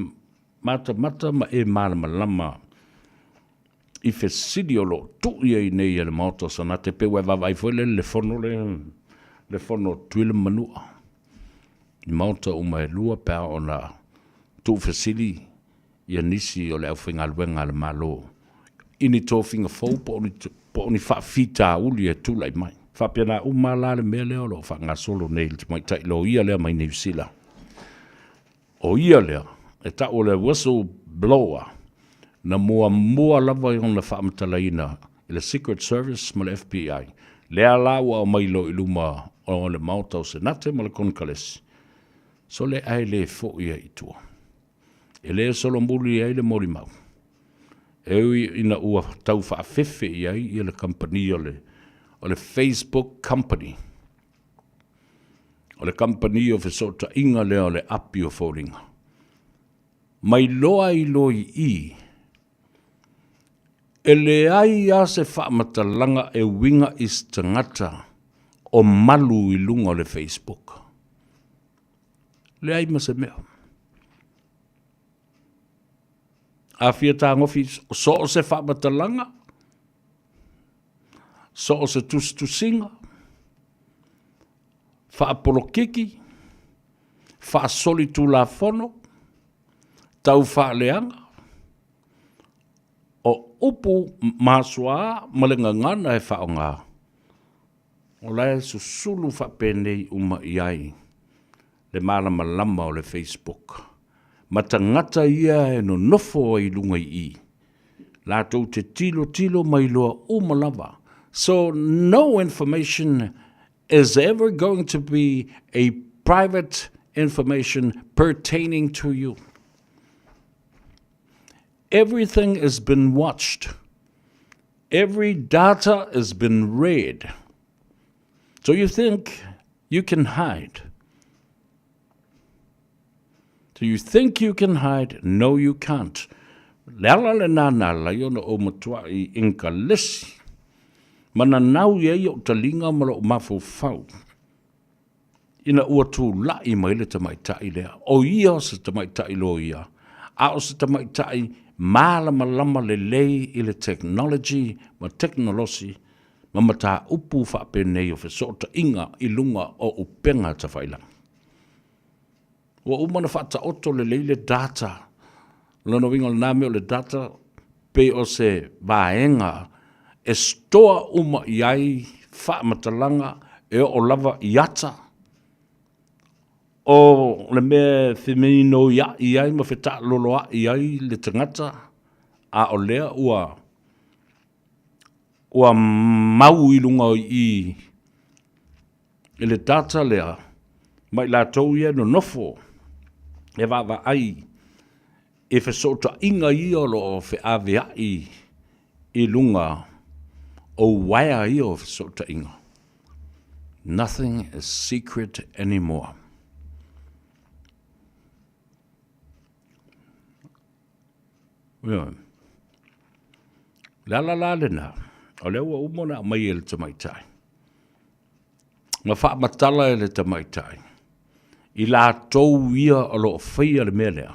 matamata ma e malamalama i fesili o lo o tuu i ai nei e le Maota o Sanate, pei ua e vaavaai foi lele le fono le, le fono o Tutuila ma Manua, i Maota uma e lua pe a ona tuufesili ia nisi o le aufaigaluega a le Malo i ni tofiga fou po o ni, po o ni faafitauli e tulai mai. Faapena uma la le mea lea o lo o faagasolo nei i le tamaitai loia lea mai Niu Sila. O ia lea e tau o le whistle blower na muamua lava i ona faamatalaina i le Secret Service ma le FBI, lea la ua aumai loa i luma o le Maota o Senate ma le Konekalesi. Sole ae le foi ai i tua. E le solomuli ai le molimau. E ui ina ua tau faafefe i ai ia le kamupani o le, o le Facebook Company. O le kamupani o fesootaiga lea o le api o foliga. Mai loa i loi i, e leai a se faamatalaga e uiga i se tagata o malu i luga o le Facebook. Leai ma se mea. A fia tagofi so o se faamatalaga, so o se tusitusiga, faapolokiki, faasolitulafono, tau faaleaga, o upu masoa ma le gagana e faaaoga, o la e susulu faapenei uma i ai le malamalama o le Facebook ma tagata ia e nonofo ai i luga i i, latou te tilotilo ma iloa uma lava. So no information is ever going to be a private information pertaining to you. Everything has been watched. Every data has been read. So you think you can hide. Do you think you can hide? No, you can't. Le ala lena na ala ai ona ou matuaʻi Inkalesi ma nanau i ai oʻu taliga ma loʻu mafaufau ina ua tulaʻi mai le tamaitai lea. ʻO ia o se tamaitai loia, a o se tamaitai malamalama lelei i le technology ma tekonolosi ma mataupu faapenei o fesootaiga i luga o upega tafailagi. Ua uma ona faataoto lelei le data. O lona uiga o lena mea o le data pei o se vaega e store uma i ai faamatalaga e oo lava i ata o le mea e feminoiaʻi ai ma fetaaloloaʻi ai le tagata, a o lea ua ua mau i luga i i i le data lea ma i latou ia e nonofo e vaavaai i fesootaiga ia o lo o feaveai i luga o uaea ia o fesootaiga. Nothing is secret anymore. Ioe. Le ala la lena, o lea ua uma ona aumai e le tamaitai. Na faamatala e le tamaitai i latou ia o lo o faia le mea lea.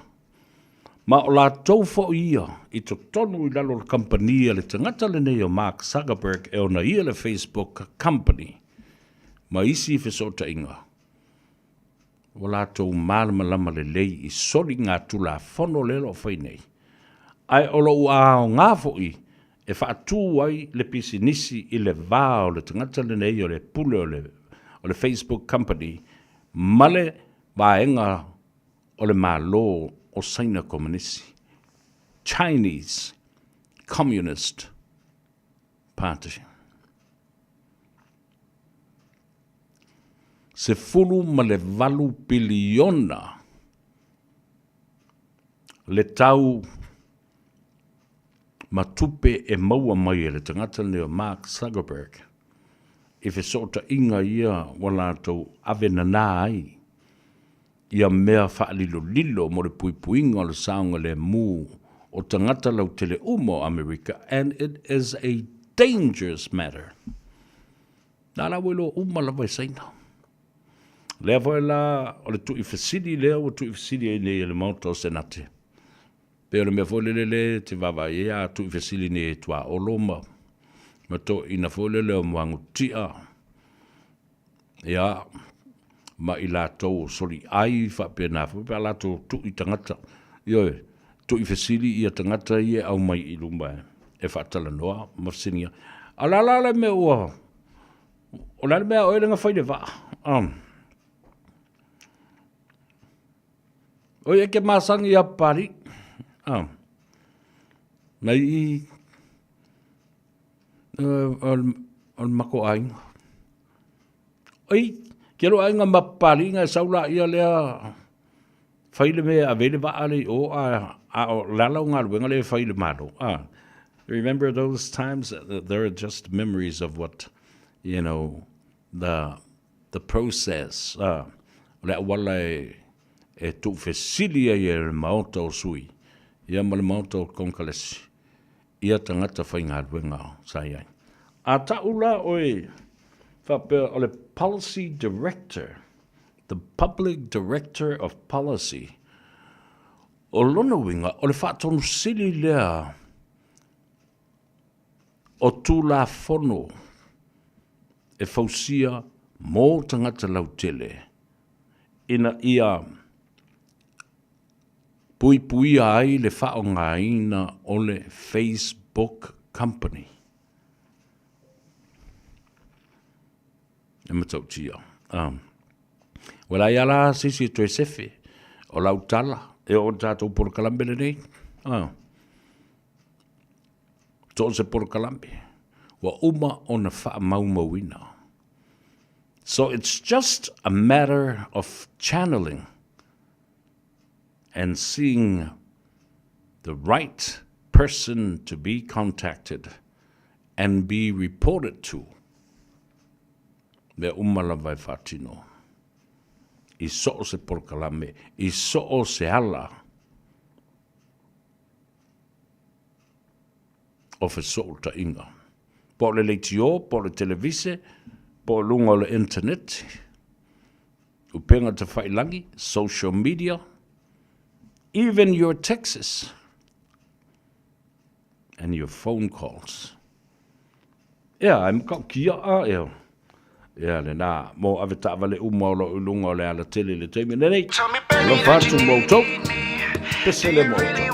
Ma o latou foi ia i totonu i lalo o le kamupani a le tagata lenei o Mark Zuckerberg e ona ia le Facebook Company ma isi fesootaiga. Ua latou malamalama lelei i soligatulafono lea o lo o fai nei, ae o lo o ua aoga foi e faatu ai le pisinisi i le va o le tagata lenei o le pule o le, o le Facebook Company ma le vaega o le Malo o Saina Komonisi, Chinese Communist Party. 18 piliona le tau ma tupe e maua mai e le tagata lenei o Mark Zuckerberg i fesootaiga ia ua latou ave nanā ai ia mea faalilolilo mo le puipuiga o le saogalemu o tagata lautele uma o Amerika and it is a dangerous matter. Na la ua iloa uma lava e Saina. Lea foi la o le tuuifesili lea ua tuuifesili ai nei e le Maota o Senate. Pei o le mea foi lele le te vaavaai ai a tuuifesili nei e Tuaolo ma ma toeaiina foi lele o Muagututia ia ma i latou o soliai faapena foi pe a latou tui tagata. Ioe, tuuifesili ia tagata ia e aumai i luma e faatalanoa ma fesiligia. A o le a la le mea ua O le a le mea a oe le na fai le vaa? Oi e ke masani ia Papalii. Mai i o le matou aiga. Oi, ke lou aiga ma Papalii na e sau laia lea fai le mea e ave ai le vaa lea i o, a o le a lau galuega lea e fai i le Malo? Remember those times? There are just memories of what, you know, the, the process, o le auala e, e tuufesili ai e le Maota o sui, ia ma le Maota o Konekaresi, ia tagata faigaluega sa i ai. A ta'u la oe faapea o le Policy Director, the Public Director of Policy, o lona uiga o le faatonu sili lea o Tulafono e fausia mo tagata lautele ina ia puipuia ai le faaaogaina o le Facebook Company. E matautia. Ua leai lava la se isi e toe sefe o lau tala e oo i le tatou polokalame lenei. So o se polokalame ua uma ona faamaumauina. So it's just a matter of channeling and seeing the right person to be contacted and be reported to. Mea uma lava e faatino i so o se polokalame, i so o se ala o fesootaiga. Po o le leitio, po o le televise, po o luga o le internet, upega tafailagi, social media, even your texts and your phone calls. Ea, e matautia a, ea. Ea, lena, mo ave taavale uma o lo o i luga o le alatele i le taimi lenei. Alofa atu ma outou. Pese lea ma outou.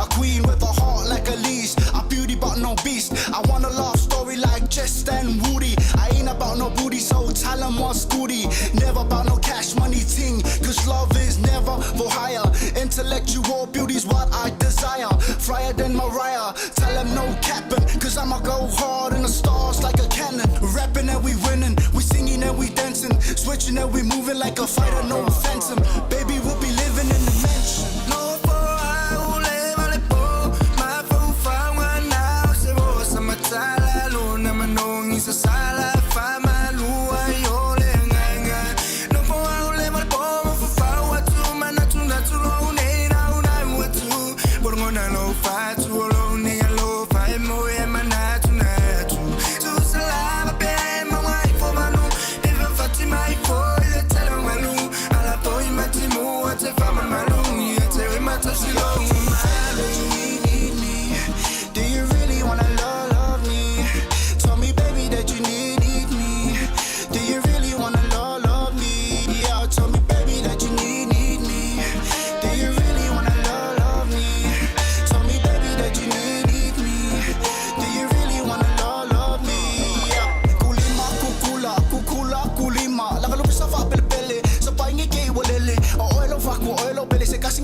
A queen with a heart like Elise, a beauty but no beast. I want a love story like Jess and Woody. I ain't about no booty, so tell 'em what's goody. Never about no cash money ting, cause love is never for hire. Intellectual beauty's what I desire. Flyer than Mariah, tell 'em no capping, cause I'ma go hard in the stars like a cannon. Rapping and we winning, we singing and we dancing, switching and we moving like a fighter, no phantom. Baby, we'll be living in the mansion.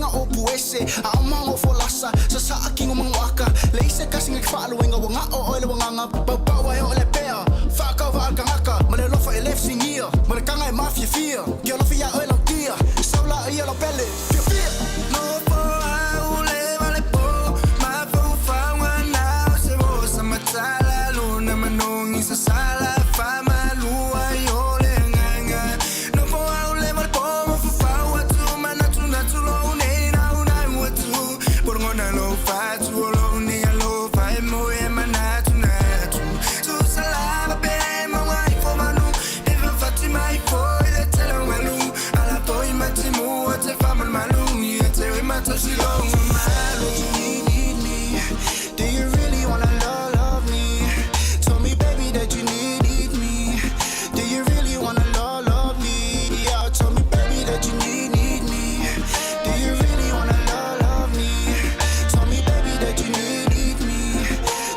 nga opu ese A o mango fo lasa Sa sa a kingo mango aka Le ise kasi nga kfaaluenga Wa nga o oile wa nganga Pau pau ai o le pea Whaakau wa alkangaka Ma le lofa e lef singia Ma le kanga e mafia fia Ke alofa ia oe lau tia Saula ia lau pele Fia fia No fo au le vale po Ma fo faunga na o se o sa matala Luna manongi sa sala Fa malua i o le nganga No fo au le vale po Ma fo fau atu Manatu natu lo nei na una atu Porongona lo fatu o lo nei alo fa e mo e manatu natu Tu salava pe e mo ai fo manu E fa fati mai fo i le tele o malu Ala fo i matimu o te fa mal malu I e te ui matosi lo malu Do you need me? Do you really wanna love, love me? Tell me baby that you need, need me Do you really wanna love, love me? Yeah, tell me baby that you need, need me Do you really wanna love, love me? Tell me baby that you need, need me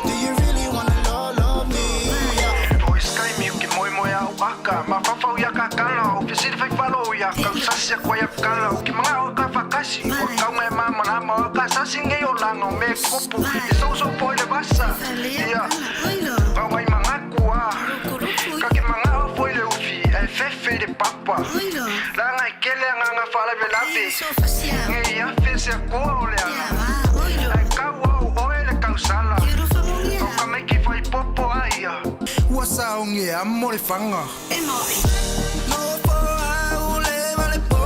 Do you really wanna love, love me? Yeah. O sky mi ke moe moe au aka ma fafau ia ka kala o ke siri fai falo ia kau sasi a koia kala o ke manga o ka whakasi o kau ngai ma mana ma o ka sasi ngei o langa o me kupu e sou sou poi le vasa ia kau ngai mangaku a ka ke manga o foi le ufi e fefe le papa la ngai kele anga nga whala ve lave ngei a fese a kua o le ana ai kau au oe le kausala o ka meiki whai popo a ia Ua saongi a mo le fanga. No fo au le vale po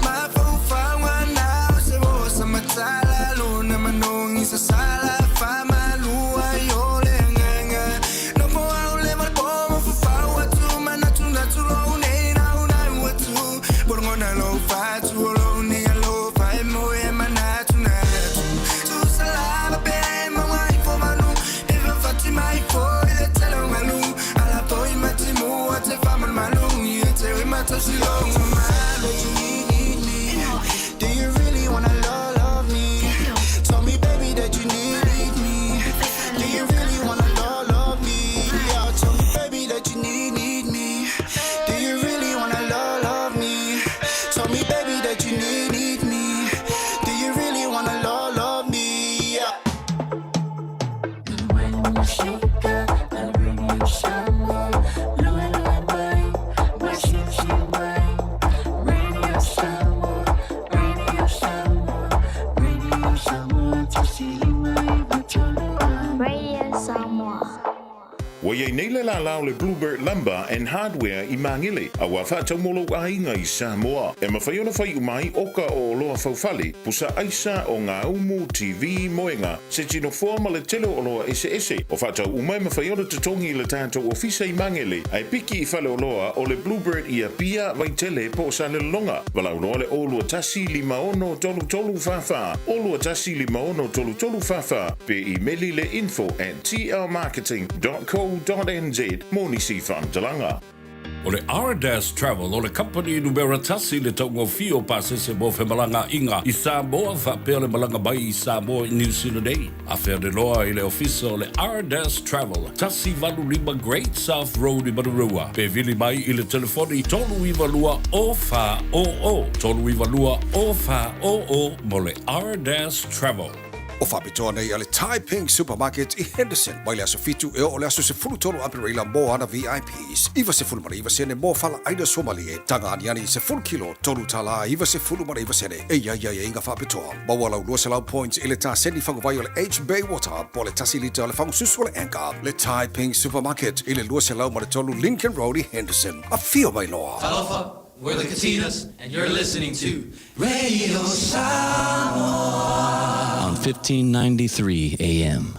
Ma fo faunga na o se o sa matala Luna manongi sa sala Fa malua i o le nganga No fo au le vale po Ma fo fau atu Manatu natu lo nei na una atu Porongona lo fatu o lo nei alo fa e mo e manatu natu Tu salava pe e mo ai fo manu E fa fati mai fo i le tele o malu Ala fo i matimu o te fa mal malu I e te ui matosi lo malu Do you need, need me? Do you really wanna love, love me? Tell me, baby, that you need, need me. Do you really wanna love, love me? Yeah, tell me, baby, that you need, need me. Do you really wanna love, love me? Tell me, baby, that you need, need me. Do you really wanna love, love me? Yeah. Radio Samoa. Ua i ai nei le lālā o le Bluebird Lumber and Hardware i Māngere, a ua faatau mo lou aiga i Samoa. E mafai ona fai uma ai oka o oloa faufale, pusa aisa o ngā umu, TV, moenga, se tino foa ma le tele o oloa eseese. O faatau uma e mafai ona totogi i le tatou ofisa i Māngere, ae piki i faleoloa o le Bluebird i Apia, Vaitele po o Salelologa. Valaau loa le 021 56 33 44, 021 56 33 44, pe imeli le info at tlmarketing dot co dot nz mo nisi faamatalaga. O le Ardas Travel o le kamupani numera tasi i le taugofie o pasese mo femalagaaiga i Samoa faapea le malaga mai i Samoa i Niu Sila nei. Afe ane loa i le ofisa o le Ardas Travel, 185 Great South Road i Manurewa, pe vili mai i le telefoni 392 0400, 392 0400 mo le Ardas Travel. O faapitoa nei a le Thai Pink Supermarket i Henderson mai le aso 7 e oo le aso 13 Apereila mō ana VIPs. 99 sene mō fala aina suamalie, taga aniani 10 kilo, $3.99 sene. E i ai aiaiga faapitoa. Maua lau 200 points i le taseni faguvai o le H Bay Water po o le 1 lita o le fagususu o le Anchor. Le Thai Pink Supermarket i le 203 Lincoln Road i Henderson. Afio mai loa! Talofa, we're the Katinas, and you're listening to Radio Samoa on 1593 AM.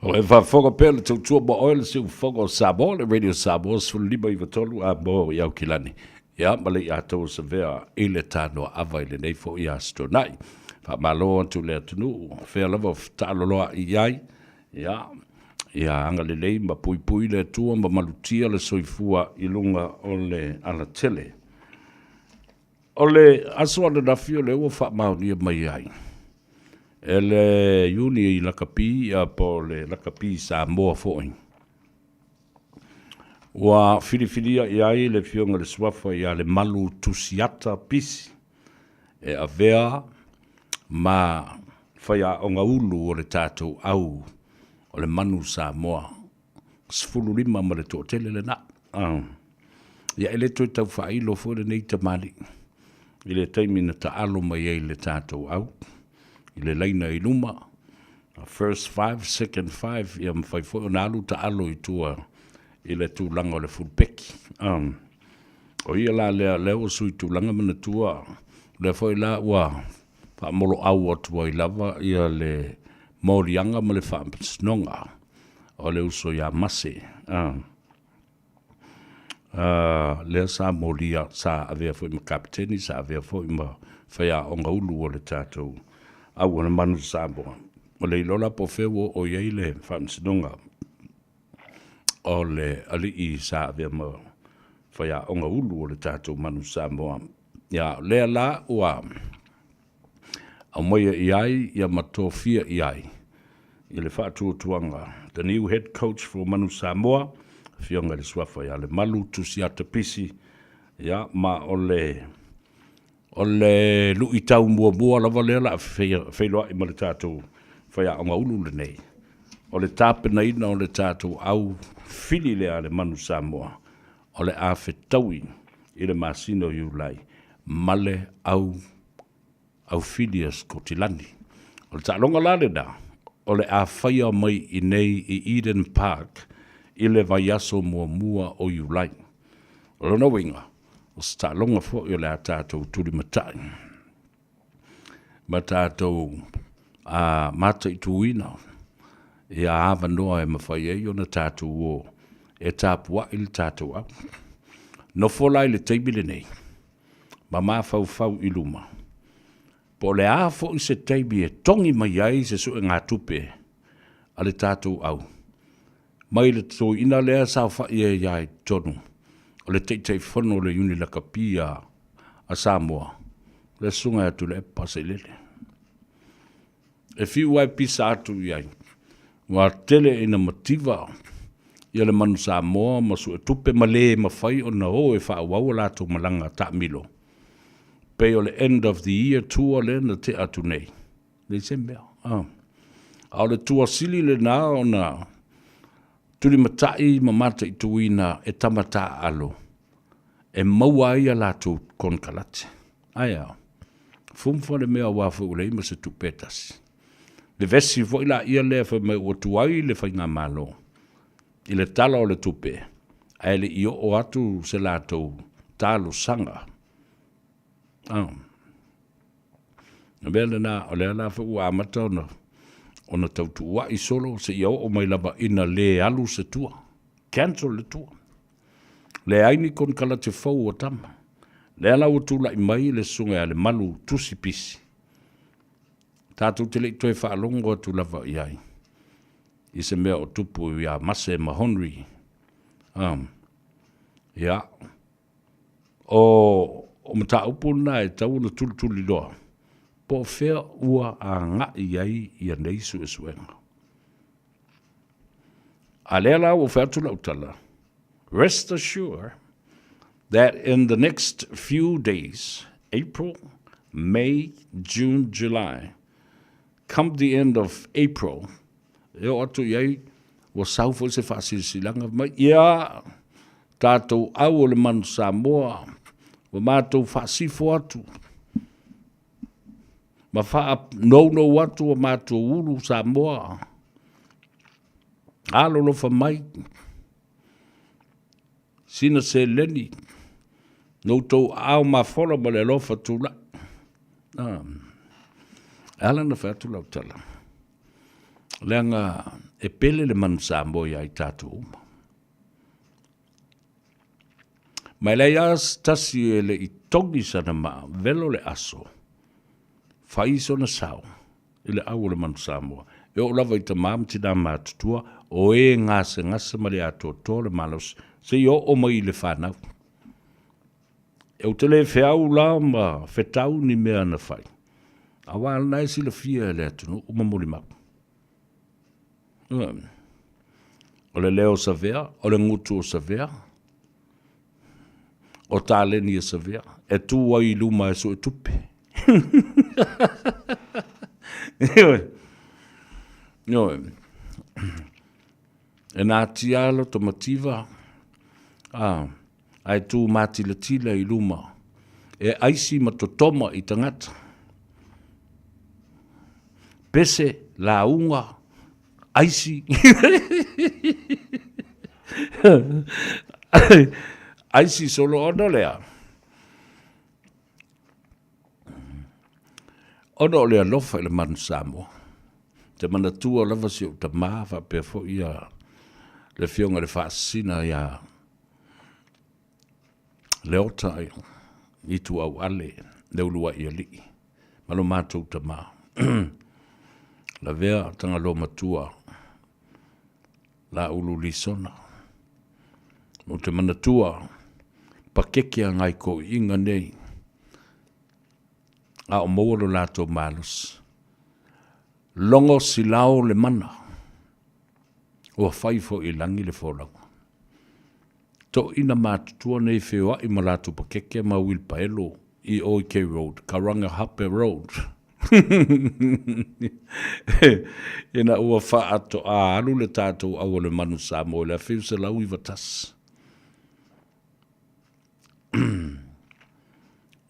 O e faafofoga pea le tautua ma oe le siufofoga o Samoa, le Radio Samoa 15 93 a mo i Aukilani. Ia, ma le i atou o savea i le tanoa ava i lenei foʻi aso tuanai. Faamalo atu i le atunuu, fea lava o fetaaloloaʻi i ai, ia, ia agalelei ma puipui le Atua ma malutia le soifua i luga o le alatele. O le aso ananafi o lea ua faamaonia mai ai e le Iuni i Lakapi, ia po o le Lakapi Samoa foi. Ua filifilia i ai le Afioga i le Suafa ia Lemalu Tusiata Pisi e avea ma faiaoga ulu o le tatou au o le manu Samoa, 15 ma le toatele lena. Ia e le toe tau faailo foi lenei tamalii i le taimi na taalo mai ai le tatou au i le laina i luma, first five, second five, ia mafai foi ona alu taalo i tua i le tulaga o le fulupeki. O ia la lea, lea ua sui tulaga manatua, lea foi la ua faamoloau atu ai lava ia le moliaga ma le faamasinoga o le uso ia Mase. Lea sa molia, sa avea foi ma kapeteni, sa avea foi ma faiaoga ulu o le tatou au o le Manu Samoa. Ua le iloa la po o fea ua oo i ai le faamasinoga o le alii sa avea ma faiaoga ulu o le tatou Manu Samoa. Ia, o lea la ua aumaia i ai ia ma tofia i ai i le faatuatuaga the new head coach for Manu Samoa, Afioga i le Suafa ia Lemalu Tusiata Pisi, ia ma o le o le luitau muamua lava lea la feiloai ma le tatou faiaoga ulu lenei, o le tapenaina o le tatou au fili lea a le Manu Samoa o le a fetaui i le masina o Iulai ma le au aufili a Sikotilani. O le taaloga la lena, o le a faia mai i nei i Eden Park i le vaiaso muamua o Iulai. O lona uiga, o se taaloga foi o le a tatou tulimatai ma tatou a mataituina ia avanoa e mafai ai ona tatou o e tapuai le tatou au. Nofo la i le taimi lenei ma mafaufau i luma, po o le a foi se taimi e togi mai ai se suegatupe a le tatou au mai le totoina lea saofai ai i totonu o le Taitaifono o le Iuni Lakapi a Samoa, le Susuga ia Tuilaepa Sailele. E fiu ai pisa atu i ai, ua tele ina mativa ia le Manu Samoa ma suetupe ma le mafai ona o e faaauau a latou malaga taamilo, pei o le end of the year tour lea na tea atu nei. Leai se mea. A o le tuasili lena ona tulimatai ma mataituina e tama taaalo e maua ai a latou konekarate. Ae a? Fumu le mea aua foi ua leai ma se tupe e tasi. Vevesi foi laia lea fai mai ua tuai le faigamalo i le Tala o le Tupe ae le i oo atu se latou talosaga. O le mea lena, o lea la foi ua amata ona ona tautuua'i solo seia oo mai lava ina le alu se tua. Cancel le tua. Leai ni konekarate fou a tama. Lea la ua tulai mai le susuga ia Lemalu Tusi Pisi. Tatou te le i toe faalogo atu lava i ai i se mea o tupu ia Mase ma Henry. Ia, o, o mataupu lena e tatau ona tulituliloa po o fea ua agai i ai ia nei suesuega. A lea la ua fai atu lau tala, rest assured that in the next few days, April, May, June, July, come the end of April, e oo atu i ai, ua sau foi se faasilasilaga mai, ia, tatou au o le Manu Samoa, ua matou faasifo atu, ma faanounou atu a matou ulu Samoa, alolofa mai, sina seleni, no outou aao mafola ma le alofa tulai. Ah. E ala na fai atu lau tala, leaga e pele le manu Samoa ia i tatou uma. Ma e leai lava se tasi e le i togi sana maa, velo le aso, fai sona sao i le au o le manu Samoa. E oo lava i tama ma tinā matutua, o e gasegase ma le atoatoa le malosi, seia oo mai i le fanau. Ou te le feau la ma fetau ni mea na fai, aua o lena e silafia e le atunuu ma molimau. O le leo o Savea, o le gutu o Savea, o taleni e Savea, e tu ai i luma e suetupe. Ioe. Ioe. E natia loto mativa, a, ae tū mātilatila i luma, e aisi ma totoma i tagata. Pese, lauga, aisi. Aisi solo ona lea. Ona o le alofa i le Manu Samoa. Te manatua lava si ou tamā faapea foi ia le afioga i le Faasisina ia Leota Ituauale le uluai alii ma lo matou tamā. Lavea Tagaloa Matua Laulu Lisona. Ou te manatua pakeke a ngai toeaiina nei a o maua lo latou malosi. Logo silao le mana, ua fai foi i lagi le folauga. Toeaiina matutua nei feoai ma latou pakeke ma uilipaelo i o i K Road, Karangahape Road. Ina ua faatoa alu le tatou au o le Manu Samoa i le 1991.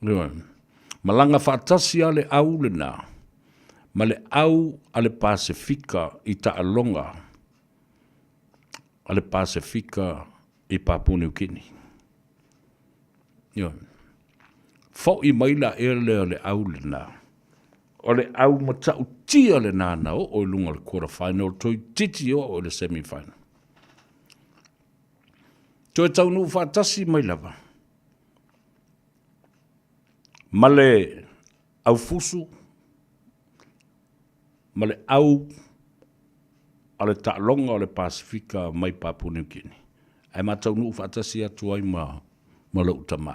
Ioe. Malaga faatasi lava le au lena ma le au a le Pasefika i taaloga a le Pasefika i Papua Niu Kini. Ioe. Fo'i mai la ea lea o le au lena. O le au matautia lena na oo i luga o le quarter final, toeitiiti oo i le semi final. Toe taunuu faatasi mai lava ma le aufusu ma le au a le taaloga o le Pasefika mai Papua Niu Kini, ae ma taunuu faatasi atu ai ma, ma lou tamā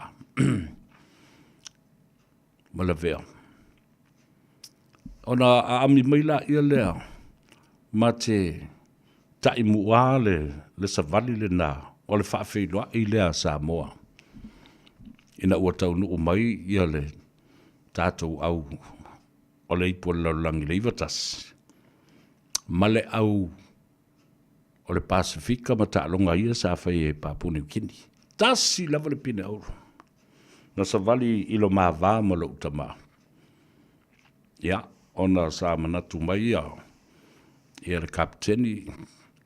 ma Lavea. Ona aami mai laia lea ma te taimuā le, le savali lena o le faafeiloai lea a Samoa ina ua taunuu mai ia le tatou au o le ipu o le lalolagi le 91 ma le au o le Pasefika ma taaloga ia sa fai e Papua Niu Kini. Tasi lava le pine auro. Na savali i lo mava ma lou tamā. Ia, ona sa manatu mai ia, ia le kapiteni,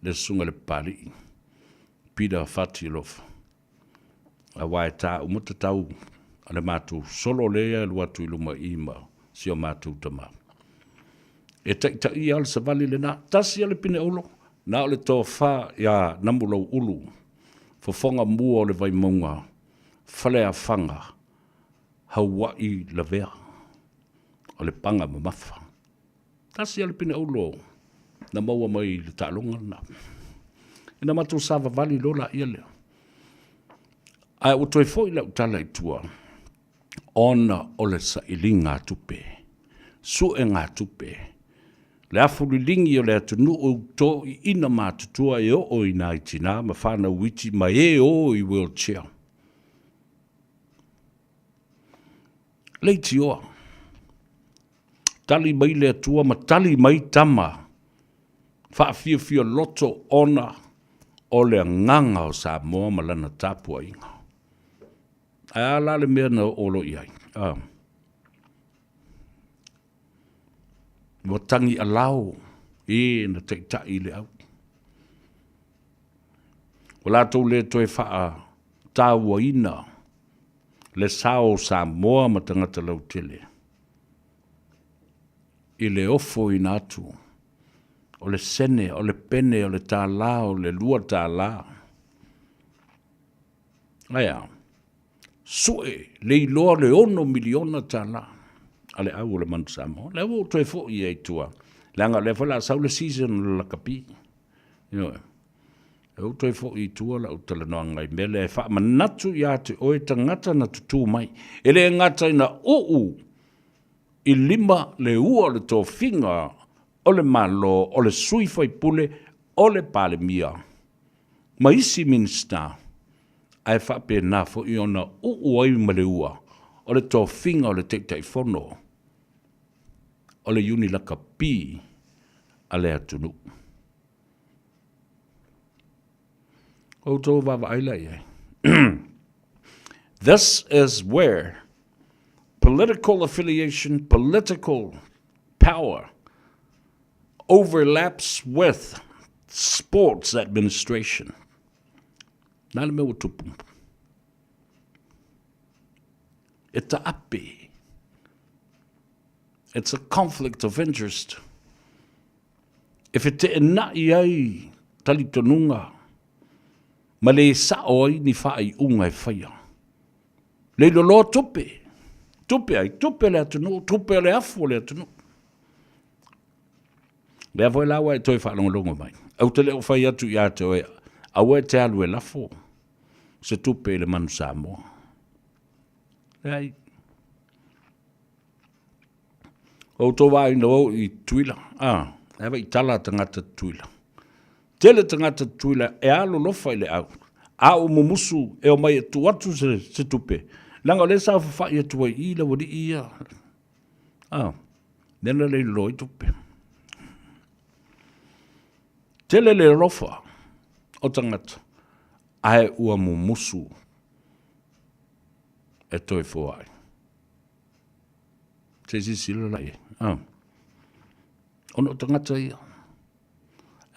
le susuga i le Papali'i, Peter Fatialofa. Aua e tā uma tatau a le matou solo lea e alu atu i luma i i ma si o matou tama. E taitaia le savali lena, tasi a le pine olo, na o le tofa ia Namulauulu, fofoga mua o le Vaimauga, Faleafaga, Haua'i Lavea, o le paga mamafa. Tasi lava le pine aulo na maua mai i le taaloga lena. Ina matou savavali loa laia lea. Ae ua toe foi lau tala i tua, ona o le sailiga tupe, suega tupe, le afu liligi o le atunuu toeaiina matutua e oo i nai tina ma fanau iti ma e o i wheelchair. Leitioa. Tali mai le Atua ma tali mai tama faafiafia loto ona o le agaga o Samoa ma lana tapuaiga. Ae a la le mea na oo loa i ai? Ah. Ua tagi alao e na taitai i le au. Ua latou le toe faatauaina le sao o Samoa ma tagata lautele i le ofoina atu o le sene, o le pene, o le tālā, o le $2. Ae a? Sue le iloa le $6 miliona tālā a le au o le Manu Samoa. Lea ua ou toe foi ai i tua, leaga o lea foi o le a sau le season o le lakapi. Ioe. E ou toe foi i tua lau talanoaga i mea lea e faamanatu ia te oe tagata na tutū mai. E le gata ina uu i lima le ua o le tofiga o le Malo, o le sui faipule, o le Palemia ma isi Minisita, ae faapena foi ona uu ai ma le ua o le tofiga o le Taitaifono. o le iuni lakapi a le atunuu. Outou vaavaai la i ai. This is where political affiliation, political power overlaps with sports administration. Nā le mea ua tupu. E taape. It's a conflict of interest. E feteenai ai talitonuga ma le sao ai ni faaiuga e faia. Le loloa tupe, tupe ai, tupe le atunuu, tupe o le afu o le atunuu. Lea foi la ua e toe faalogologo mai. Ou te le o fai atu ia te oe, aua e te alu e lafo se tupe i le Manu Samoa. Leai. O outou vaai na o i Tutuila, a, e ava i tala a tagata Tutuila. Tele tagata Tutuila e alolofa i le au, a o mumusu e omai e tuu atu se, se tupe. Leaga o lea sa fafa'i atu ai i le aualii ia. A, lea na le loloa ai tupe. Tele le alofa o tagata, ae ua mumusu e toe foai. Se i silasila la i ai. Ah. Ona o tagata ia.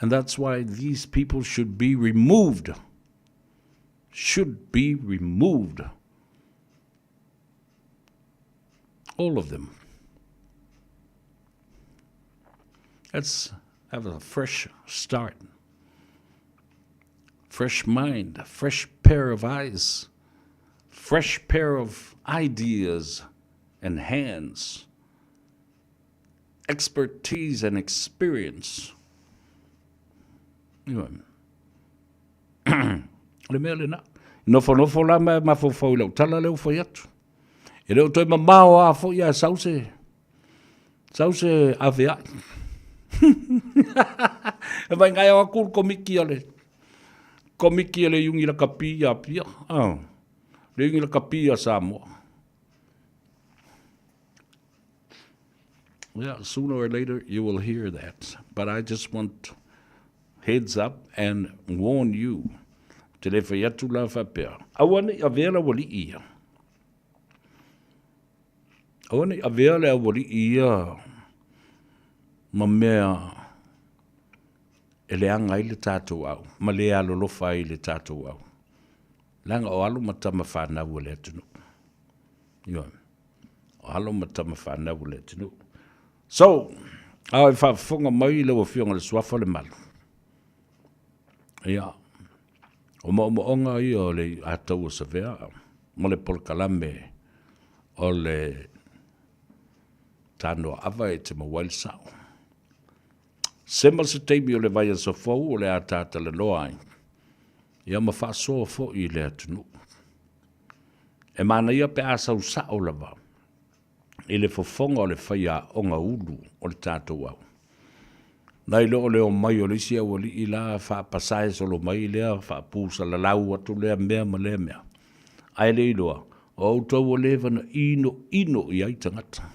And that's why these people should be removed. Should be removed. All of them. Let's have a fresh start. Fresh mind, a fresh pair of eyes, fresh pair of ideas and hands, expertise and experience. Ioe. O le mea lena. Nofonofo la ma mafaufau i lau tala lea ua fai atu. E le o toe mamao lava foi ae sau se, sau se aveai. E mai ngai o atu le komiti a le, komiti a le Iuni Lakapi ia Apia, ah, le Iuni Lakapi a Samoa. Yeah, sooner or later you will hear that. But I just want heads up and warn you. Te le whai atu la whapea. Aua nei avea la wali ia. Aua nei avea le awali ia ma mea e leaga ai le tatou au, ma le alolofa ai le tatou au. Leaga o alo ma tama fanau a le atunuu. Ioe. O alo ma tama fanau a le atunuu. So, a o e faafofoga mai lau Afioga i le Suafa o le Malu, ia, o moomooga ia o le Ataua Savea ma le polokalame o le Tanoaava e te maua ai le sao. Sema se taimi o le vaiaso fou o le a ta talanoa ai, ia ma faasoa foi i le atunuu. E manaia pe a sau sao lava i le fofoga o le faiaoga ulu o le tatou au. Nai lo o le omai o le isi aualii la faapasae solo mai lea faapusalalau atu lea mea ma lea mea. Ae le iloa, o outou ua leva na inoino i ai tagata.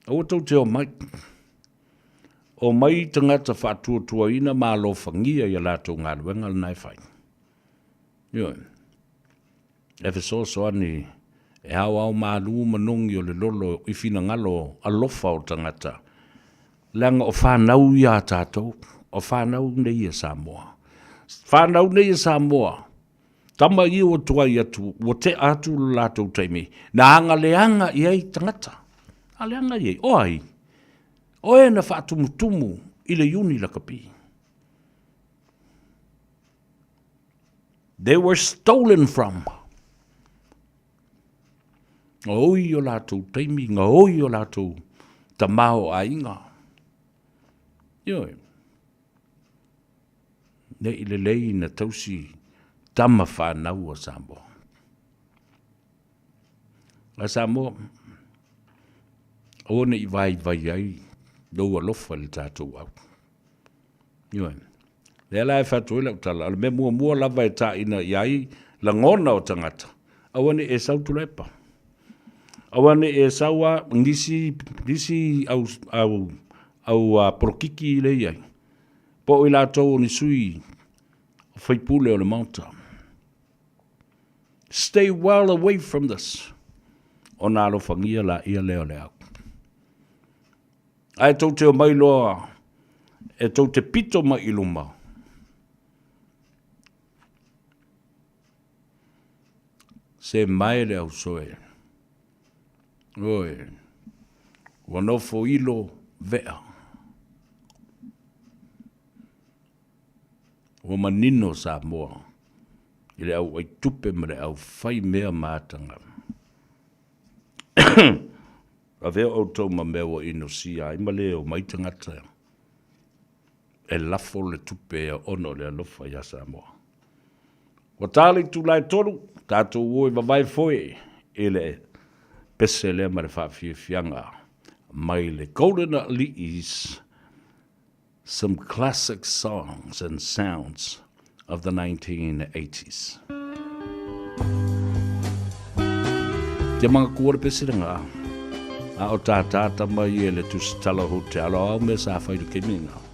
Aua tou te omai. Omai tagata faatuatuaina ma alofagia i a latou galuega lena e fai. Ioe. E fesoasoani e aoao malu manogi o le lolo i finagalo alofa o tagata, leaga o fanau ia a tatou, o fanau nei a Samoa. Fanau nei a Samoa, tama ia ua tuai atu, ua tea atu lo latou taimi, na agaleaga i ai tagata. Aleaga i ai, o ai? O e na faatumutumu i le Iuni Lakapi. They were stolen from. Gaoi o latou taimi, gaoi o latou tamaoaiga. Ioe. Ne i lelei na tausi tama whanau a Samoa. A Samoa, aua ne i vaivai ai lou alofa i le tatou au. Ioe. Lea la e fai atu ai lau tala, o le mea muamua lava e taina i ai lagona o tagata, aua ne i e sau Tuilaepa. Aua ne i e sau a nisi, nisi au, au, au a polokiki le i ai, po o i latou o ni sui faipule o le Maota. Stay well away from this. Ona alofagia laia lea o le au. Ae tou te omai loa e tou te pito mai i luma. Se mae le ausoe. Oi, ua nofo ilo vea. Ua manino Samoa i le auai tupe ma le au fai mea ma ataga. Avea outou ma mea ua inosia ai ma le omai tagata e lafo le tupe ona o le alofa iā Samoa. Ua ta le itula e tolu, tatou o e vavae foe i le pese lea ma le faafiafiaga mai le Golden Alii's Some Classic Songs and Sounds of the 1980s. Te manatua le pese lenā, a o tātata mai e le Tusitala Hotel o au mea sa fai le kemi ngā.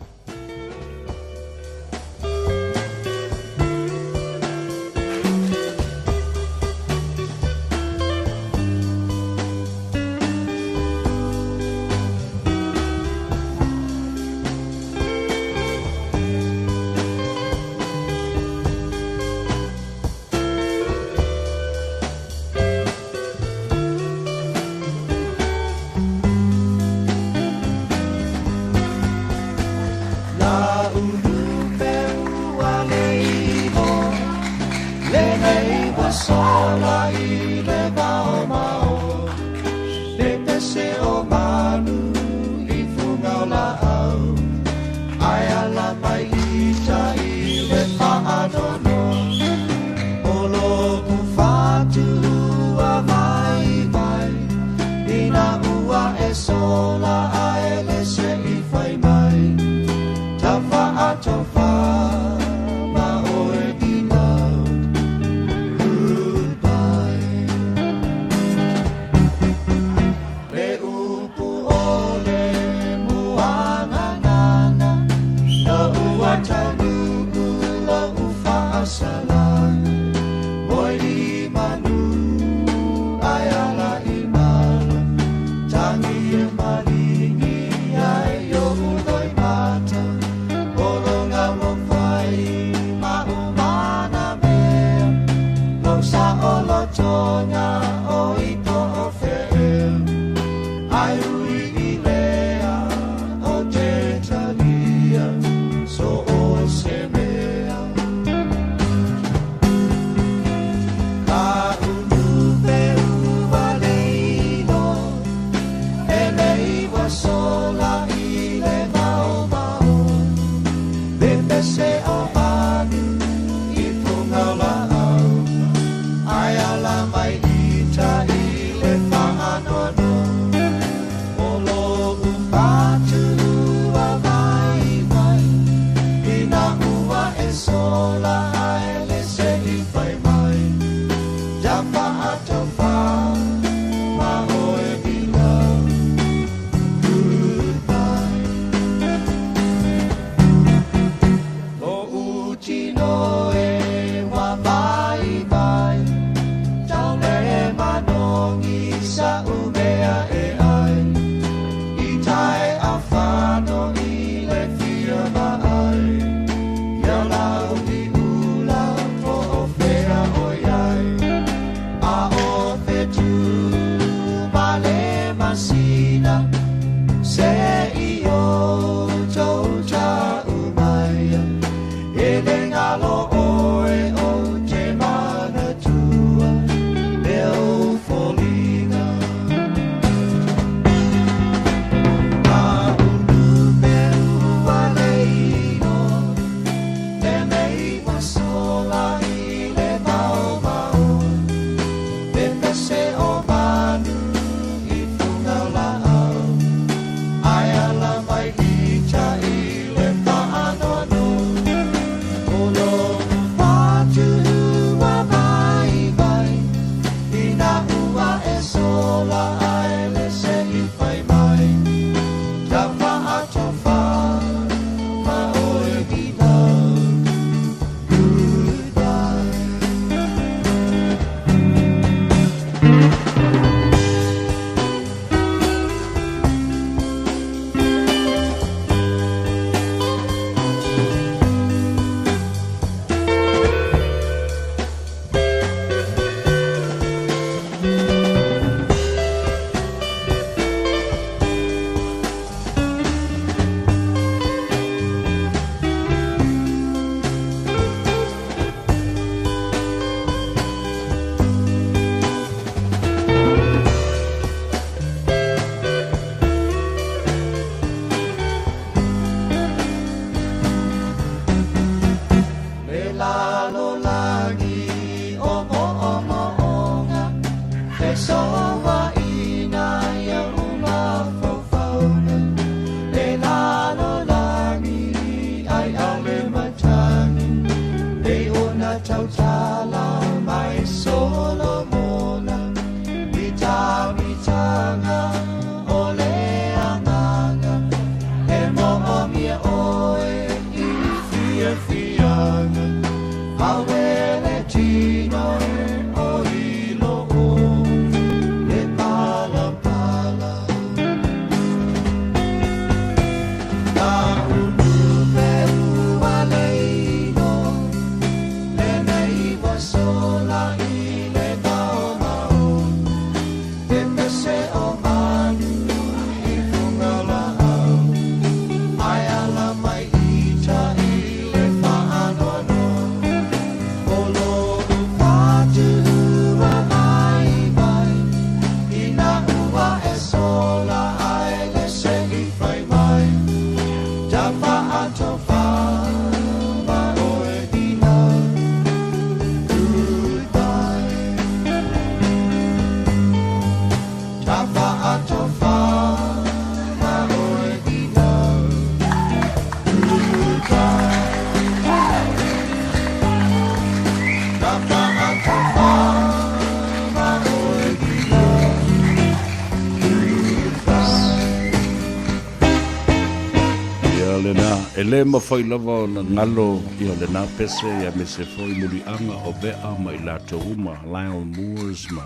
Ia lena, e le mafai lava ona galo ia lena pese aemaise foi muliaga o Vea ma i latou uma, Lyle Moores ma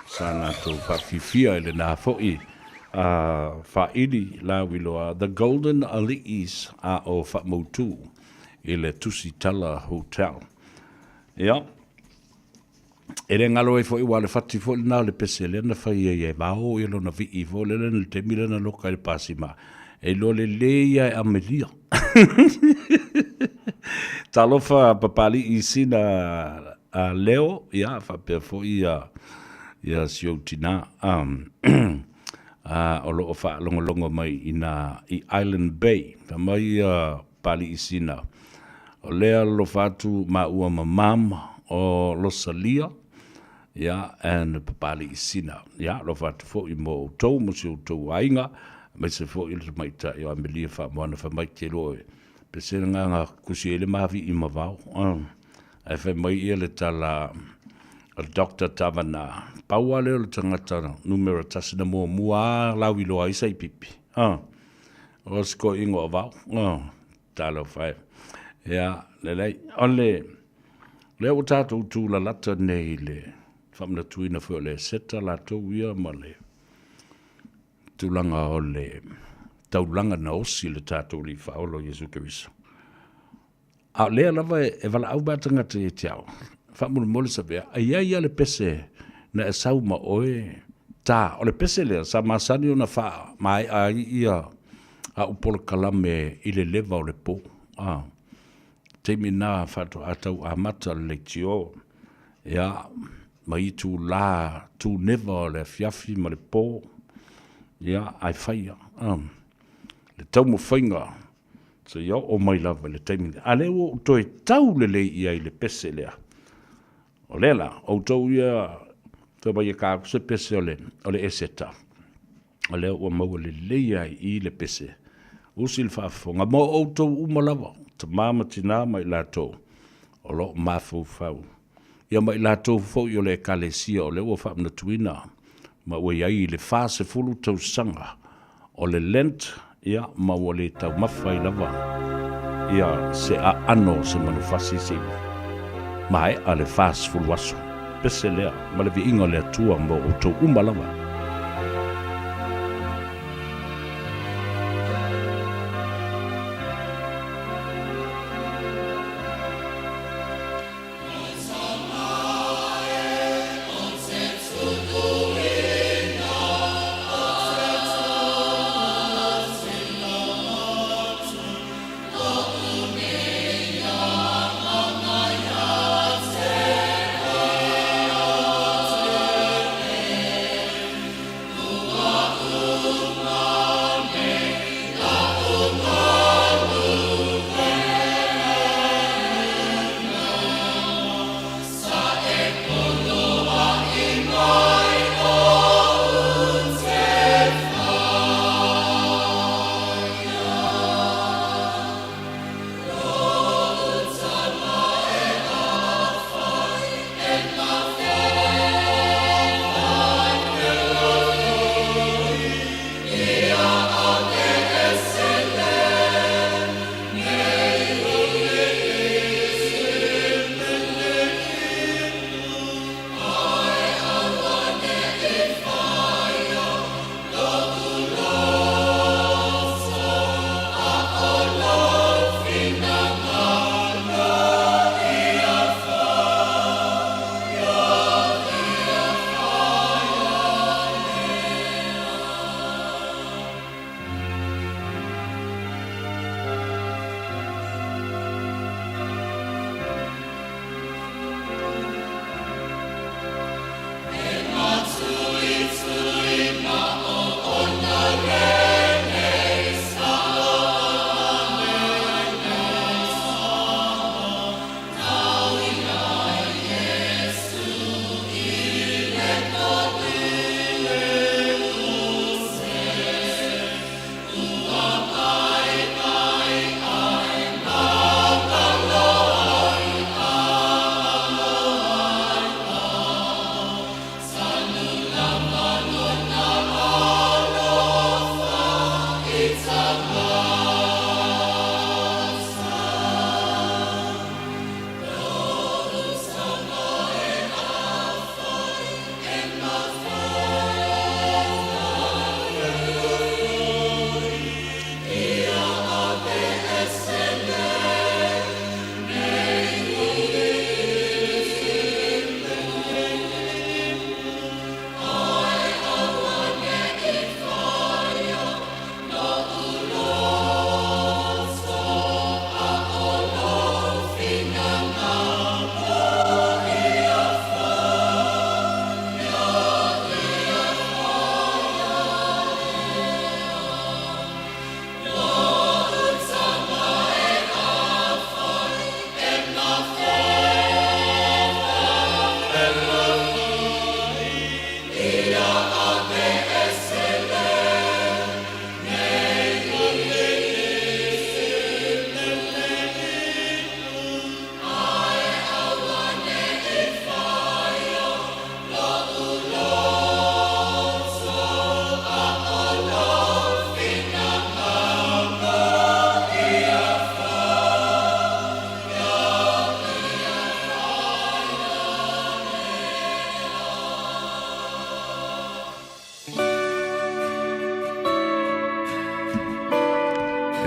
sa latou faafifia i lena foi faili lauiloa The Golden Aliis a o faamautu i le Tusitala Hotel. Ia, e le galo ai foi, ua le fati foi lena o le pese lea na fai ai e vao ia lona vii foi lele na le taimi lea na loka i le pasima. E iloa lelei ia e Amelia. Talofa Papali'i sina a Leo, ia faapea foi ia ia si ou tina o lo o faalogologo mai ina i Island Bay. Fai mai ia Papali'i sina, o lea alofa atu maua ma mama o Losalia, ia, and Papali'i sina. Ia, alofa atu foi mo outou ma si outou aiga, aemaise foi le tamaitai o Amelia Faamoana fai mai te iloa e pese le agaga kusi ai le mavii ma vao. Ae fai mai ia le tala a Doctor Tavana, pau lava lea o le tagata numera tasi na muamua lava lauiloa ai saipipi. O si toeaina o Vao. Talofa e. Ia, lelei. O le, lea ua tatou tulalata nei i le faamanatuina foi o le Eseta latou ia ma le tulaga o le taulaga na osi i le tatou Alii Faaola o Iesu Keriso. A o lea lava e valaau mai tagata ia te au, faamolemole Savea, e i ai lava le pese na e sau ma oe ta. O le pese lea sa masani ona faamaea ai ia au polokalame i le leva o le po. A, taimi na faatoa tau amata le leitio, ia, ma itulā tuneva o le afiafi ma le po, ia, ae faia, a, le taumafaiga Seia oo mai lava i le taimi lea. A lea ua ou toe tau lelei i ai i le pese lea. O lea la, outou ia, toe mai e ka aku se pese o le, o le Eseta. O lea ua maua lelei ai i le pese. Usi le faafofoga mo outou uma lava, tama ma tina ma i latou o lo o mafaufau. Ia ma i latou foi o le Ekalesia o lea ua faamanatuina ma ua i ai i le 40 tausaga o le Lent, ia, ma ua le taumafa ai lava ia se aano o se manufasi se i maea le 40 aso. Pese lea ma le viiga o le Atua mo outou uma lava.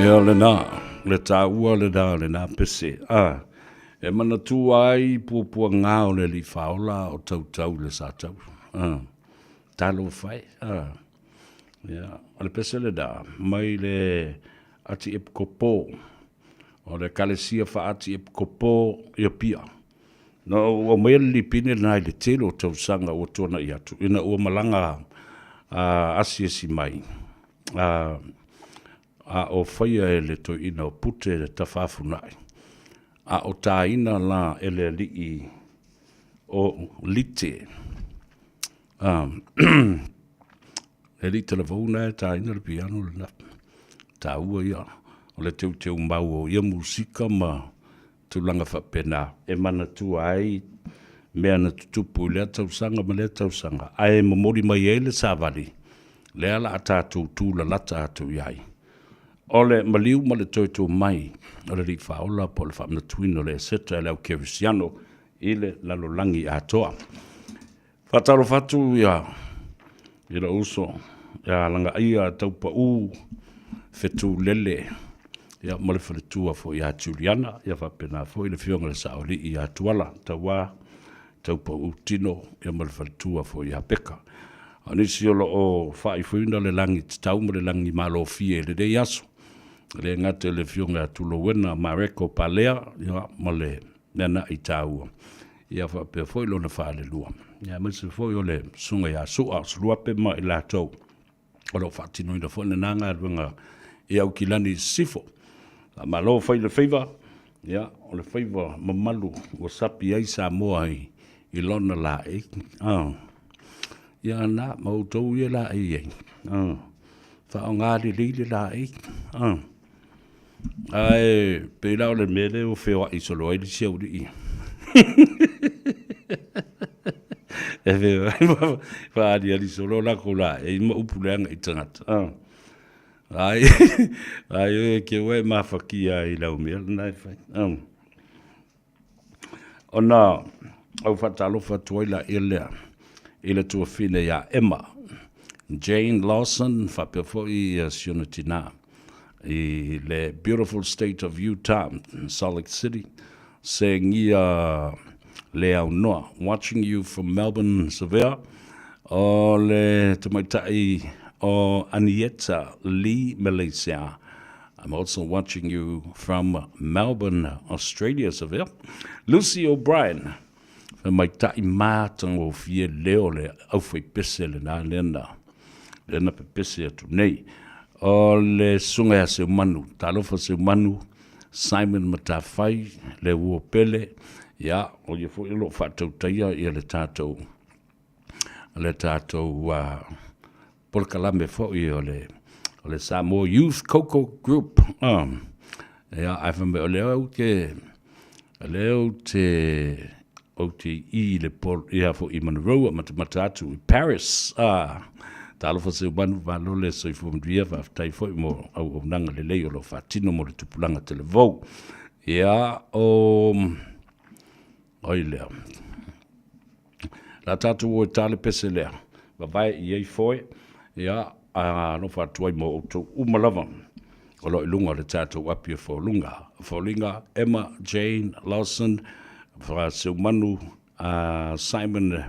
Ia lena, le tāua lena, lena pese. A, e manatua ai puapuaga o le Alii Faaola o tautau i le Satau. A, talofa e. A, ia, o le pese lena, mai le Ati Epikopo, o le Ekalesia Faa-Ati Epikopo i Apia. Na ou aumaia le lipine lena i le tele o tausaga ua tuanai atu, ina ua malaga a asiasi mai, a, a o faia e le toeaina o Pute le Tafafunai, a o tāina la e le alii o Lite. A, le alii talavou lena e tāina le piano lena. Tāua ia, o le teuteu mau o ia musika ma tulaga faapena e manatua ai mea na tutupu i lea tausaga ma lea tausaga, ae momoli mai ai le savali lea la a tatou tulalata atu i ai. O le maliu ma le toe tu mai o le Alii Faaola po o le faamanatuina o le Eseta e le au Kerisiano i le lalolagi atoa. Faatalofa atu ia i lou uso ia Lagaia Taupau Fetulele ia ma le faletua foi ia Juliana ia faapena foi le afioga i le Saoalii ia Tuala Tauā Taupau Tino ia ma le faletua foi ia Peka. O nisi o lo o faaifoina le lagi tatau ma le lagi malofie i lenei aso, e le gata i le afioga ia Tulouena Mareko Palea ia ma le meana'i taua ia faapea foi lona falelua, ia aemaise foi o le susuga ia Su'a Suluape ma i latou o lo o faatinoina foi lena galuega i Aukilani i Sisifo. Faamalo fai le faiva, ia o le faiva mamalu ua sapi ai Samoa i, i lona laei. Ah. Ia na, ma outou ia laei ai. Ah. Faaaoga lelei le laei. Ah. Ae pei la o le mea lea ua feoai solo ai le isi aualii. E feoai ma faaaliali solo lakou laei ma upu leaga i tagata. Ah. Ai, ai e ke ua e mafakia ai i lau mea lena e fai. Ah. Ona ou faatalofa atu ai laia lea i le tuafine ia Emma Jane Lawson faapea foi si ona tinā i le beautiful state of Utah, Salt Lake City, Segia Leaunoa, watching you from Melbourne, Savea, o le tamaitai o Anieta Lee Malaysia. I'm also watching you from Melbourne, Australia, Savea. Lucy O'Brien, tamaitai matagofie leo le aufaipese lena lena, lena pepese atu nei. O le susuga ia Seumanu, talofa Seumanu, Simon Matafai, le ua pele, ia, o ia foi o lo o faatautaia ia le tatou, le tatou uh, polokalame foi o le, o le Samoa Youth Coco Group. Um, ia, ae fai mai, o lea ou te, o lea ou te, ou te i le pol, ia foi i Monroe, a matamata atu i Paris. Ah, talofa Seumanu, malo le soifua manuia, faafetai foi mo auaunaga lelei o lo o faatino mo le tupulaga televou. Ia, o, oi lea. La tatou o e tā le pese lea, vavae i ai foe, ia, a alofa atu ai mo outou uma lava o lo o i luga o le tatou api o Foliga. Foliga, Emma Jane Lawson, Seumanu, a Simon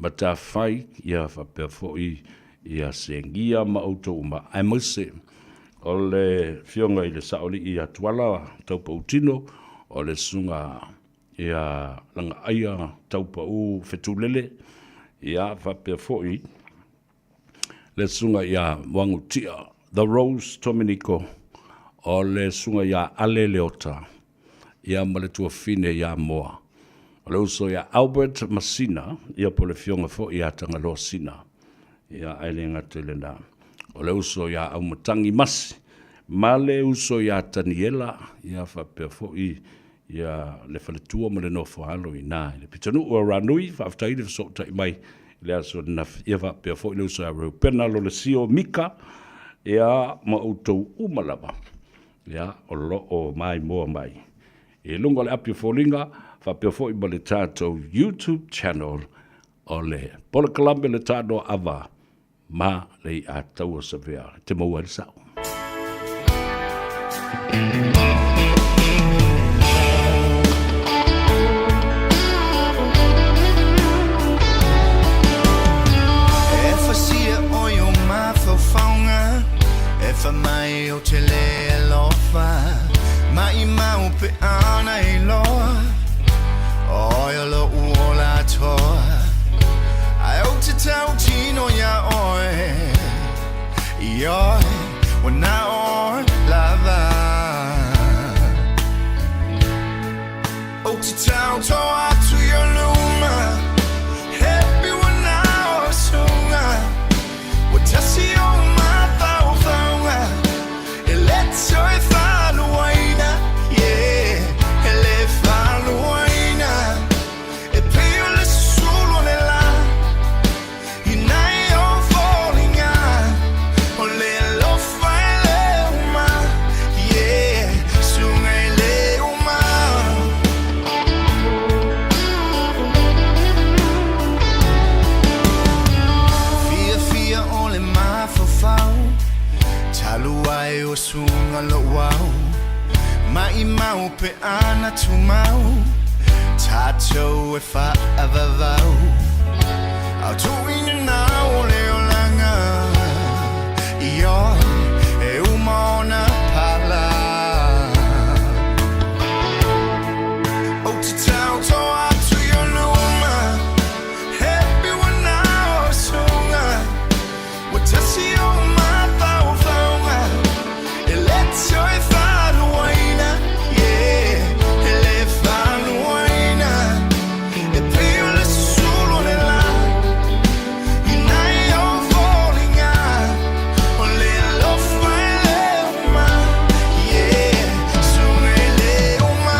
Matafai, ia faapea foi ia Segia ma outou uma, aemaise o le Afioga i le Saoalii ia Tuala Taupautino, o le Susuga ia Lagaaia Taupau Fetulele, ia faapea foi le susuga ia Moagutia The Rose Tominico, o le susuga ia Ale Leota, ia ma le tuafine ia Moa. O le uso ia Albert Masina, ia po o le afioga foi ia Tagaloa Sina. Ia, ae le gata i lena. O le uso ia Aumatangi Masi, ma le uso ia Taniela, ia faapea foi ia le faletua ma le nofo alo i ina i le pitonuu o Ranui. Faafetai le fesootai mai i le aso ananafi. Ia faapea foi le uso ia Reupena Lolesio Mika, ia ma outou uma lava, ia o lo o maimoa mai i luga o le api o foliga, faapea foi ma le tatou YouTube channel o le polokalame Le Tanoa Ava ma le Iataua Savea e te maua ai le sao. E fasia o i o mafaufauga E fa mai o te le alofa Ma i mau pe ana i loa Oi o lo'u ola atoa Ae ou te tautino iā oe Ioe, ua na oe lava Ou te taoto atu i ou luma Happy ua na oe suga Ua tasi ou mafaufauga E le toe faluaina, yeah E le faluaina E pei o le sulu o le la I nai ou foliga O le alofa e le uma, yeah Suga e le uma. Fiafia o le mafaufau Talu ai ua suga lou au Maʻimau pe ana tumau Tatou e faavavau Au tuuina nau o le olaga Ioe e uma ona pala Ou te taoto atu i ou luma Happy ua na o suga Ua tasi ou mafaufauga E le toe faluaina, yeah E le faluaina E pei o le sulu o le la I nai ou foliga O le alofa e le uma, yeah Suga e le uma.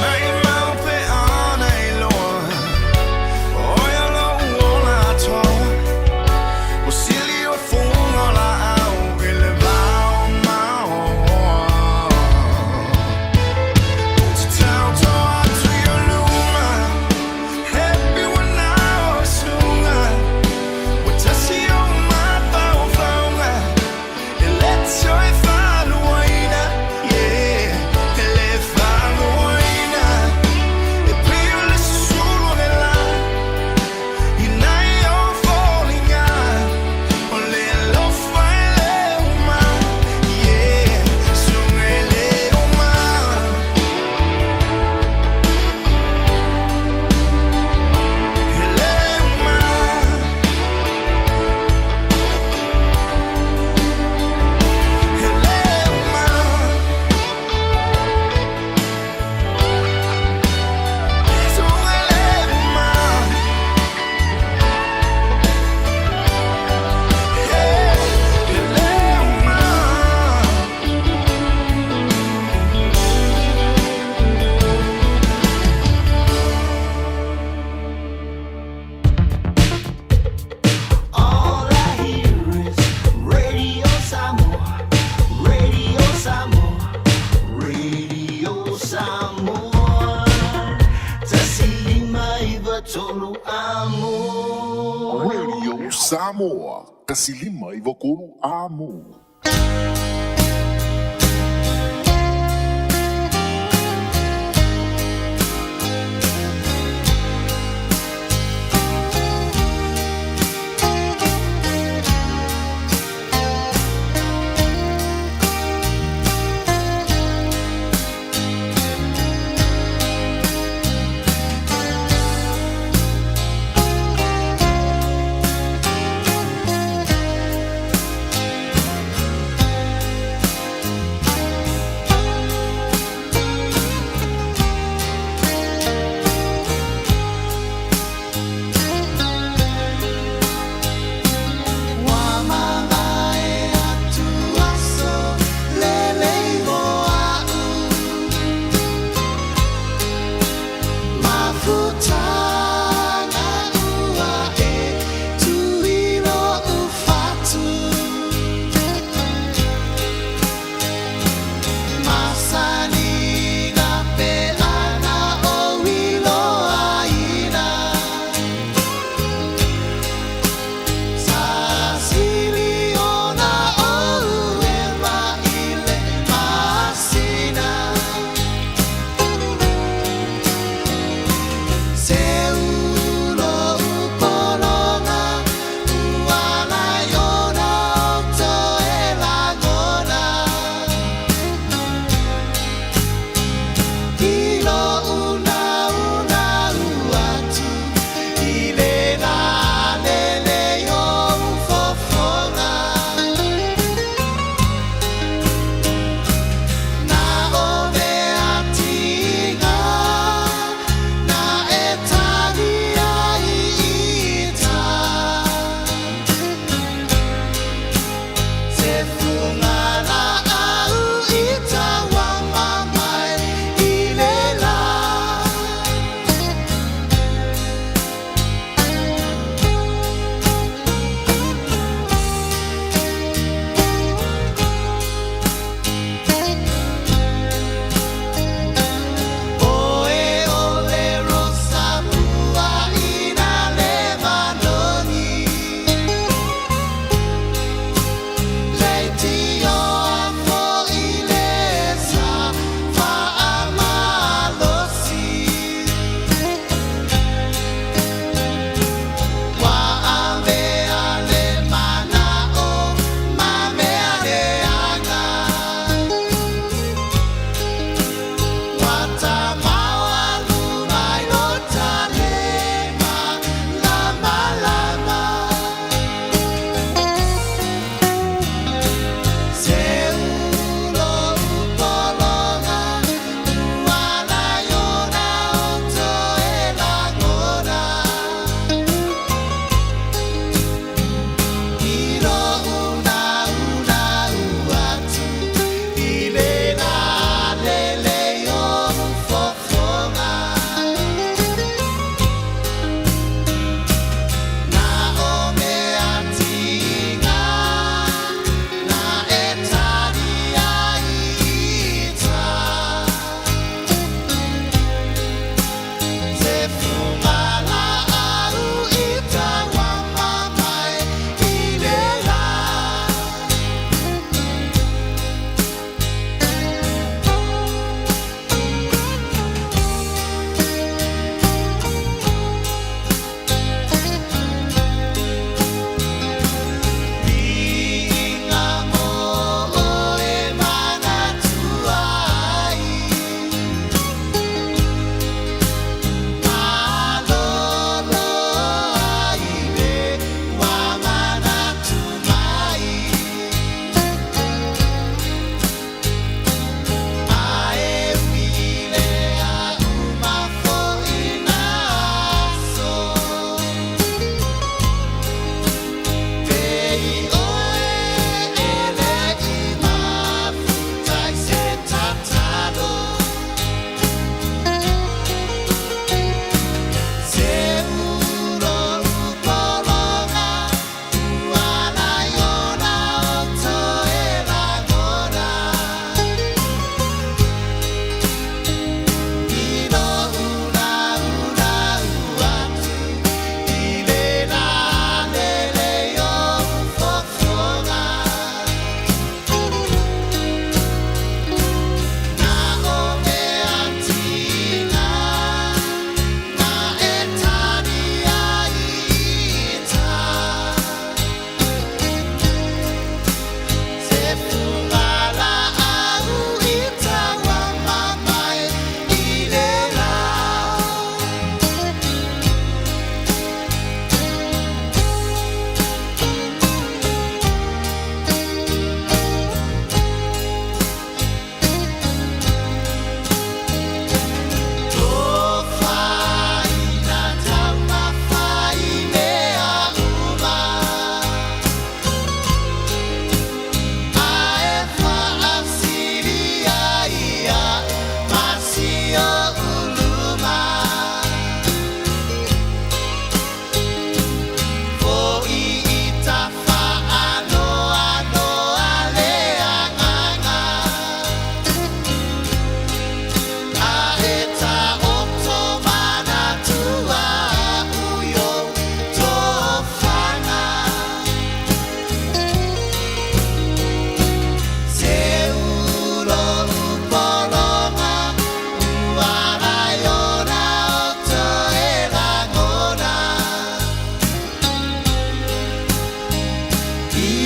Maʻimau pe ana i loa ʻOe o loʻu ola atoa Ua sili o fuga o laʻau i le vao maoa Ou te taoto atu i ou luma Happy ua na o suga Ua tasi ou mafaufauga E le toe faluaina, yeah E le faluaina E pei o le sulu o le la I nai ou foliga O le alofa e le uma, yeah Suga e le uma. E le uma. E le uma. Suga e le uma. Yeah, e le uma. All I hear is Radio Samoa, Radio Samoa, Radio Samoa. Tasi lima iva tolu amo. Radio Samoa, tasi lima iva tolu amo.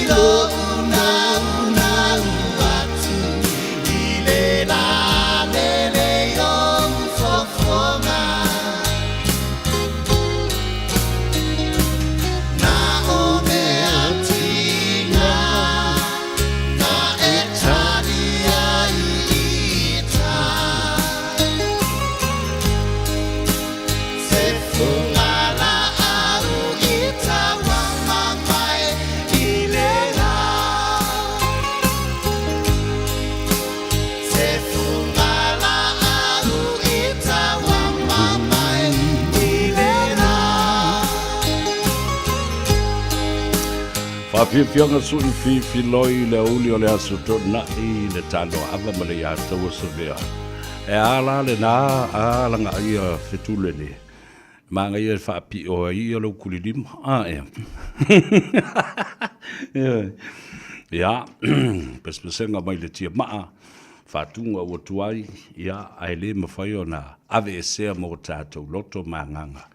lou naunau atu i le lalelei o fofoga. Na o mea tiga na e tali ai i tai. Se fugalaau i tauamamae i le la. Se fugalaau i tauamamae i le la. Faafiafiaga sui fifiloi i le aoauli o le Aso Toonai i le Tanoaava ma le Iataua Savea. E a la lena a lagaia fetulele manaia e faapio ai ia lou kulilima a ea. Ia, pesepesega mai le tiamaa, faatuga ua tuai, ia, ae le mafai ona aveesea mo tatou loto ma agaga.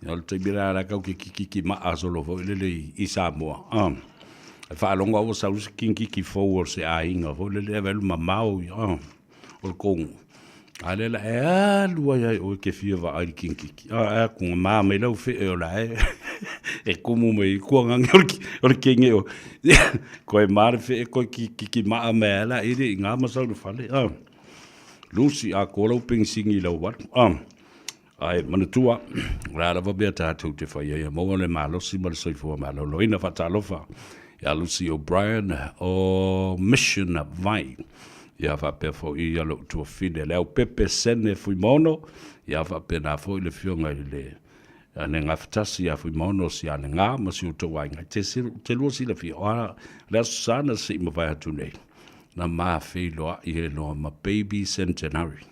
Ia, o le taimi la la kau ke kikiki maa solo foi lele i Samoa. E faalogo ua sau se kikiki fou o se aiga foi lele e velu mamao ia. O le kongo. A lea la e alu ai ai oe ke fia vaai i le kikiki. A, e aku ngā mai lau whee o la e. E kumu mai kua ngangi o le kenge o. Koe mā le whee koe kikiki maa mea la iri i ngā masau le whale. Lucy a ko lau pensingi lau walu. Ae manatua, o le a lava mea tatou te fai ai, e maua le malosi ma le soifua maloloina. Faatalofa ia Lucy O'Brien o Mission Vai, ia faapea foi ia lou tuafine Leaupepe Sene Fuimaono, ia faapena foi le afioga i le Negafatasi ia Fuimaono Sianega ma si outou aiga. Te, te lua silafia, o a le Aso Sa na se i mavae atu nei, na mafeiloai ai loa ma Baby Centenary.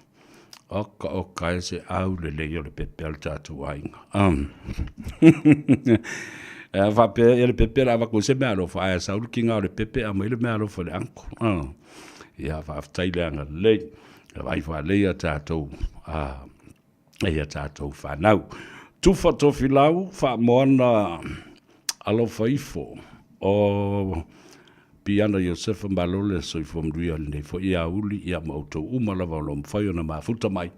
Oka oka e se au lelei o le pepe a le tatou aiga. E faapea ia le pepe la avatu se mea alofa, ae sau le kinga o le pepe aumai le mea alofa i le uncle. Ia faafetai le agalelei, vaai faalei a tatou e ia tatou fanau. Tufa Tofilau, Faamoana Alofa Ifo o Piana Iosefa malo le soifua manuia i lenei foi aoauli ia ma outou uma lava o lo o mafai ona mafuta mai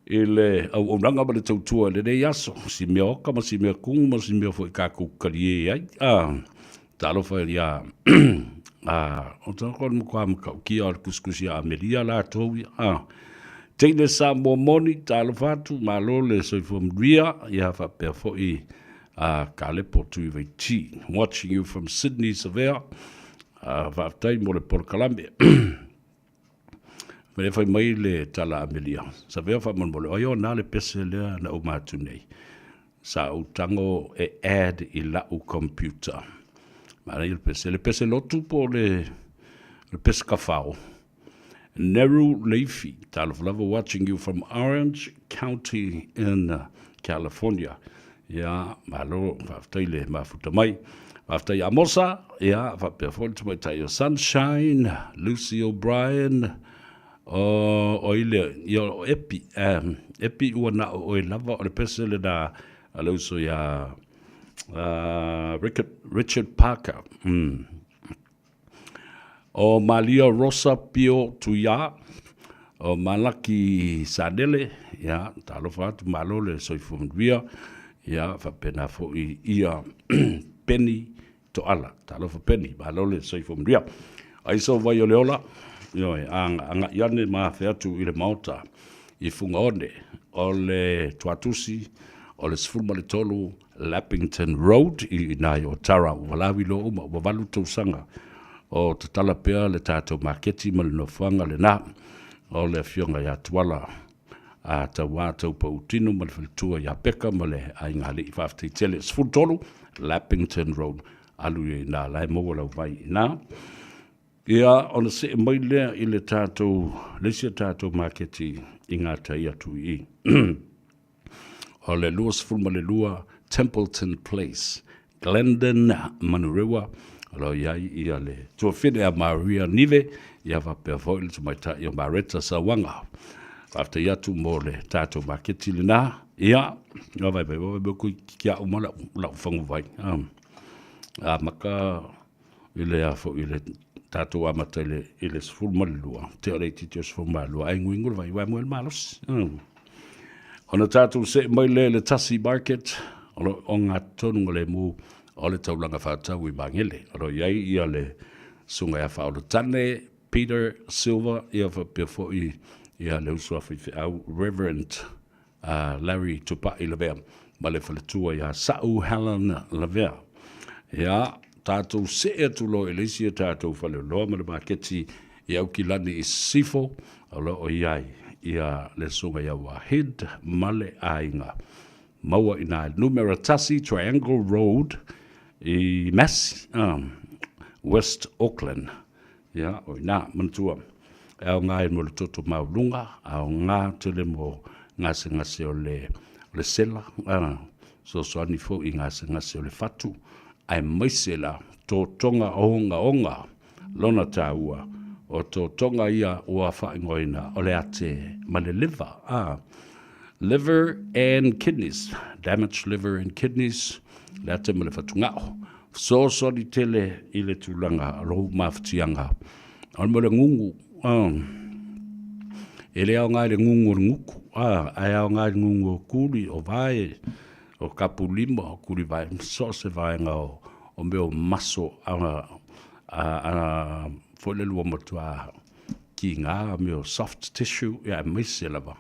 i le auaunaga ma le tautua i lenei aso, si mea oka ma si mea kumu ma si mea foi tatou talie ai. Ah, talofa ia ah, o toko le matua matautia o le kusikusi a Amelia latou ia. Ah, teine Samoa moni, talofa atu, malo le soifua manuia, ia faapea foi a Kalepo Tuivaiti. Watching you from Sydney, Savea. Faafetai mo le polokalame. Mea fai mai le tala Amelia. Savea faamolemole, o ai ona le pese lea na uma atu nei. Sa ou tago e add i lau computer. Manaia le pese. Le pese lotu po o le, le pese kafao. Neru Leifi, talofa lava, watching you from Orange County in California. Ia, malo, faafetai le mafuta mai. Faafetai Amosa, ia, faapea foi le tamaitai o Sunshine, Lucy O'Brien, o, o ile, ia, o Epi, um, Epi ua na o oe lava, o le pese lena a le uso ia Richard, Richard Parker. O Malia Rosa Pio Tuiā, o Malaki Sanele, ia, talofa atu, malo le soifua manuia, ia, faapena foi ia Penny Toala, talofa Penny, malo le soifua manuia. Ai so vai o le ola, ioe, agai ane ma afe atu i le maota i Fugaone, o le Tuatusi, o le 13 Lappington Road i ina i Otara. Ua valaau iloa uma, ua 8 tausaga o tatala pea le tatou maketi ma le nofoaga lena o le afioga ia Tuala a Tauā Taupautino ma le faletua ia Peka ma le aiga alii. Faafetai tele. 13 Lappington Road. Alu i ina, la e maua lau vai i ina. Ia, ona see mai lea i le tatou, le isi a tatou maketi i gatai atu i i. O le 22 Templeton Place, Glendon, Manurewa, o lo o i ai ia le tuafine a Maria Nive, ia faapea foi le tamaitai o Mareta Sauaga. Faafetai atu mo le tatou maketi lena. Ia, vaai mai, vaai mai koe ki a uma lau, lau faguvai. A maka i le a foi i le tatou amata i le i le 12, te o le itiiti o 12, ae guigu le vai, ua moe le malosi. Ona tatou see mai lea i le Tasi Market, o lo o ogatotonu ma le mu o le taulaga faatau i Magele. O lo o i ai ia le Susuga ia Faaolotane Peter Silva, ia faapea foi ia le uso a faifeau Reverend Larry Tupai Lavea ma le faletua ia Sa'u Helen Lavea. Ia, tatou see atu loa i le isi o tatou faleoloa ma le maketi i Aukilani i Sisifo, o lo o i ai ia le Susuga ia Wahid ma le aiga. Maua i nā numera 1 Triangle Road i Massey, West Auckland. Ia, o ina, manatua, e aoga ai mo le toto maualuga, aoga tele mo gasegase o le, o le sela, fesoasoani foi i gasegase o le fatu, aemaise la totoga ogaoga lona taua, o totoga ia ua faaigoaina o le ate ma le liver, a, liver and kidneys, damaged liver and kidneys, le ate ma le fatugao. Fesoasoani tele i le tulaga o lou mafatiaga. O le mea o le gugu, e le aoga i le gugu o le guku, ae aoga i le gugu o kuli, o vae, o kapulima, o kulivae, so o se vaega o mea o maso foi lele ua matua kiga, mea o soft tissue, aemaise lava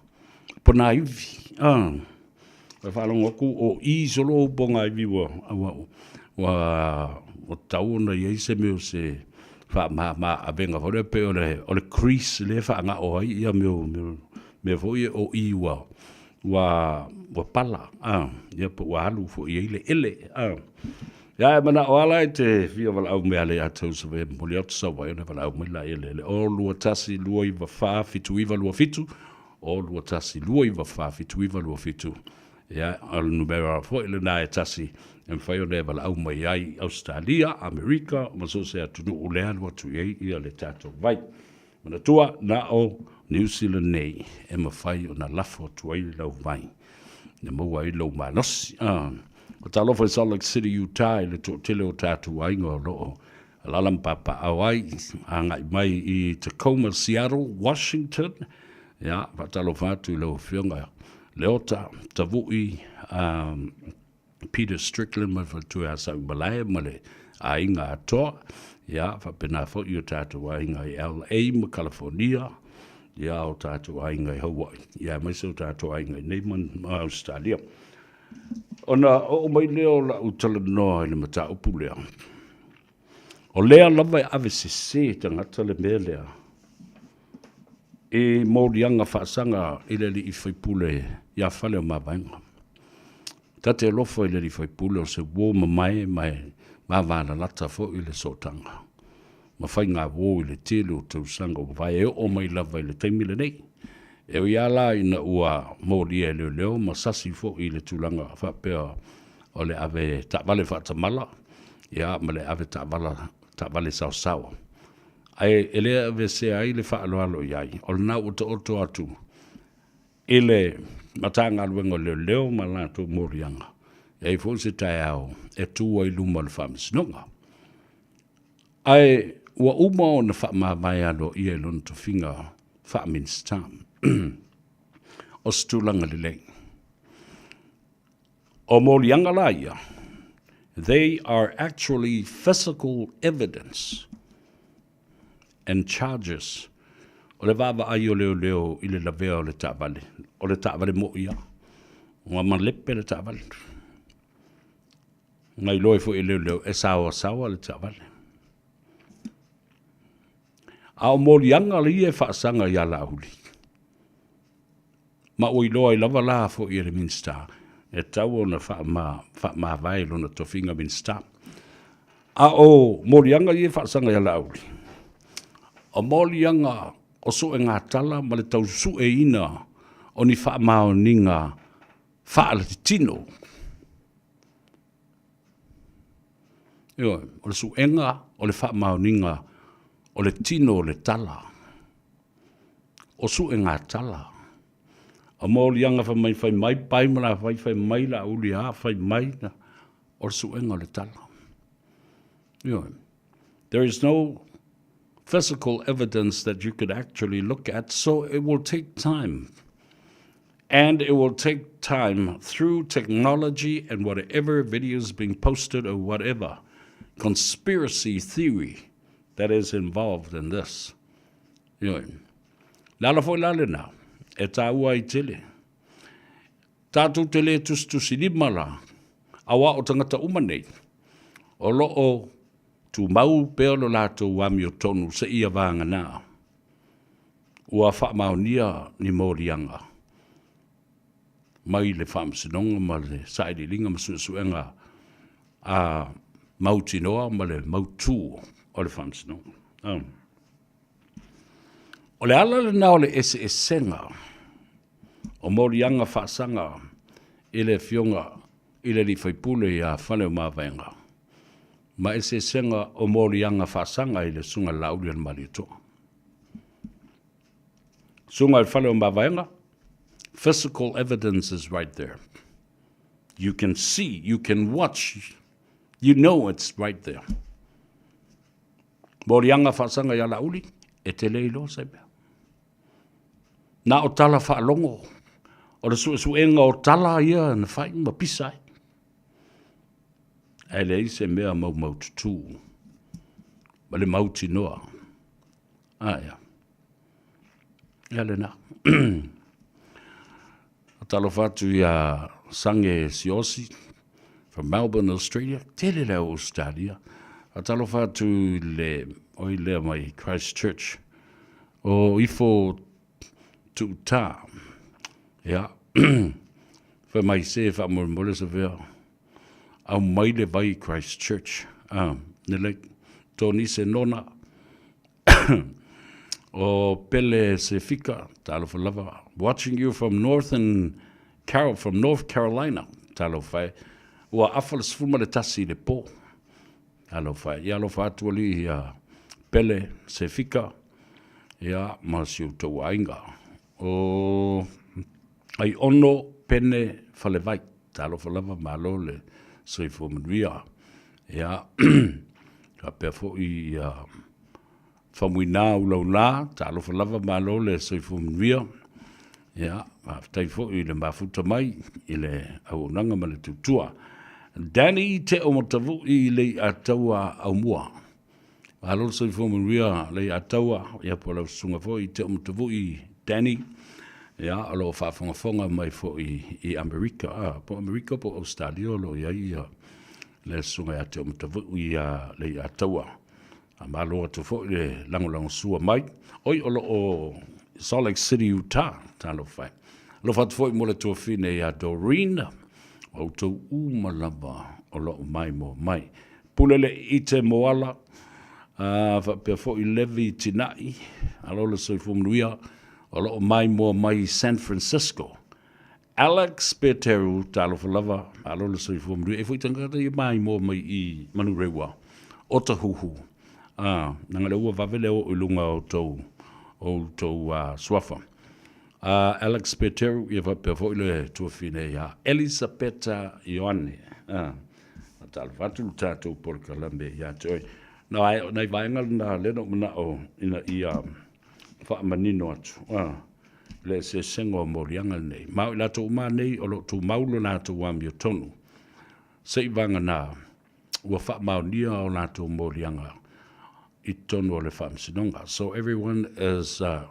pona ivi. Ua faalogo atu o i solo ou pogaivi ua ua ua ua tatau ona i ai se mea o se faamama avega foi lea pei o le o le crease lea e faagao ai ia mea o mea foi ia o i ua ua ua pala a ia po ua alu foi i ai le ele a. Ia e manao lava la e te fia valaau mai ia te au e momoli atu sau vai ona valaau mai laia i le 0 2 1 2 9 4 7 9 2 7 0 2 1 2 9 4 7 9 2 7. Ia, o le numera foi lena e tasi e mafai ona e valaau mai ai i Ausetalia, Amerika ma so o se atunuu le alu atu i ai ia le tatou vai. Manatua, na o Niu Sila nei e mafai ona lafo atu ai lau vai e maua ai lou malosi. O talofa i Salt Lake City, Utah i le toatele o tatou aiga o lo o alaala ma papaaao ai, agai mai i Tacoma, Seattle, Washington. Ia, faatalofa atu i lau Afioga Leota Tavui, um, Peter Strickland ma le faletua ia Sa'umalae ma le aiga atoa. Ia, faapena foi i o tatou aiga i LA ma California, ia o tatou aiga i Hawaii, ia aemaise o tatou aiga i nei ma Ausetalia. Ona oo mai lea o la'u talanoa i le mataupu lea, o lea lava e ave sese tagata le mea lea i moliaga faasaga i le alii faipule ia Faleomavaega. Ta te alofa i le alii faipule o se uo mamae ma e vavalalata foi le sootaga ma faigauo i le tele o tausaga ua mavae e oo mai lava i le taimi lenei. E ui lava la ina ua molia e leoleo ma sasi foi i le tulaga faapea o le ave taavale faatamala, ia, ma le ave taavala, taavale saosaoa. Ae e le aveesea ai le faaaloalo i ai, o lena ua taoto atu i le Matagaluega o Leoleo ma latou moliaga, e i ai foi se taeao e tu ai i luma o le Faamasinoga. Ae ua uma ona faamavae aloaia i lona tofiga faa-Minisita. O se tulaga lelei. O moliaga la ia, they are actually physical evidence and charges. O le vaavaai o leoleo i le lavea o le taavale, o le taavale moi lava, ua malepe le taavale. Na iloa ai foi e leoleo e saoasaoa le taavale. A o moliaga ia e faasaga ia Laauli, ma ua iloa ai lava la foi e le Minisita, e tatau ona faamavae i lona tofiga Minisita. A o moliaga ia e faasaga ia Laauli, o moliaga o suegatala ma le tau sueina o ni faamaoniga faaletitino. Ioe, o le suega o le faamaoniga o le tino o le tala, o suegatala. O moliaga fai mai, fai mai pai ma la fai, fai mai Laauli a, fai mai, o le suega o le tala. Ioe. There is no physical evidence that you could actually look at, so it will take time. And it will take time through technology and whatever videos being posted or whatever conspiracy theory that is involved in this. Ioe. Le ala foi la lena, e tāua ai tele. Tātou te le tusitusilima la, auā o tagata uma nei, o lo o tumau pea lo latou amiotonu seia vagana ua faamaonia ni moliaga mai le Faamasinoga ma le Sailiiliga ma Suesuega a mautinoa ma le mautu o le Faamasinoga. O le ala lena o le eseesega o moliaga faasaga i le Afioga i le alii faipule ia Faleomavaega ma eseesega o moliaga faasaga i le Susuga Laauli Malietoa. Susuga i le Faleomavaega, physical evidence is right there. You can see, you can watch, you know it's right there. Moliaga faasaga ia Laauli, e te le iloa se mea. Na o tala faalogo, o le suesuega o tala ia na fai ma pisa ai. Ae leai se mea maumaututū ma le mautinoa. Aia. Ia lena. Talofa atu ia Sange Siosi from Melbourne, Australia. Tele le au Australia. Talofa atu i le oi lea mai Christchurch. O ifo tuuta. Ia. Fai mai se faamolemole se vea. Aumai le vai i Christchurch. Ah, ne le Tony se nona. o Pele Sefika, talofa lava. Watching you from Northern Carol, from North Carolina. Talofa e. Ua afa le 11 i le pō. Talofa e. Ia alofa atu alii ia Pele Sefika. Ia, ma si outou aiga. O Aiono Pene Falevai. Talofa lava, malo le soifua manuia. Ia, faapea foi ia Faumuina Ulaula, talofa lava, malo le soifua manuia. Ia, faafetai foi i le mafuta mai i le auaunaga ma le tautua. Danny Te Omatavui i Leiataua Aumua. Malo le soifua manuia Leiataua, ia po o lau susuga foi Te Omatavui Danny. Ia, o lo o faafogafoga mai foi i Amerika, a, po o Amerika po o Ausetalia o lo o i ai ia le susuga ia Te Omatavui ia Leiataua. Faamalo atu foi le lagolagosua mai. Oi, o lo o Salt Lake City, Utah, talofa e. Alofa atu foi mo le tuafine ia Doreen, o outou uma lava o lo o maimoa mai. Pule le Ite Moala, a faapea foi Levi Tinai, alo le soifua manuia, o lo o maimoa mai i San Francisco. Alex Peteru, talofa lava, malo le soifua manuia. E foi tagata ia maimoa mai i Manurewa, Otahuhu. A, nanga le ua vave le oo i luga o tou, o outou uh, suafa. Uh, Alex Peteru, ia faapea foi le tuafine ia Elisapeta Ioane. Uh, talofa atu le tatou polokalame ia te oe. Na, ai, nai vaega lena lea na ou manao ina ia faamanino atu. Uh, le eseesega o moliaga lenei. Ma o i latou uma nei o lo o tumau lo latou amiotonu seivagana ua faamaonia o latou moliaga i totonu o le Faamasinoga. So everyone is, uh,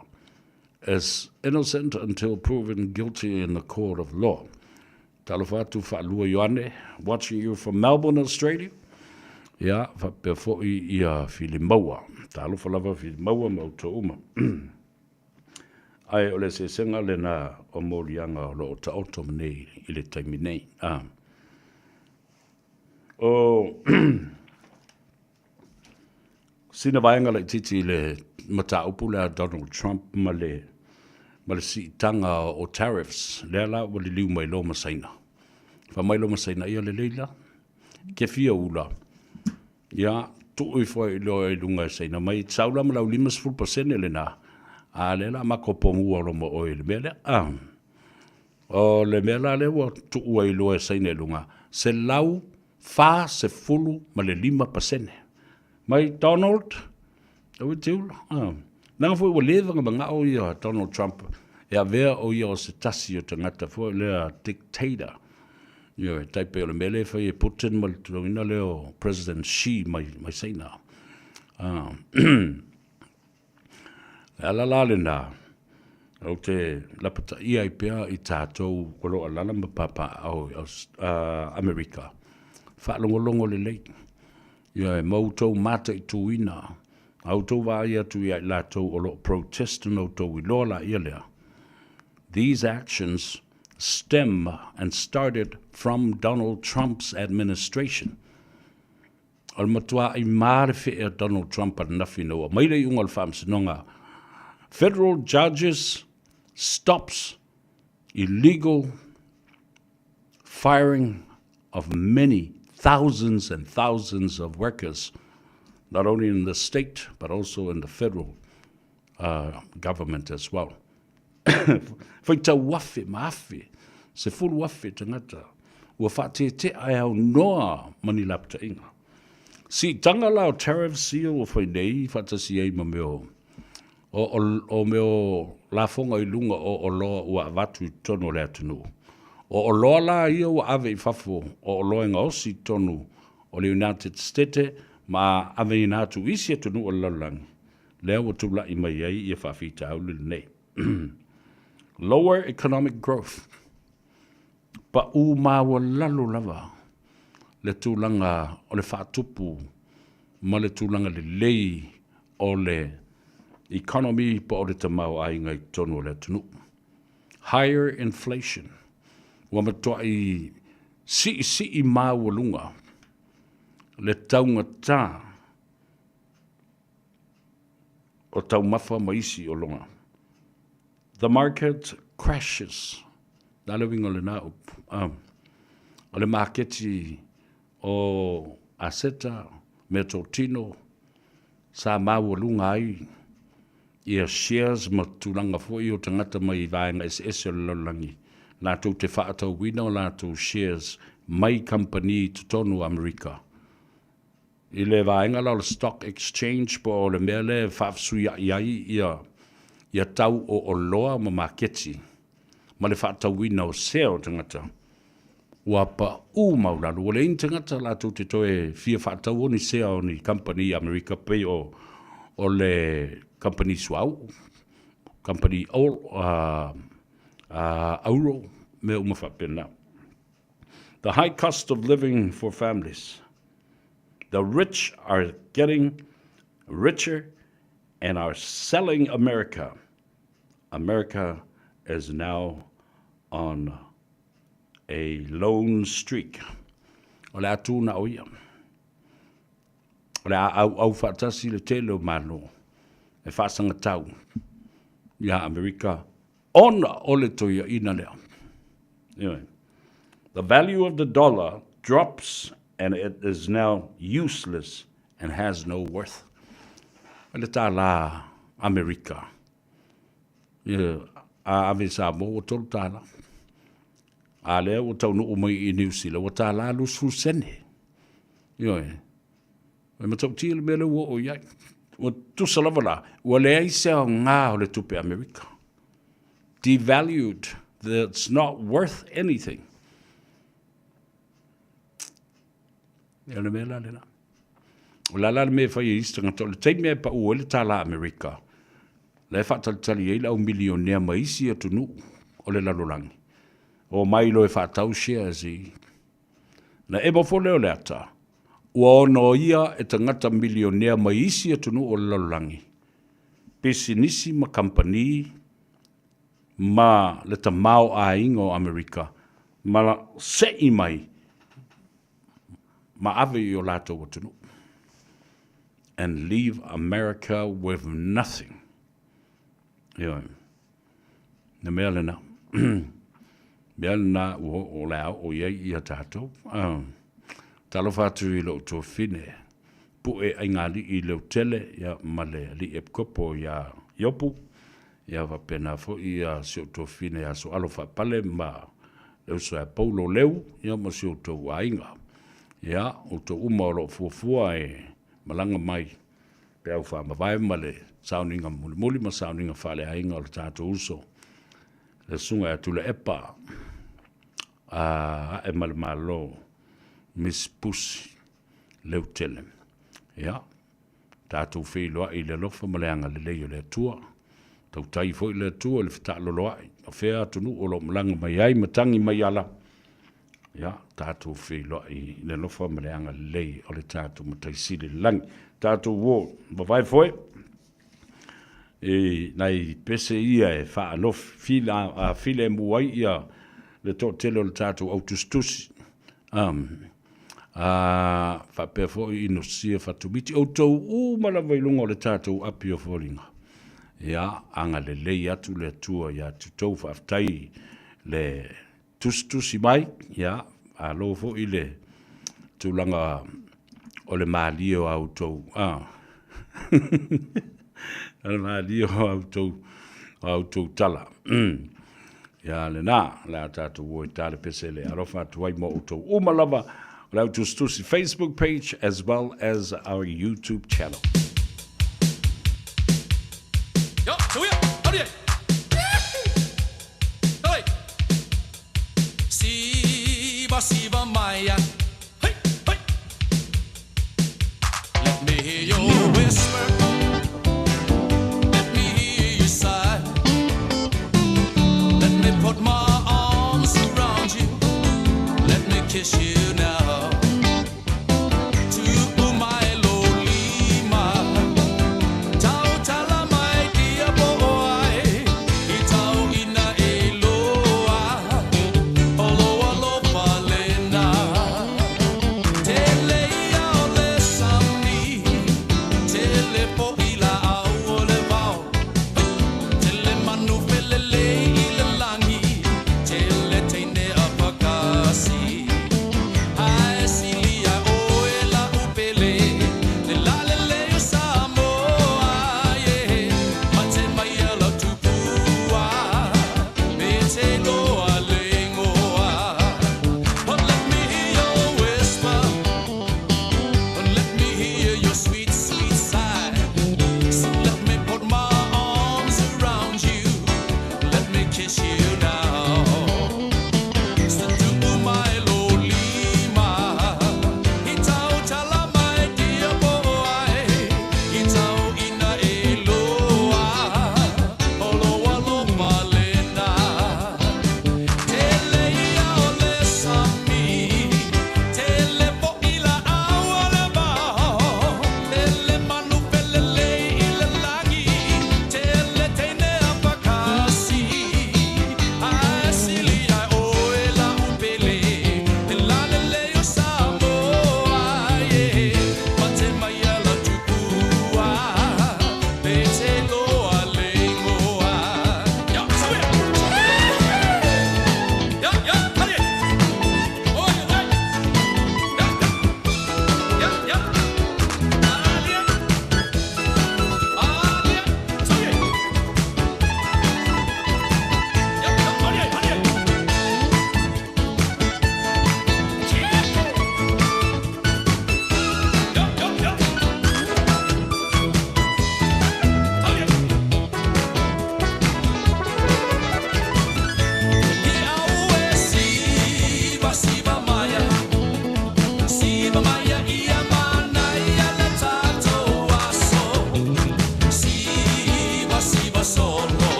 is innocent until proven guilty in the court of law. Talofa atu Faalua Ioane, watching you from Melbourne, Australia. Ia, faapea foi ia Filimaua. Talofa lava Filimaua ma outou uma. Ae o le eseesega lena o moliaga o lo o taoto nei i le taimi nei. Ah. O sina vaega laitiiti i le mataupu lea a Donald Trump ma le ma le siitaga o tariffs, lea la ua liliu mai loa ma Saina. Fai mai loa ma Saina, ia lelei la, ke fia ula, Ia, tuu ifo ai loa i luga e Saina mai, sau la ma lau 50% lena, a lea la matou pogua loa ma oe i le mea lea. A, o le mea la lea ua tuu ai loa e Saina i luga, 145%. Mai Donald, aua e te ula. Ah. Leaga foi ua leva ona manao ia Donald Trump e avea o ia o se tasi o tagata foi lea dictator. Ioe, tai pei o le mea lea e fai e Putin ma le tulaga lea o President Xi mai, mai Saina. Ah. Le ala la lena, ou te lapataia ai pea i tātou o lo o alaala ma papaaao i Amerika, faalogologo lelei, ioe, ma outou mataituina, a outou vaai atu ia i latou o lo o protest ona outou iloa laia lea. These actions stem and started from Donald Trump's administration. O le matuaʻi mā le feʻe a Donald Trump ananafi ina ua aumai le iuga o le faamasinoga Federal judges stops illegal firing of many thousands and thousands of workers not only in the state but also in the federal uh, government as well. Faitau afe ma afe, 10,000 tagata ua faatete'a e aunoa ma ni lapataiga. Siitaga la o tariffs ia ua fai nei faatasi ai ma mea o, o, o, o mea o lafoga i luga o oloa ua avatu i totonu o le atunuu. O oloa la ia ua ave i fafo o oloa e gaosi i totonu o le United Stete ma aveina atu i isi atunuu o le lalolagi, lea ua tulai mai ai ia faafitauli lenei. Lower economic growth. Pau maualalo lava le tulaga o le faatupu ma le tulaga lelei o le economy po o le tamaoaiga i totonu o le atunuu. Higher inflation. Ua matuai siisii maualuga le taugata o taumafa ma isi oloa. The market crashes. Na le uiga o lena upu. Um, o le maketi o aseta, meatotino, sa maualuga ai ia shares ma tulaga foi o tagata mai vaega eseese o le lalolagi latou te faatauina o latou shares mai kamupani i totonu o Amerika. I le vaega la o le stock exchange po o le mea lea e faafesuiai ai ia ia tau o oloa ma maketi ma le faatauina o sea o tagata, ua pau maulalo. Ua leai ni tagata latou te toe fia faataua ni sea o ni kamupani i Amerika pei o o le kamupani suauu, kamupani auro, mea uma faapena. The high cost of living for families. The rich are getting richer and are selling America. America is now on a lone streak. O le a tū na o ia. O le a auau faatasi le tele o Malo e faasagatau iā Amerika ona o le toeaina lea. Anyway, the value of the dollar drops and it is now useless and has no worth. O le tālā Amerika. Yeah, a ave i Samoa ua $3. A lea ua taunuu mai i Niu Sila ua $1.20 sene. Ioe. E matautia le mea lea ua oo i ai. Ua tusa lava la, ua leai se aoga o le tupe Amerika. Devalued, it's not worth anything. E le mea la lena. O le a la le mea e fai e isi tagata, o le taimi e pau ai le tālā Amerika, la e faatalitali ai le au milionea mai isi atunuu o le lalolagi. Omai loa e faatau shares i Na ema foi lea o le ata, ua onoia e tagata milionea mai isi atunuu o le lalolagi, pisinisi ma kamupani ma le tamaoaiga o Amerika ma seʻi mai ma ave i o latou atunuu. And leave America with nothing. Ioe. Le mea lena. mea lena ua oo o le a oo i ai ia tatou. Talofa atu i lou tuafine, Pue Aigalii Leutele ia, ma le alii epikopo iā Iopu, ia faapena foi ia si ou tuafine ia Soalo Faapale ma le uso ia Paulo Leu, ia ma si outou aiga. Ia, outou uma o lo o fuafua e. malaga mai peau faamavae ma le sauniga mulimuli ma sauniga faaleaiga o le tatou uso le susuga ia Tuilaepa ae ma le Malo Miss Pusi Leutele. Ia, tatou feiloai i le alofa ma le agalelei o le Atua. Tautai foi le Atua i le fetaaloloai o fea atunuu o lo o malaga mai ai ma tagi mai ala. Ia, tatou feiloai i le alofa ma le agalelei o le tatou Matai Sili i le lagi. Tatou uo vavae foe i nai pese ia e faalofi fila, a filemu ai ia le toatele o le tatou au tusitusi. Um, a faapea foi Inosia Fatumiti, outou uma lava i luga o le tatou api o foliga. Ia, agalelei atu le Atua ia te outou, faafetai le tusitusi mai, ia, malo foi le tulaga o le malie o a outou, a, o le malie o a outou, o a outou tala. Ia lena, o le a tatou o i ta le pese le alofa atu ai mo outou uma lava o le au tusitusi Facebook page as well as our YouTube channel. Yo, so we Siva, siva, maya. Hey, hey. Let me hear your whisper. Let me hear you sigh. Let me put my arms around you. Let me kiss you now.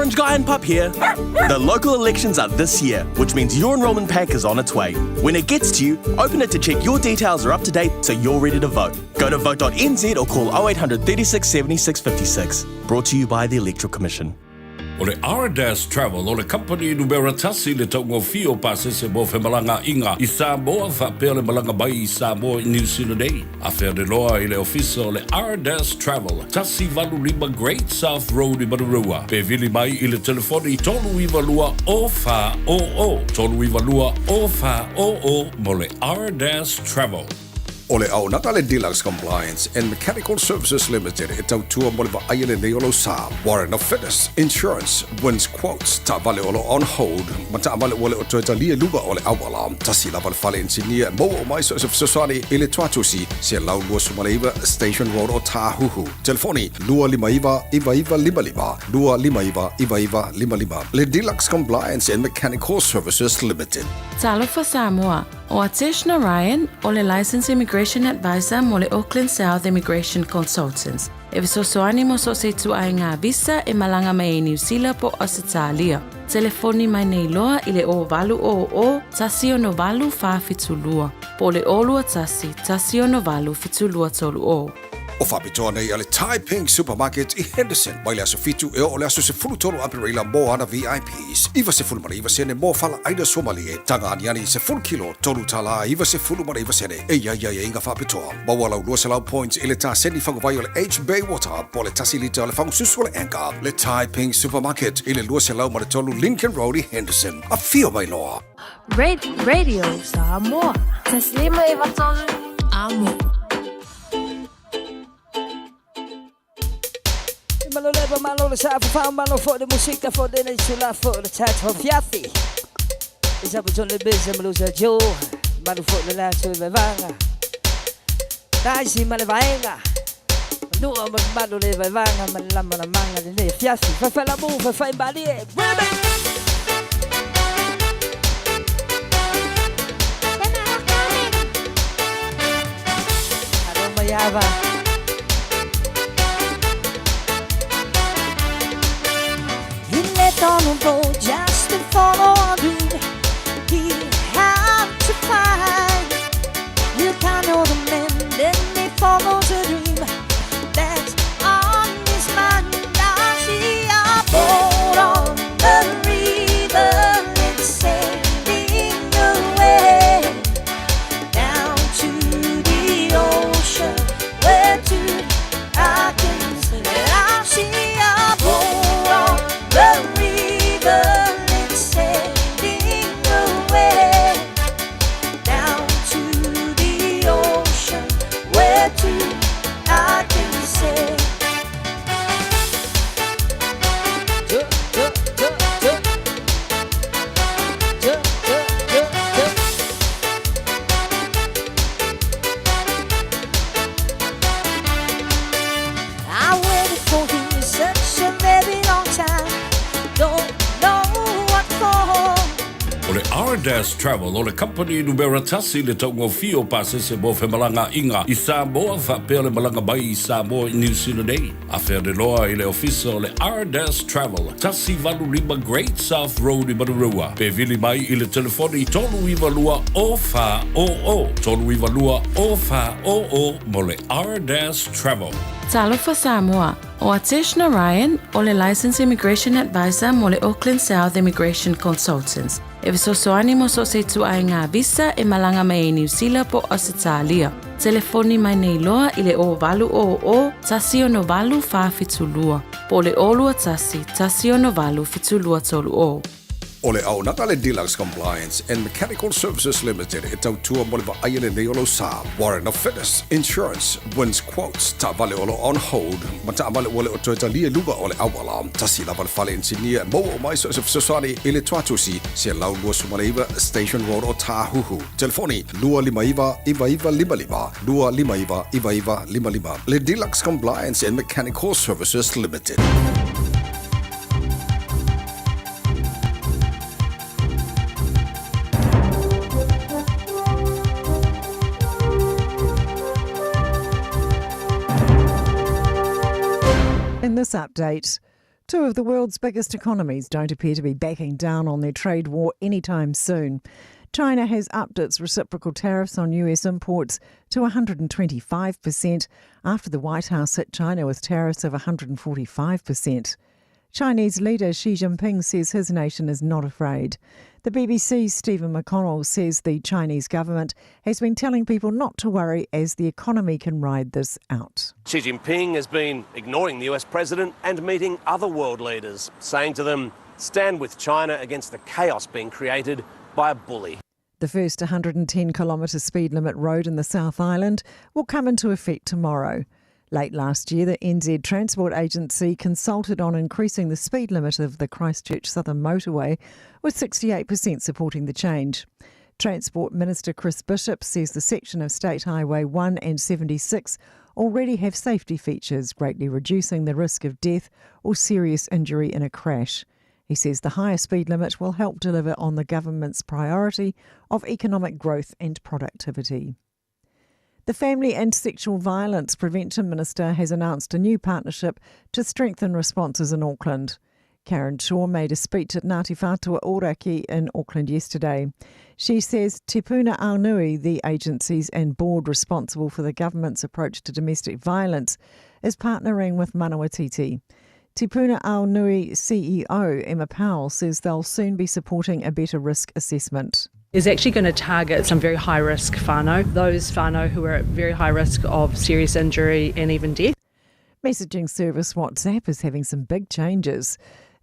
Orange Guy and Pup here. The local elections are this year, which means your enrolment pack is on its way. When it gets to you, open it to check your details are up to date so you're ready to vote. Go to vote.nz or call 0800 36 76 56. Brought to you by the Electoral Commission. O le Ardas Travel o le kamupani numera tasi i le taugofie o pasese mo femalagaaiga i Samoa faapea le malaga mai i Samoa i Niu Sila nei. Afea loa i le ofisa o le Ardas Travel, 185 Great South Road i Manurewa. Pe vili mai i le telefoni 392 0400, 392 0400 mo le Ardas Travel. O le auaunaga a le Deluxe Compliance and Mechanical Services Limited e tautua mo le vaaia lelei o lou sa. Warrant of Fitness, Insurance, Wins Quotes, taavale o lo o on hold, ma taavale ua le o toe talia i luga o le auala. Tasi lava le fale inisinia e maua uma ai so o se fesoasoani i le Tuatusi, 129 Station Road o Tāhuhu. Telefoni, 259 9955, 259 9955. Le Deluxe Compliance and Mechanical Services Limited. Talofa Samoa, O Atesh Narayan, o le Licensed Immigration Advisor mo le Auckland South Immigration Consultants, e fesoasoani mo so o se ituaiga visa e malaga mai ai Niu Sila po o Ausetalia. Telefoni mai nei loa i le 0800 168 472 po o le 021 168 7230. O faapitoa nei a le Thai Pink Supermarket i Henderson mai le aso 7 e oo le aso 13 Apereila mo ana VIPs. 99 sene mo fala aina suamalie, taga aniani 10 kilo, $3.99 sene. E i ai aiaiga faapitoa. Maua lau 200 points i le taseni faguvai o le H Bay Water po o le 1 lita o le fagususu o le Anchor. Le Thai Pink Supermarket i le 203 Lincoln Road i Henderson. Afio mai loa! Radio Samoa. Taslima e vatolu amo. Malo leva malo le sa fa malo fo de musika fo de ne sula fo le chat fo fiafi. Isa bu le beze malo sa jo malo fo le la so ve vanga. Dai si male vaenga. No ma malo le ve vanga ma la ma la manga le ne fiafi. Fa fa la bu fa fa imbali. Women. Mayava. He left on a boat just to follow a dream. He had to find. You can't know the man, then he follows a dream that's on his mind. I see a boat on the river, it's sailing away down to the ocean where two I can see. I see a boat on the river, it's sailing away down to the ocean where two I can see. I waited for you such a very long time. Don't know what for. O le Ardas Travel o le kamupani numera tasi i le taugofie o pasese mo femalagaaiga i Samoa faapea le malaga mai i Samoa i Niu Sila nei. Afea loa i le ofisa o le Ardas Travel, 185 Great South Road i Manurewa. Pe vili mai i le telefoni 392 0400, 392 0400 mo le Ardas Travel. Talofa Samoa, o Atesh Narayan o le Licensed Immigration Advisor mo le Auckland South Immigration Consultants, e fesoasoani mo so o se ituaiga visa e malaga mai ai Niu Sila po o Ausetalia. Telefoni mai nei loa i le 0800 168 472 po o le 021 168 7230. O le auaunaga a le Deluxe Compliance and Mechanical Services Limited e tautua mo le vaaia lelei o lou sa. Warrant of Fitness, Insurance, Wins Quotes, taavale o lo o on hold, ma taavale ua le o toe talia i luga o le auala. Tasi lava le fale inisinia e maua uma ai so o se fesoasoani i le Tuatusi, 129 Station Road o Tāhuhu. Telefoni, 259 9955, 259 9955. Le Deluxe Compliance and Mechanical Services Limited. In this update, Two of the world's biggest economies don't appear to be backing down on their trade war anytime soon. China has upped its reciprocal tariffs on US imports to 125% after the White House hit China with tariffs of 145%. Chinese leader Xi Jinping says his nation is not afraid. The BBC's Stephen McConnell says the Chinese government has been telling people not to worry as the economy can ride this out. Xi Jinping has been ignoring the US president and meeting other world leaders, saying to them, stand with China against the chaos being created by a bully. The first 110 kilometre speed limit road in the South Island will come into effect tomorrow. Late last year, the NZ Transport Agency consulted on increasing the speed limit of the Christchurch Southern Motorway, with 68% supporting the change. Transport Minister Chris Bishop says the section of State Highway 1 and 76 already have safety features, greatly reducing the risk of death or serious injury in a crash. He says the higher speed limit will help deliver on the government's priority of economic growth and productivity. The Family and Sexual Violence Prevention Minister has announced a new partnership to strengthen responses in Auckland. Karen Chhour made a speech at Ngāti Whātua Ōrākei in Auckland yesterday. She says Te Puna Aonui, the agencies and board responsible for the government's approach to domestic violence, is partnering with Manawa Titi. Te Puna Aonui CEO Emma Powell says they'll soon be supporting a better risk assessment. Is actually going to target some very high risk whānau, those whānau who are at very high risk of serious injury and even death. Messaging service WhatsApp is having some big changes.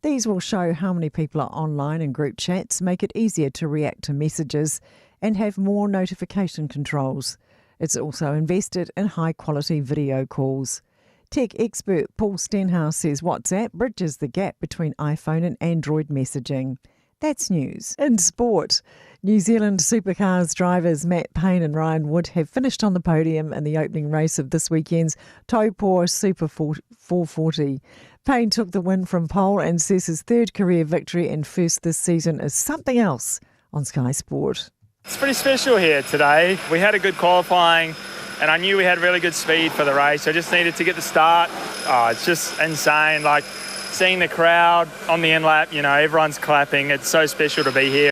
These will show how many people are online in group chats, make it easier to react to messages, and have more notification controls. It's also invested in high quality video calls. Tech expert Paul Stenhouse says WhatsApp bridges the gap between iPhone and Android messaging. That's news. In sport, New Zealand supercars drivers Matt Payne and Ryan Wood have finished on the podium in the opening race of this weekend's Taupo Super 440. Payne took the win from pole and says his third career victory and first this season is something else on Sky Sport. It's pretty special here today. We had a good qualifying and I knew we had really good speed for the race. I just needed to get the start. Oh, it's just insane. Like seeing the crowd on the end lap, you know, everyone's clapping. It's so special to be here.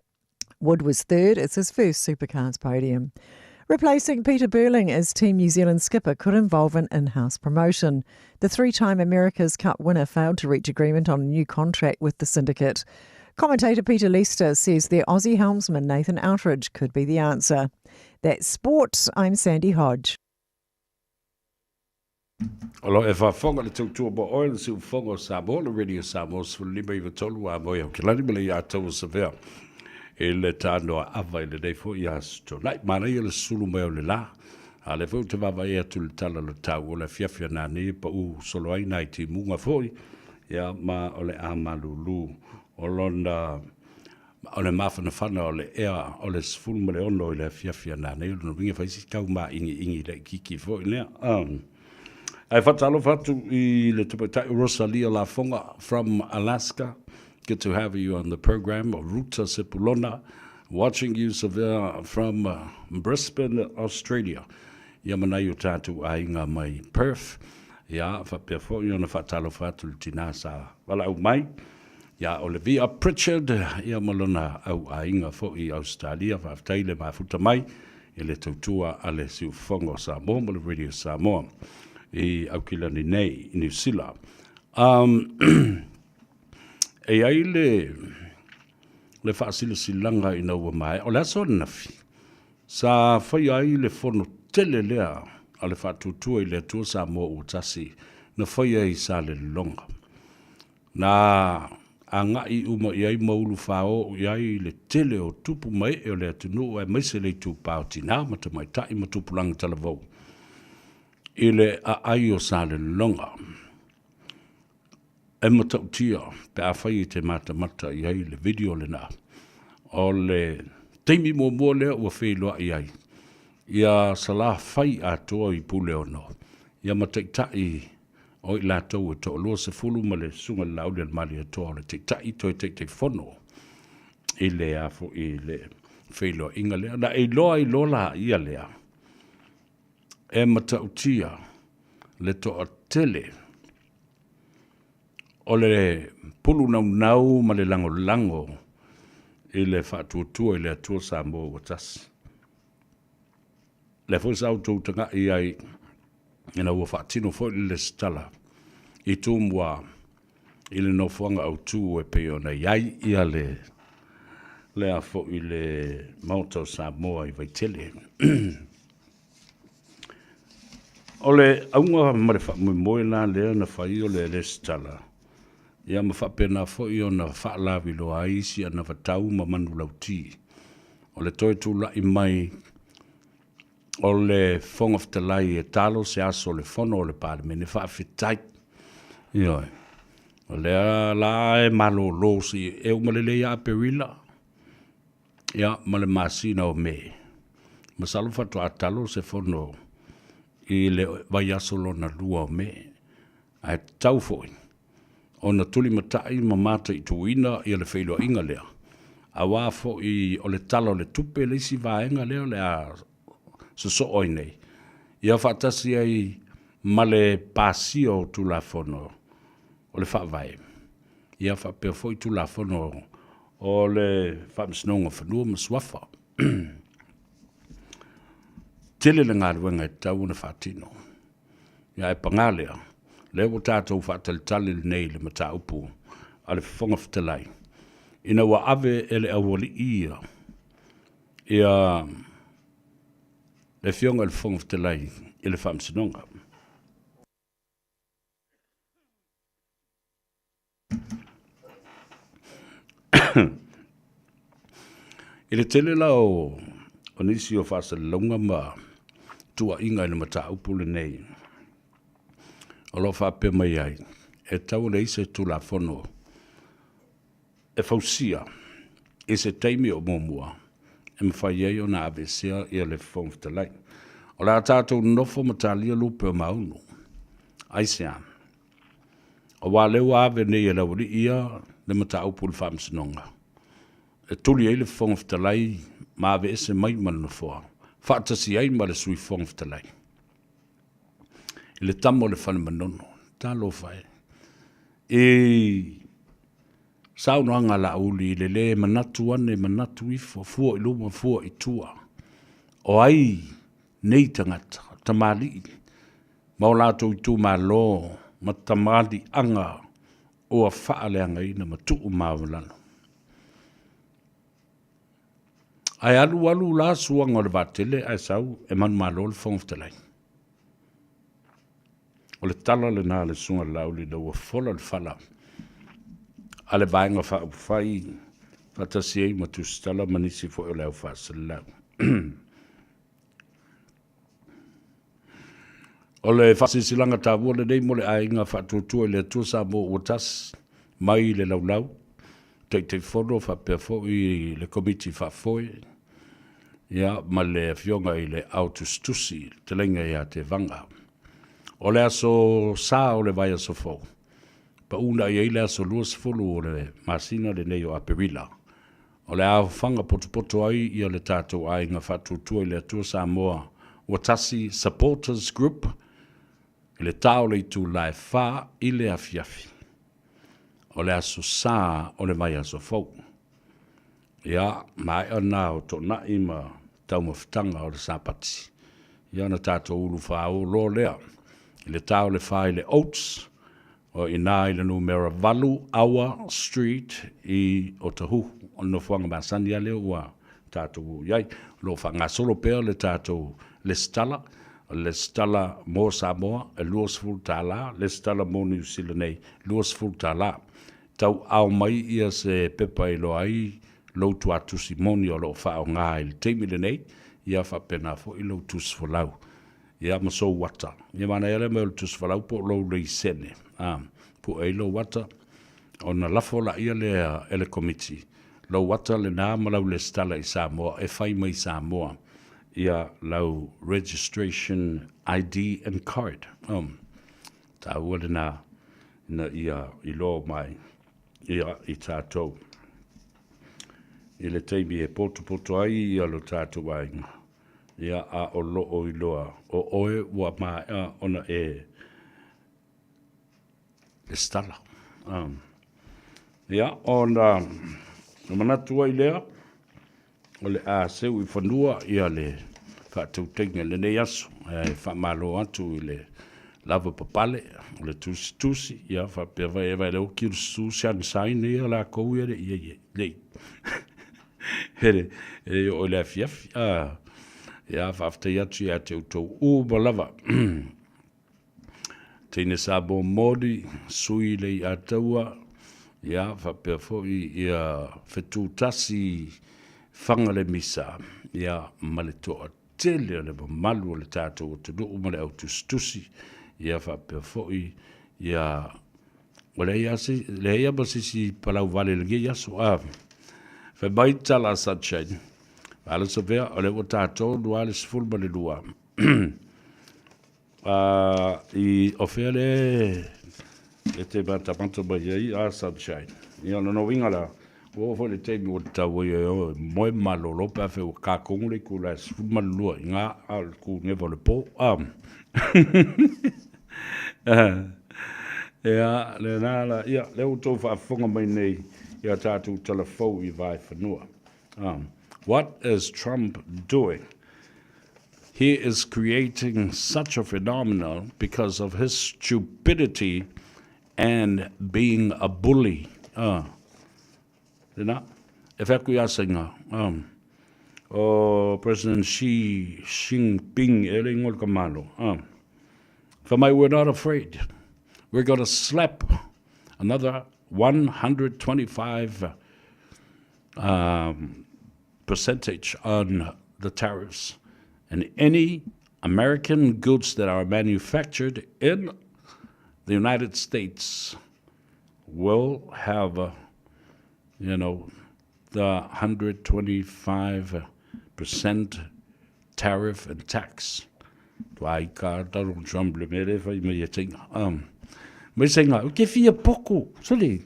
Wood was third. It's his first Supercars podium. Replacing Peter Burling as Team New Zealand skipper could involve an in-house promotion. The three-time America's Cup winner failed to reach agreement on a new contract with the syndicate. Commentator Peter Lester says their Aussie helmsman Nathan Outteridge could be the answer. That's sport. I'm Sandy Hodge. O lo e faafofoga le tautua mo oe le siufofoga o Samoa, le Radio Samoa 153 a moe Aukilani ma le ia tau o Savea i le tānoa ava i lenei foi aso Tuanai. Manaia le sulu mai o le lā, a lea foi ou te vaavaai atu i le tala o le tau o le afiafi a nanei e paʻu solo ai nai timuga foi, ia ma o le a malūlū o lona o le mafanafana o le ea o le 16 i le afiafi a nanei, o lona uiga e fai si tau māʻigiʻigi laitiiti foi lea. Ae faatalofa atu i le tamaitai Rosalia Lafoga from Alaska. Good to have you on the program. Ruta Sepulona watching you Savea from Brisbane, Australia. Ia ma nai o tātou aiga mai Perth. Ia, faapea foi ona faatalofa atu i le tinā sa valaau mai. Ia Olivia Pritchard, ia ma lona au aiga foi i Australia. Faafetai le mafuta mai i le tautua a le Siufofoga o Samoa ma le Radio Samoa i Aukilani nei i Niu Sila. Um, e i ai le, le faasilasilaga ina ua maea, o le aso ananafi, sa faia ai le fono tele lea a le Faatuatua i le Atua Samoa ua tasi na faia i Salelologa. Na agai uma i ai ma ulu fāoo i ai le tele o tupu ma ee o le atunuu aemaise le itupa o tinā ma tamaitai ma tupulaga talavou i le aai o Salelologa. E matautia pe afai e te matamata i ai le video lena o le taimi muamua lea ua feiloai ai ia Salafai atoa i Puleono ia ma taitai o i latou e toalua sefulu ma le Susuga i le Laauli a le Malietoa o le Taitai toe Taitaifono i le a foi i le feiloaiga lea. Na e iloa ai loa laia lea e matautia le toatele. O le pulu naunau ma le lagolago i le faatuatua i le Atua Samoa ua tasi. Lea foi sa outou tagai ai ina ua faatino foi le lesitala i Tumua i le nofoaga autu e pei ona i ai ia le lea foi le Maota o Samoa i Vaitele. O le auga ma le faamoemoe la lea na fai o le lesitala, ia ma faapena foi ona faalauiloa ai isi anavatau ma manulauti o le toe tulai mai o le Fofoga Fetalai e talo se aso o le Fono o le Palemene. Faafetai. Ioe. O lea la e malolo se i e uma lelei ia Aperila, ia ma le masina o Me. Masalo faatoa talo se fono i le vaiaso lona lua o Me. Ae tatau foi ona tulimatai ma mataituina ia le feiloaiga lea, aua foi o le Tala o le Tupe le isi vaega lea o le a sosoo ai nei, ia faatasi ai ma le pasia o Tulafono o le Faavae, ia faapea foi Tulafono o le Faamasinoga o Fanua ma Suafa. Tele le galuega e tatau ona faatino. Ae paga lea, lea ua tatou faatalitali nei i le mataupu a le Fofoga Fetalai, ina ua ave e le aualii ia ia le Afioga i le Fofoga Fetalai i le Faamasinoga. I le tele la o nisi o faasalalauga ma tuuaiga i le mataupu lenei, o lo o faapea mai ai, e tatau ona i ai se Tulafono e fausia i se taimi o muamua e mafai ai ona aveesea ia le Fofoga Fetalai. O le a tatou nonofo ma talia lupe o maunu. Aisea? Aua o lea ua ave nei e le aualii ia le mataupu i le Faamasinoga e tuli ai le Fofoga Fetalai ma aveese mai ma le Nofoa, faatasi ai ma le Sui Fofoga Fetalai i le tama o le Fale Manono. Talofa e! I saunoaga a Laauli i le lē manatu ane manatu ifo, fua i luma fua i tua, o ai nei tagata, tamalii ma o latou itumalo ma tamaliiaga ua faaleagaina ma tuumaualalo. Ae alu alu la suaga o le vaatele ae sau e manumalo le Fofoga Fetalai. O le tala lena a le Susuga i le Laauli ina ua fola le fala a le Vaega Faaupufai faatasi ai ma Tusitala ma nisi foi o le au faasalalau. O le faasilasilaga taua lenei mo le aiga faatuatua i le Atua Samoa ua tasi mai le laulau, Taitaifono faapea foi le Komiti Faafoe ia ma le Afioga i le Ao Tusitusi, le Fetalaiga ia Tevaga. O le aso Sa o le vaiaso fou, pau na i ai le aso 20 o le masina lenei o Aperila, O le a aofaga potopoto ai ia le tatou aiga faatuatua i le Atua Samoa ua tasi Supporters Group i le ta o le itula e fa i le afiafi o le aso Sa o le vaiaso fou. Ia, maea na o toonai ma taumafataga o le Sapati, ia ona tatou ulu faaoo loa lea i le ta o le fa i le Oats O i ina i le numera 8 Awa Street i Otahuhu. O le nofoaga masani lava lea ua tatou oo i ai. O lo o faagasolo pea le tatou lesitala. O le lesitala mo Samoa e $20, lesitala mo Niu Sila nei $20. Tauaao mai ia se pepa e iloa ai lou tuatusi moni o lo o faaaoga i le taimi lenei, ia faapena foi lou tusi folau. Ia ma sou ata. Ia manaia lea mea o le tusi folau po o lou leisene, a, pue ai lou ata, ona lafo laia lea e le Komiti lou ata lena ma lau lesitala i Samoa e fai mai Samoa ia lau registration ID and card. Um, taua lena ina ia iloa mai ia i tatou i le taimi e potopoto ai ia lo tatou aiga. Ia, a o lo o iloa o oe ua maea ona e lesitala. Ia, ona manatu ai lea, o le a seu i fanua ia le faatautaiga i lenei aso. Ae faamalo atu i le lava papale o le tusitusi, ia faapea vai e vai le oki o le susu sian sain ia lakou ia le ia le e le oo i le afiafi. Ia faafetai atu ia te outou uma lava. Teine Samoa moni, sui le Iataua, ia faapea foi ia fetu tasi fanga le misa, ia ma le toatele o le mamalu o le tatou atunuu ma le au tusitusi, ia faapea foi ia ua leai lava se, leai lava ma se isi palau vale i lenei aso. A, fai mai tala a Sunshine, Alo Savea, o lea ua tatou lua le 12. I o fea le e te matamata mai ai a Sunshine. Ia o lona uiga la, ua oo foi le taimi ua tatau ai e o e moe malolo pe afai ua kakogo le itula e 12 i ga a o le kugeva o le po. Ia, lena la, ia, lea ua outou faafofoga mai nei i a tatou tala fou i Vaefanua. What is Trump doing? He is creating such a phenomenon because of his stupidity and being a bully. Lena, e fai atu ia Saina. O President Xi Jinping e le ingoa o le tamalo. Fai mai, we're not afraid. We're gonna slap another 125 percentage on the tariffs and any American goods that are manufactured in the United States will have, the 125% tariff and tax. Tua ai ka Donald Trump le mea lea fai mai e Saina. Mai Saina, o te fia poko, sole.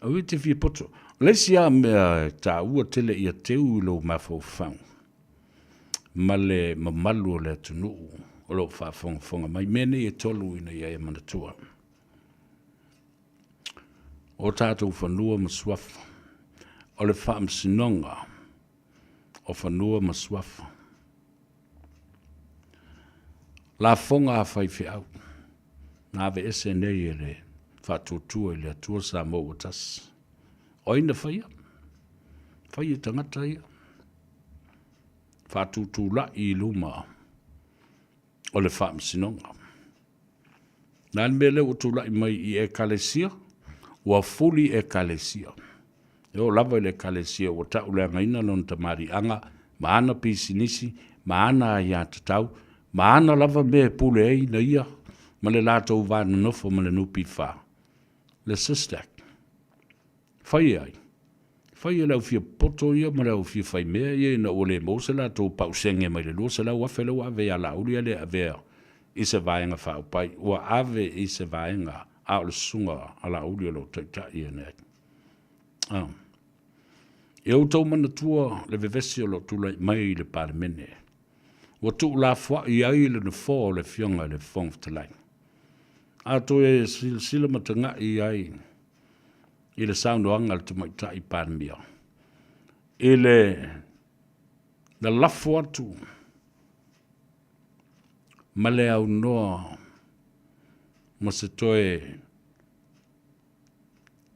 Au e te fia poto. O le isi a mea e tāua tele ia teu i lou mafaufau ma le mamalu o le atunuu o lo o faafogafoga mai, mea nei e tolu ina ia e manatua. O tatou fanua ma suafa, o le faamasinoga o fanua ma suafa. Lafoga a faifeau, na aveese nei e le Faatuatua i le Atua Samoa ua tasi. O ai na faia? Fai e tagata ia. Faatutulai i luma o le faamasinoga. Na le mea lea ua tulai mai i Ekalesia, ua fuli Ekalesia. E oo lava i le Ekalesia ua tauleagaina lona tamaliiaga ma ana pisinisi ma ana aiatatau ma ana lava mea e pule ai na ia ma le latou va nonofo ma le NPF, le SISTAC. Fai e ai? Fai e le au fia poto ia ma le au fia fai mea ia ina ua le maua se latou pausenge mai le 200,000 lea ua ave ia Laauli ae le avea i se vaega faaopai, ua ave i se vaega a o le susuga a Laauli o lo o taitai ane ai. Ah. E outou manatua le vevesi o lo o tulai mai i le Palemene. Ua tuulafoai ai le nofoa o le Afioga i le Fofoga Fetalai. A toe silasila ma tagai ai i le saunoaga a le Tamaitai Palemia i le lalafo atu ma le aunoa ma se toe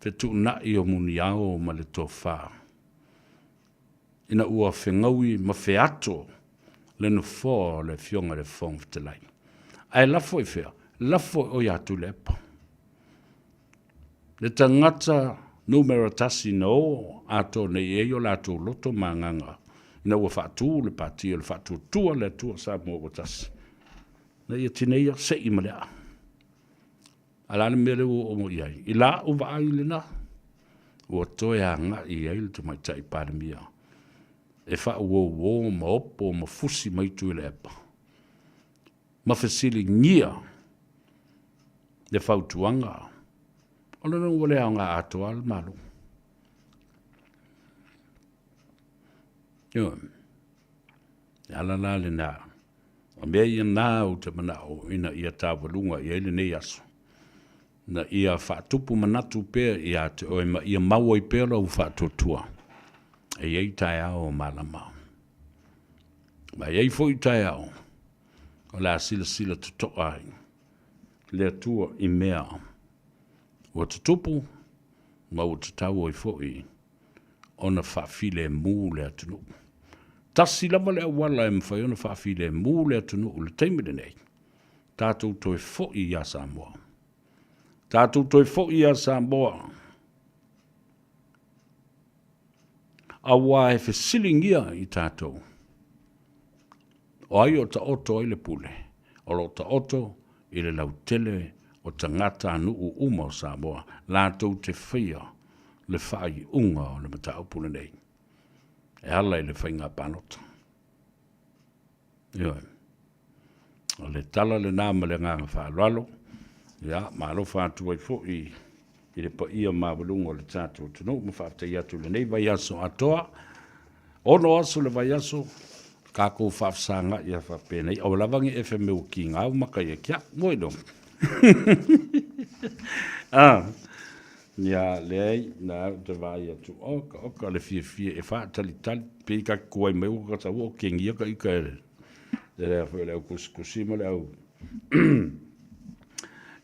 fetuunai o muniao ma le tofa ina ua fegaui ma feato le nofoa o le Afioga i le Fofoga Fetalai. Ae lafo i fea? Lafo i o ia Tuilaepa. Le tagata numera tasi na o atoa nei i ai o latou loto ma agaga ina ua faatu le Pati o le Faatuatua le Atua Samoa ua Tasi. Na ia tineia sei ma le aa. A o le a le mea lea ua oo i ai? I la'u vaai lena, ua toe agai i ai le Tamaitai Palemia e faauouo ma opo ma fusi mai Tuilaepa ma fesiligia le fautuaga o lona ua le aoga atoa le Malo. Ioe. Le ala la lena, o mea ia na ou te manao ina ia taualuga i ai lenei aso, na ia faatupu manatu pea ia te oe ma ia mau ai pea lou faatuatua e i ai taeao o malama. Ma e i ai foi taeao o le a silasila totoa ai le Atua i mea ua tutupu ma ua tatau ai foi ona faafilemu le atunuu. Tasi lava le auala e mafai ona faafilemu le atunuu i le taimi lenei, tatou toe foi ia Samoa. Tatou toe foi ia Samoa. Aua e fesiligia i tatou, o ai o taoto ai le pule? O lo o taoto i le lautele o tagatanuu uma o Samoa latou te faia le faaiuga o le mataupu lenei e ala i le faiga palota. Ioe. O le tala lena ma le agaga faaaloalo, ia, ma alofa atu ai foi i le paia maualuga o le tatou atunuu ma faafetai atu i lenei vaiaso atoa. Ono aso le vaiaso, tatou faafesagai ia faapenei. Aua lava ne i e fai mai ua kiga ua maka ia ki au. Moi no. Ah. Ia, leai, na au te vaai atu, oka, oka le fiafia e faatalitali, pei ka kuai mai ua ka tau o kengia ka ika e le, e le foi le au kusikusi ma le au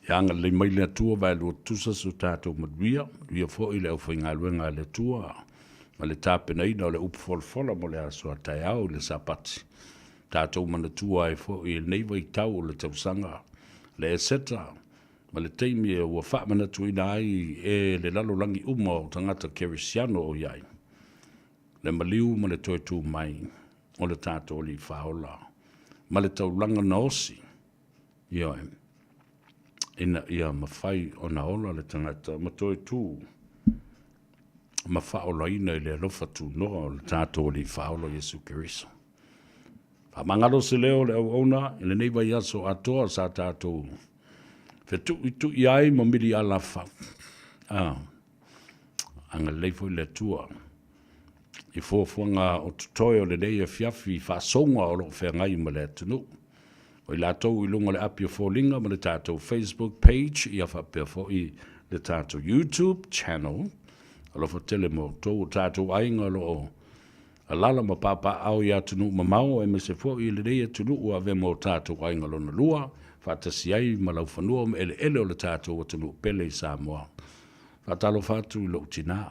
Ia agalelei mai le Atua vaelua tutusa so tatou manuia, manuia foi le aufaigaluega a le Atua ma le tapenaina o le upu folafola mo le aso a taeao i le Sapati. Tatou manatua ai foi i lenei vaitau o le tausaga le Eseta ma le taimi e ua faamanatuina ai e le lalolagi uma o tagata kerisiano o i ai le maliu ma le toe tu mai o le tatou Alii Faaola ma le taulaga na osi, ioe, ina ia mafai ona ola le tagata ma toe tu ma faaolaina i le alofa tunoa o le tatou Alii Faaola Iesu Keriso. Faamagalo se leo o le auauna i lenei vaiaso atoa sa tatou fetuitu'i ai ma mili alafau. Ah, agalelei foi le Atua i fuafuaga o totoe o lenei afiafi i faasouga o lo o feagai ma le atunuu. O i latou i luga o le api o foliga ma le tatou Facebook page, ia faapea foi le tatou YouTube channel. Alofa tele mo outou, o tatou aiga o lo o Alaala ma papaaao i atunuu mamao aemaise foi i lenei atunuu ua avea ma o tatou aiga lona lua, faatasi ai ma laufanua ma eleele o le tatou atunuu pele i Samoa. Faatalofa atu i lou tina,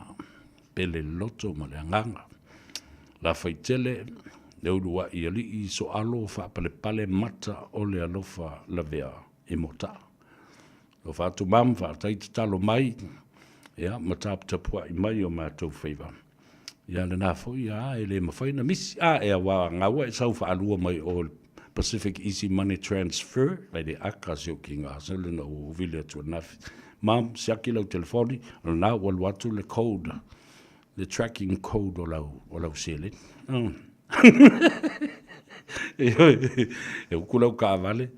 pele le loto ma le agaga. Lafaitele, le uluai alii soalo faapalepale mata o le alofa lavea i Motaa. Alofa atu mam, faafetai tatalo mai, ia ma taputapuai mai o matou faiva. Ia lena foi a e le mafai ona misi. A e aua gaua e sau faalua mai o le Pacific Easy Money Transfer, ai le aka si o kinga se le na u vile atu anafi. Mam, siaki lau telefoni, o lena ua alu atu le code, le tracking code o lau, o lau seleni. E uku lau kaavale,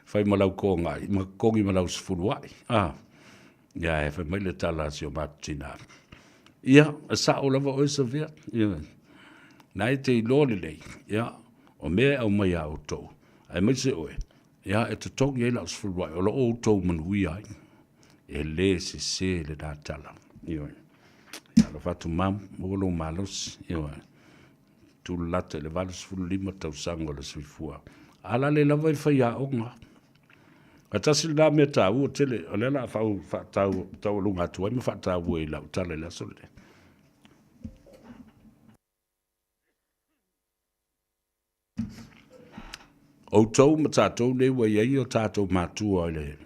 fai ma lau kogai, ma kogi ma lau sefuluai. Ah. Ia, e fai mai le tala a si o matou tina. Ia, e sao lava oe Savea. Ia, na e te iloa lelei, ia, o mea e aumai a outou, aemaise oe, ia, e totogi ai lau sefuluai, o lo o outou manuia ai. E le sese lena tala. Ioe. Ia, alofa atu mam, maua lou malosi. Ioe. Tulalata i le 85 tausaga o le soifua. Alale lava i faiaoga. Ae tasi lena mea taua tele, o lea o le a faataualuga atu ai ma faataua i lau tala i le aso lenei. Outou ma tatou nei ua i ai o tatou matua i le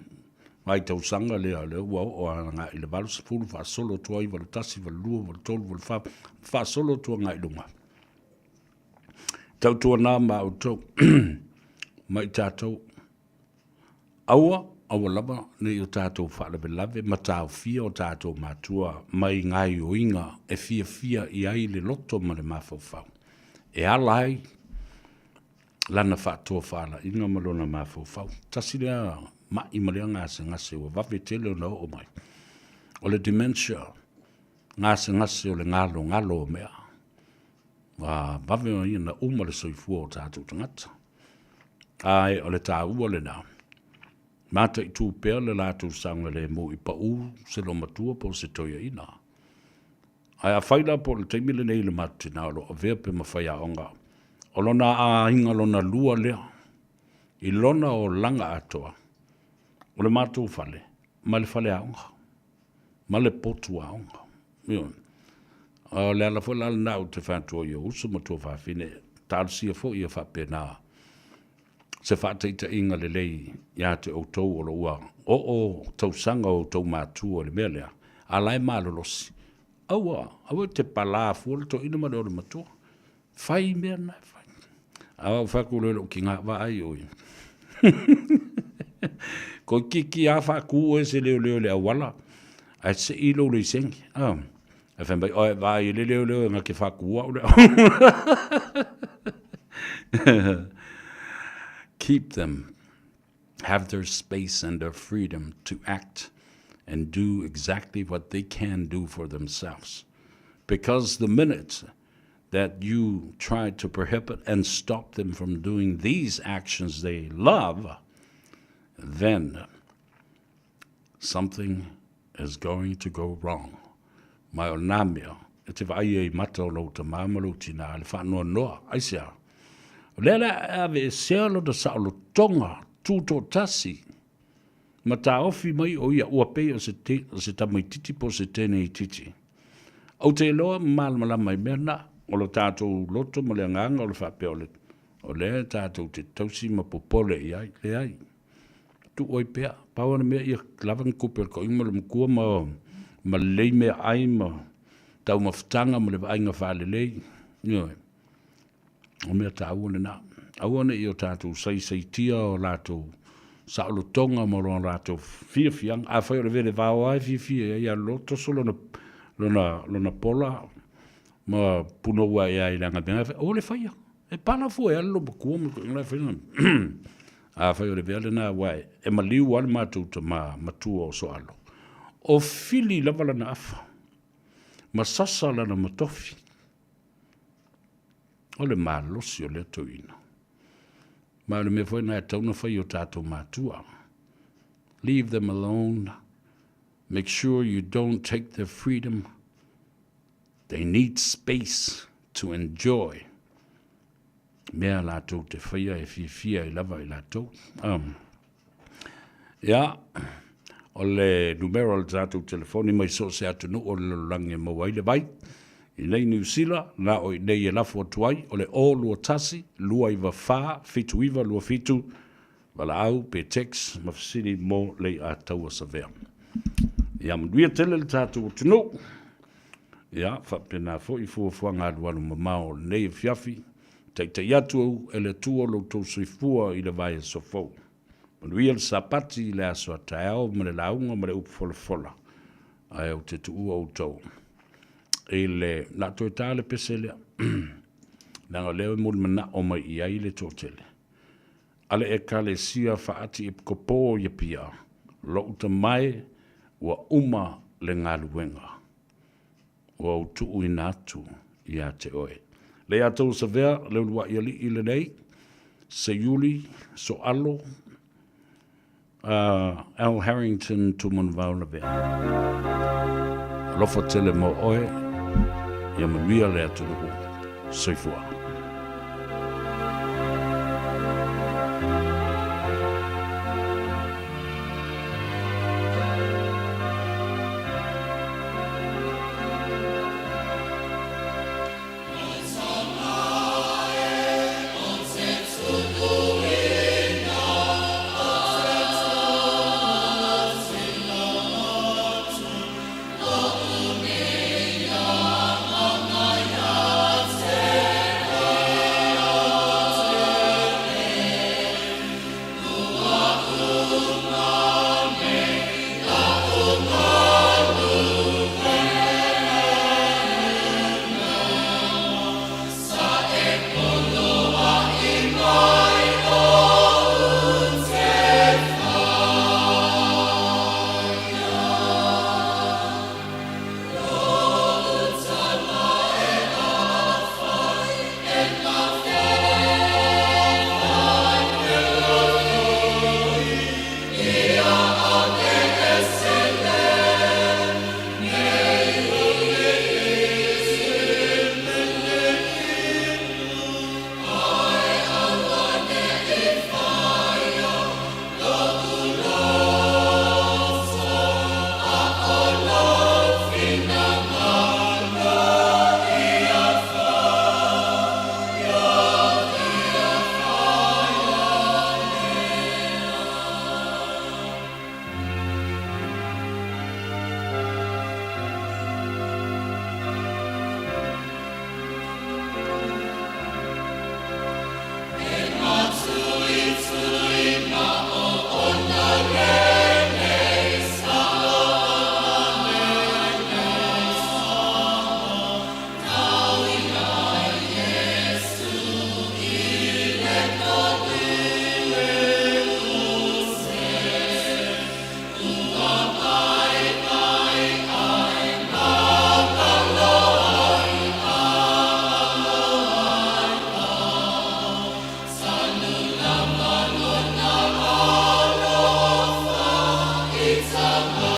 vaitausaga lea, lea ua oo agai i le 80, faasolo atu ai 81, 82, 83, 84, faasolo atu agai i luga. Tautuana ma outou ma i tatou, aua, aua lava ne i o tatou faalavelave ma taofia o tatou matua mai gaoioiga e fiafia i ai le loto ma le mafaufau, e ala ai lana faatofalaiga ma lona mafaufau. Tasi lea mai ma lea gasegase ua vave tele ona oo mai, o le dementia, gasegase o le galogalo o mea. Ua vave ia na uma le soifua o tatou tagata. Ae o le taua lena, mataitū pea le latou saogalemu i paū se loomatua po o se toeaina. Ae afai la po o le taimi lenei i le matou tina o lo o avea pe ma faiaoga, o lona aiga lona lua lea i lona olaga atoa, o le matou fale ma le faleaoga ma le potu aoga. Ioe. O le ala foi la lena ou te fai atu ai i ou uso ma tuafafine, talosia foi ia faapena se faataitaiga lelei ia te outou o lo ua oo tausaga o outou matua i le mea lea, a la e malolosi. Aua, aua e te palā fua le toeaina ma le ole matua. Fai mea na e fai. A ou fai atu loa i lou tina, vaai oi. Toeitiiti lava faatu oe se leoleo i le auala, ae sei lou laisene. Ah. Ae fai mai, oe vaai i le leoleo e na te faatu au le Keep them. Have their space and their freedom to act and do exactly what they can do for themselves. Because the minute that you try to prohibit and stop them from doing these actions they love, then something is going to go wrong. Ma o nā mea, e te vaai ai mata o lou tamā ma lou tinā, le whaanoanoa, aisea. O lea la e aveesea lona saolotoga tutoatasi ma taofi mai o ia ua pei o se, te, o se tamaititi po o se teneititi. Ou te iloa ma malamalama i mea na, o lo tatou loto ma le agaga o le faapea o le, o lea tatou te tausi ma popole i ai, leai. Tuu ai pea, pau ana mea ia lava ni tupe a le toeaina ma le matua ma, ma lelei meaai ma taumafataga ma le vaaiga faalelei. Ioe. O mea taua lena. Aua ne i o tatou saisaitia o latou saolotoga ma lo latou fiafiaga. Afai o le vele vao lava e fiafia ai, ia alu loa toso lona, lona, lona pola ma punou ae ai i le agamea, aua le faia. E pala fua e alu lou matua ma le la faia. Afai o le vea lena, aua e maliu lava le matou tama matua o Soalo. O fili lava lana afa, ma sasa lana matofi. O le malosi o lea toeaina. Ma o le mea foi lena e tatau ona fai e o tatou matua. Leave them alone. Make sure you don't take their freedom. They need space to enjoy mea latou te faia e fiafia ai lava i latou. Um, ia, o le numera o le tatou telefoni mai so o se atunuu o le lalolagi e maua ai le vai. I nei Niu Sila, na o i nei e lafo atu ai, o le 021 294 7927, valaau pe text ma fesili mo Leiataua Savea. Ia manuia tele le tatou atunuu. Ia, faapena foi fuafuaga alualu mamao o lenei afiafi, taitai atu au e le Atua lo outou soifua i le vaiaso fou. Manuia le Sapati i le aso a taeao ma le lauga ma le upu folafola, ae ou te tuua outou i le... La toe ta le pese lea, leaga o lea e mulimanao mai i ai le toatele. A le Ekalesia Faati Epikopo i Apia, lou tamae ua uma le galuega, ua ou tuuina atu ia te oe. Leiataua Savea, le uluai alii lenei, Seiuli, Soalo, uh, Al Harrington Tumanuvao Lavea. Alofa tele mo oe, ia manuia le atunuu. Soifua.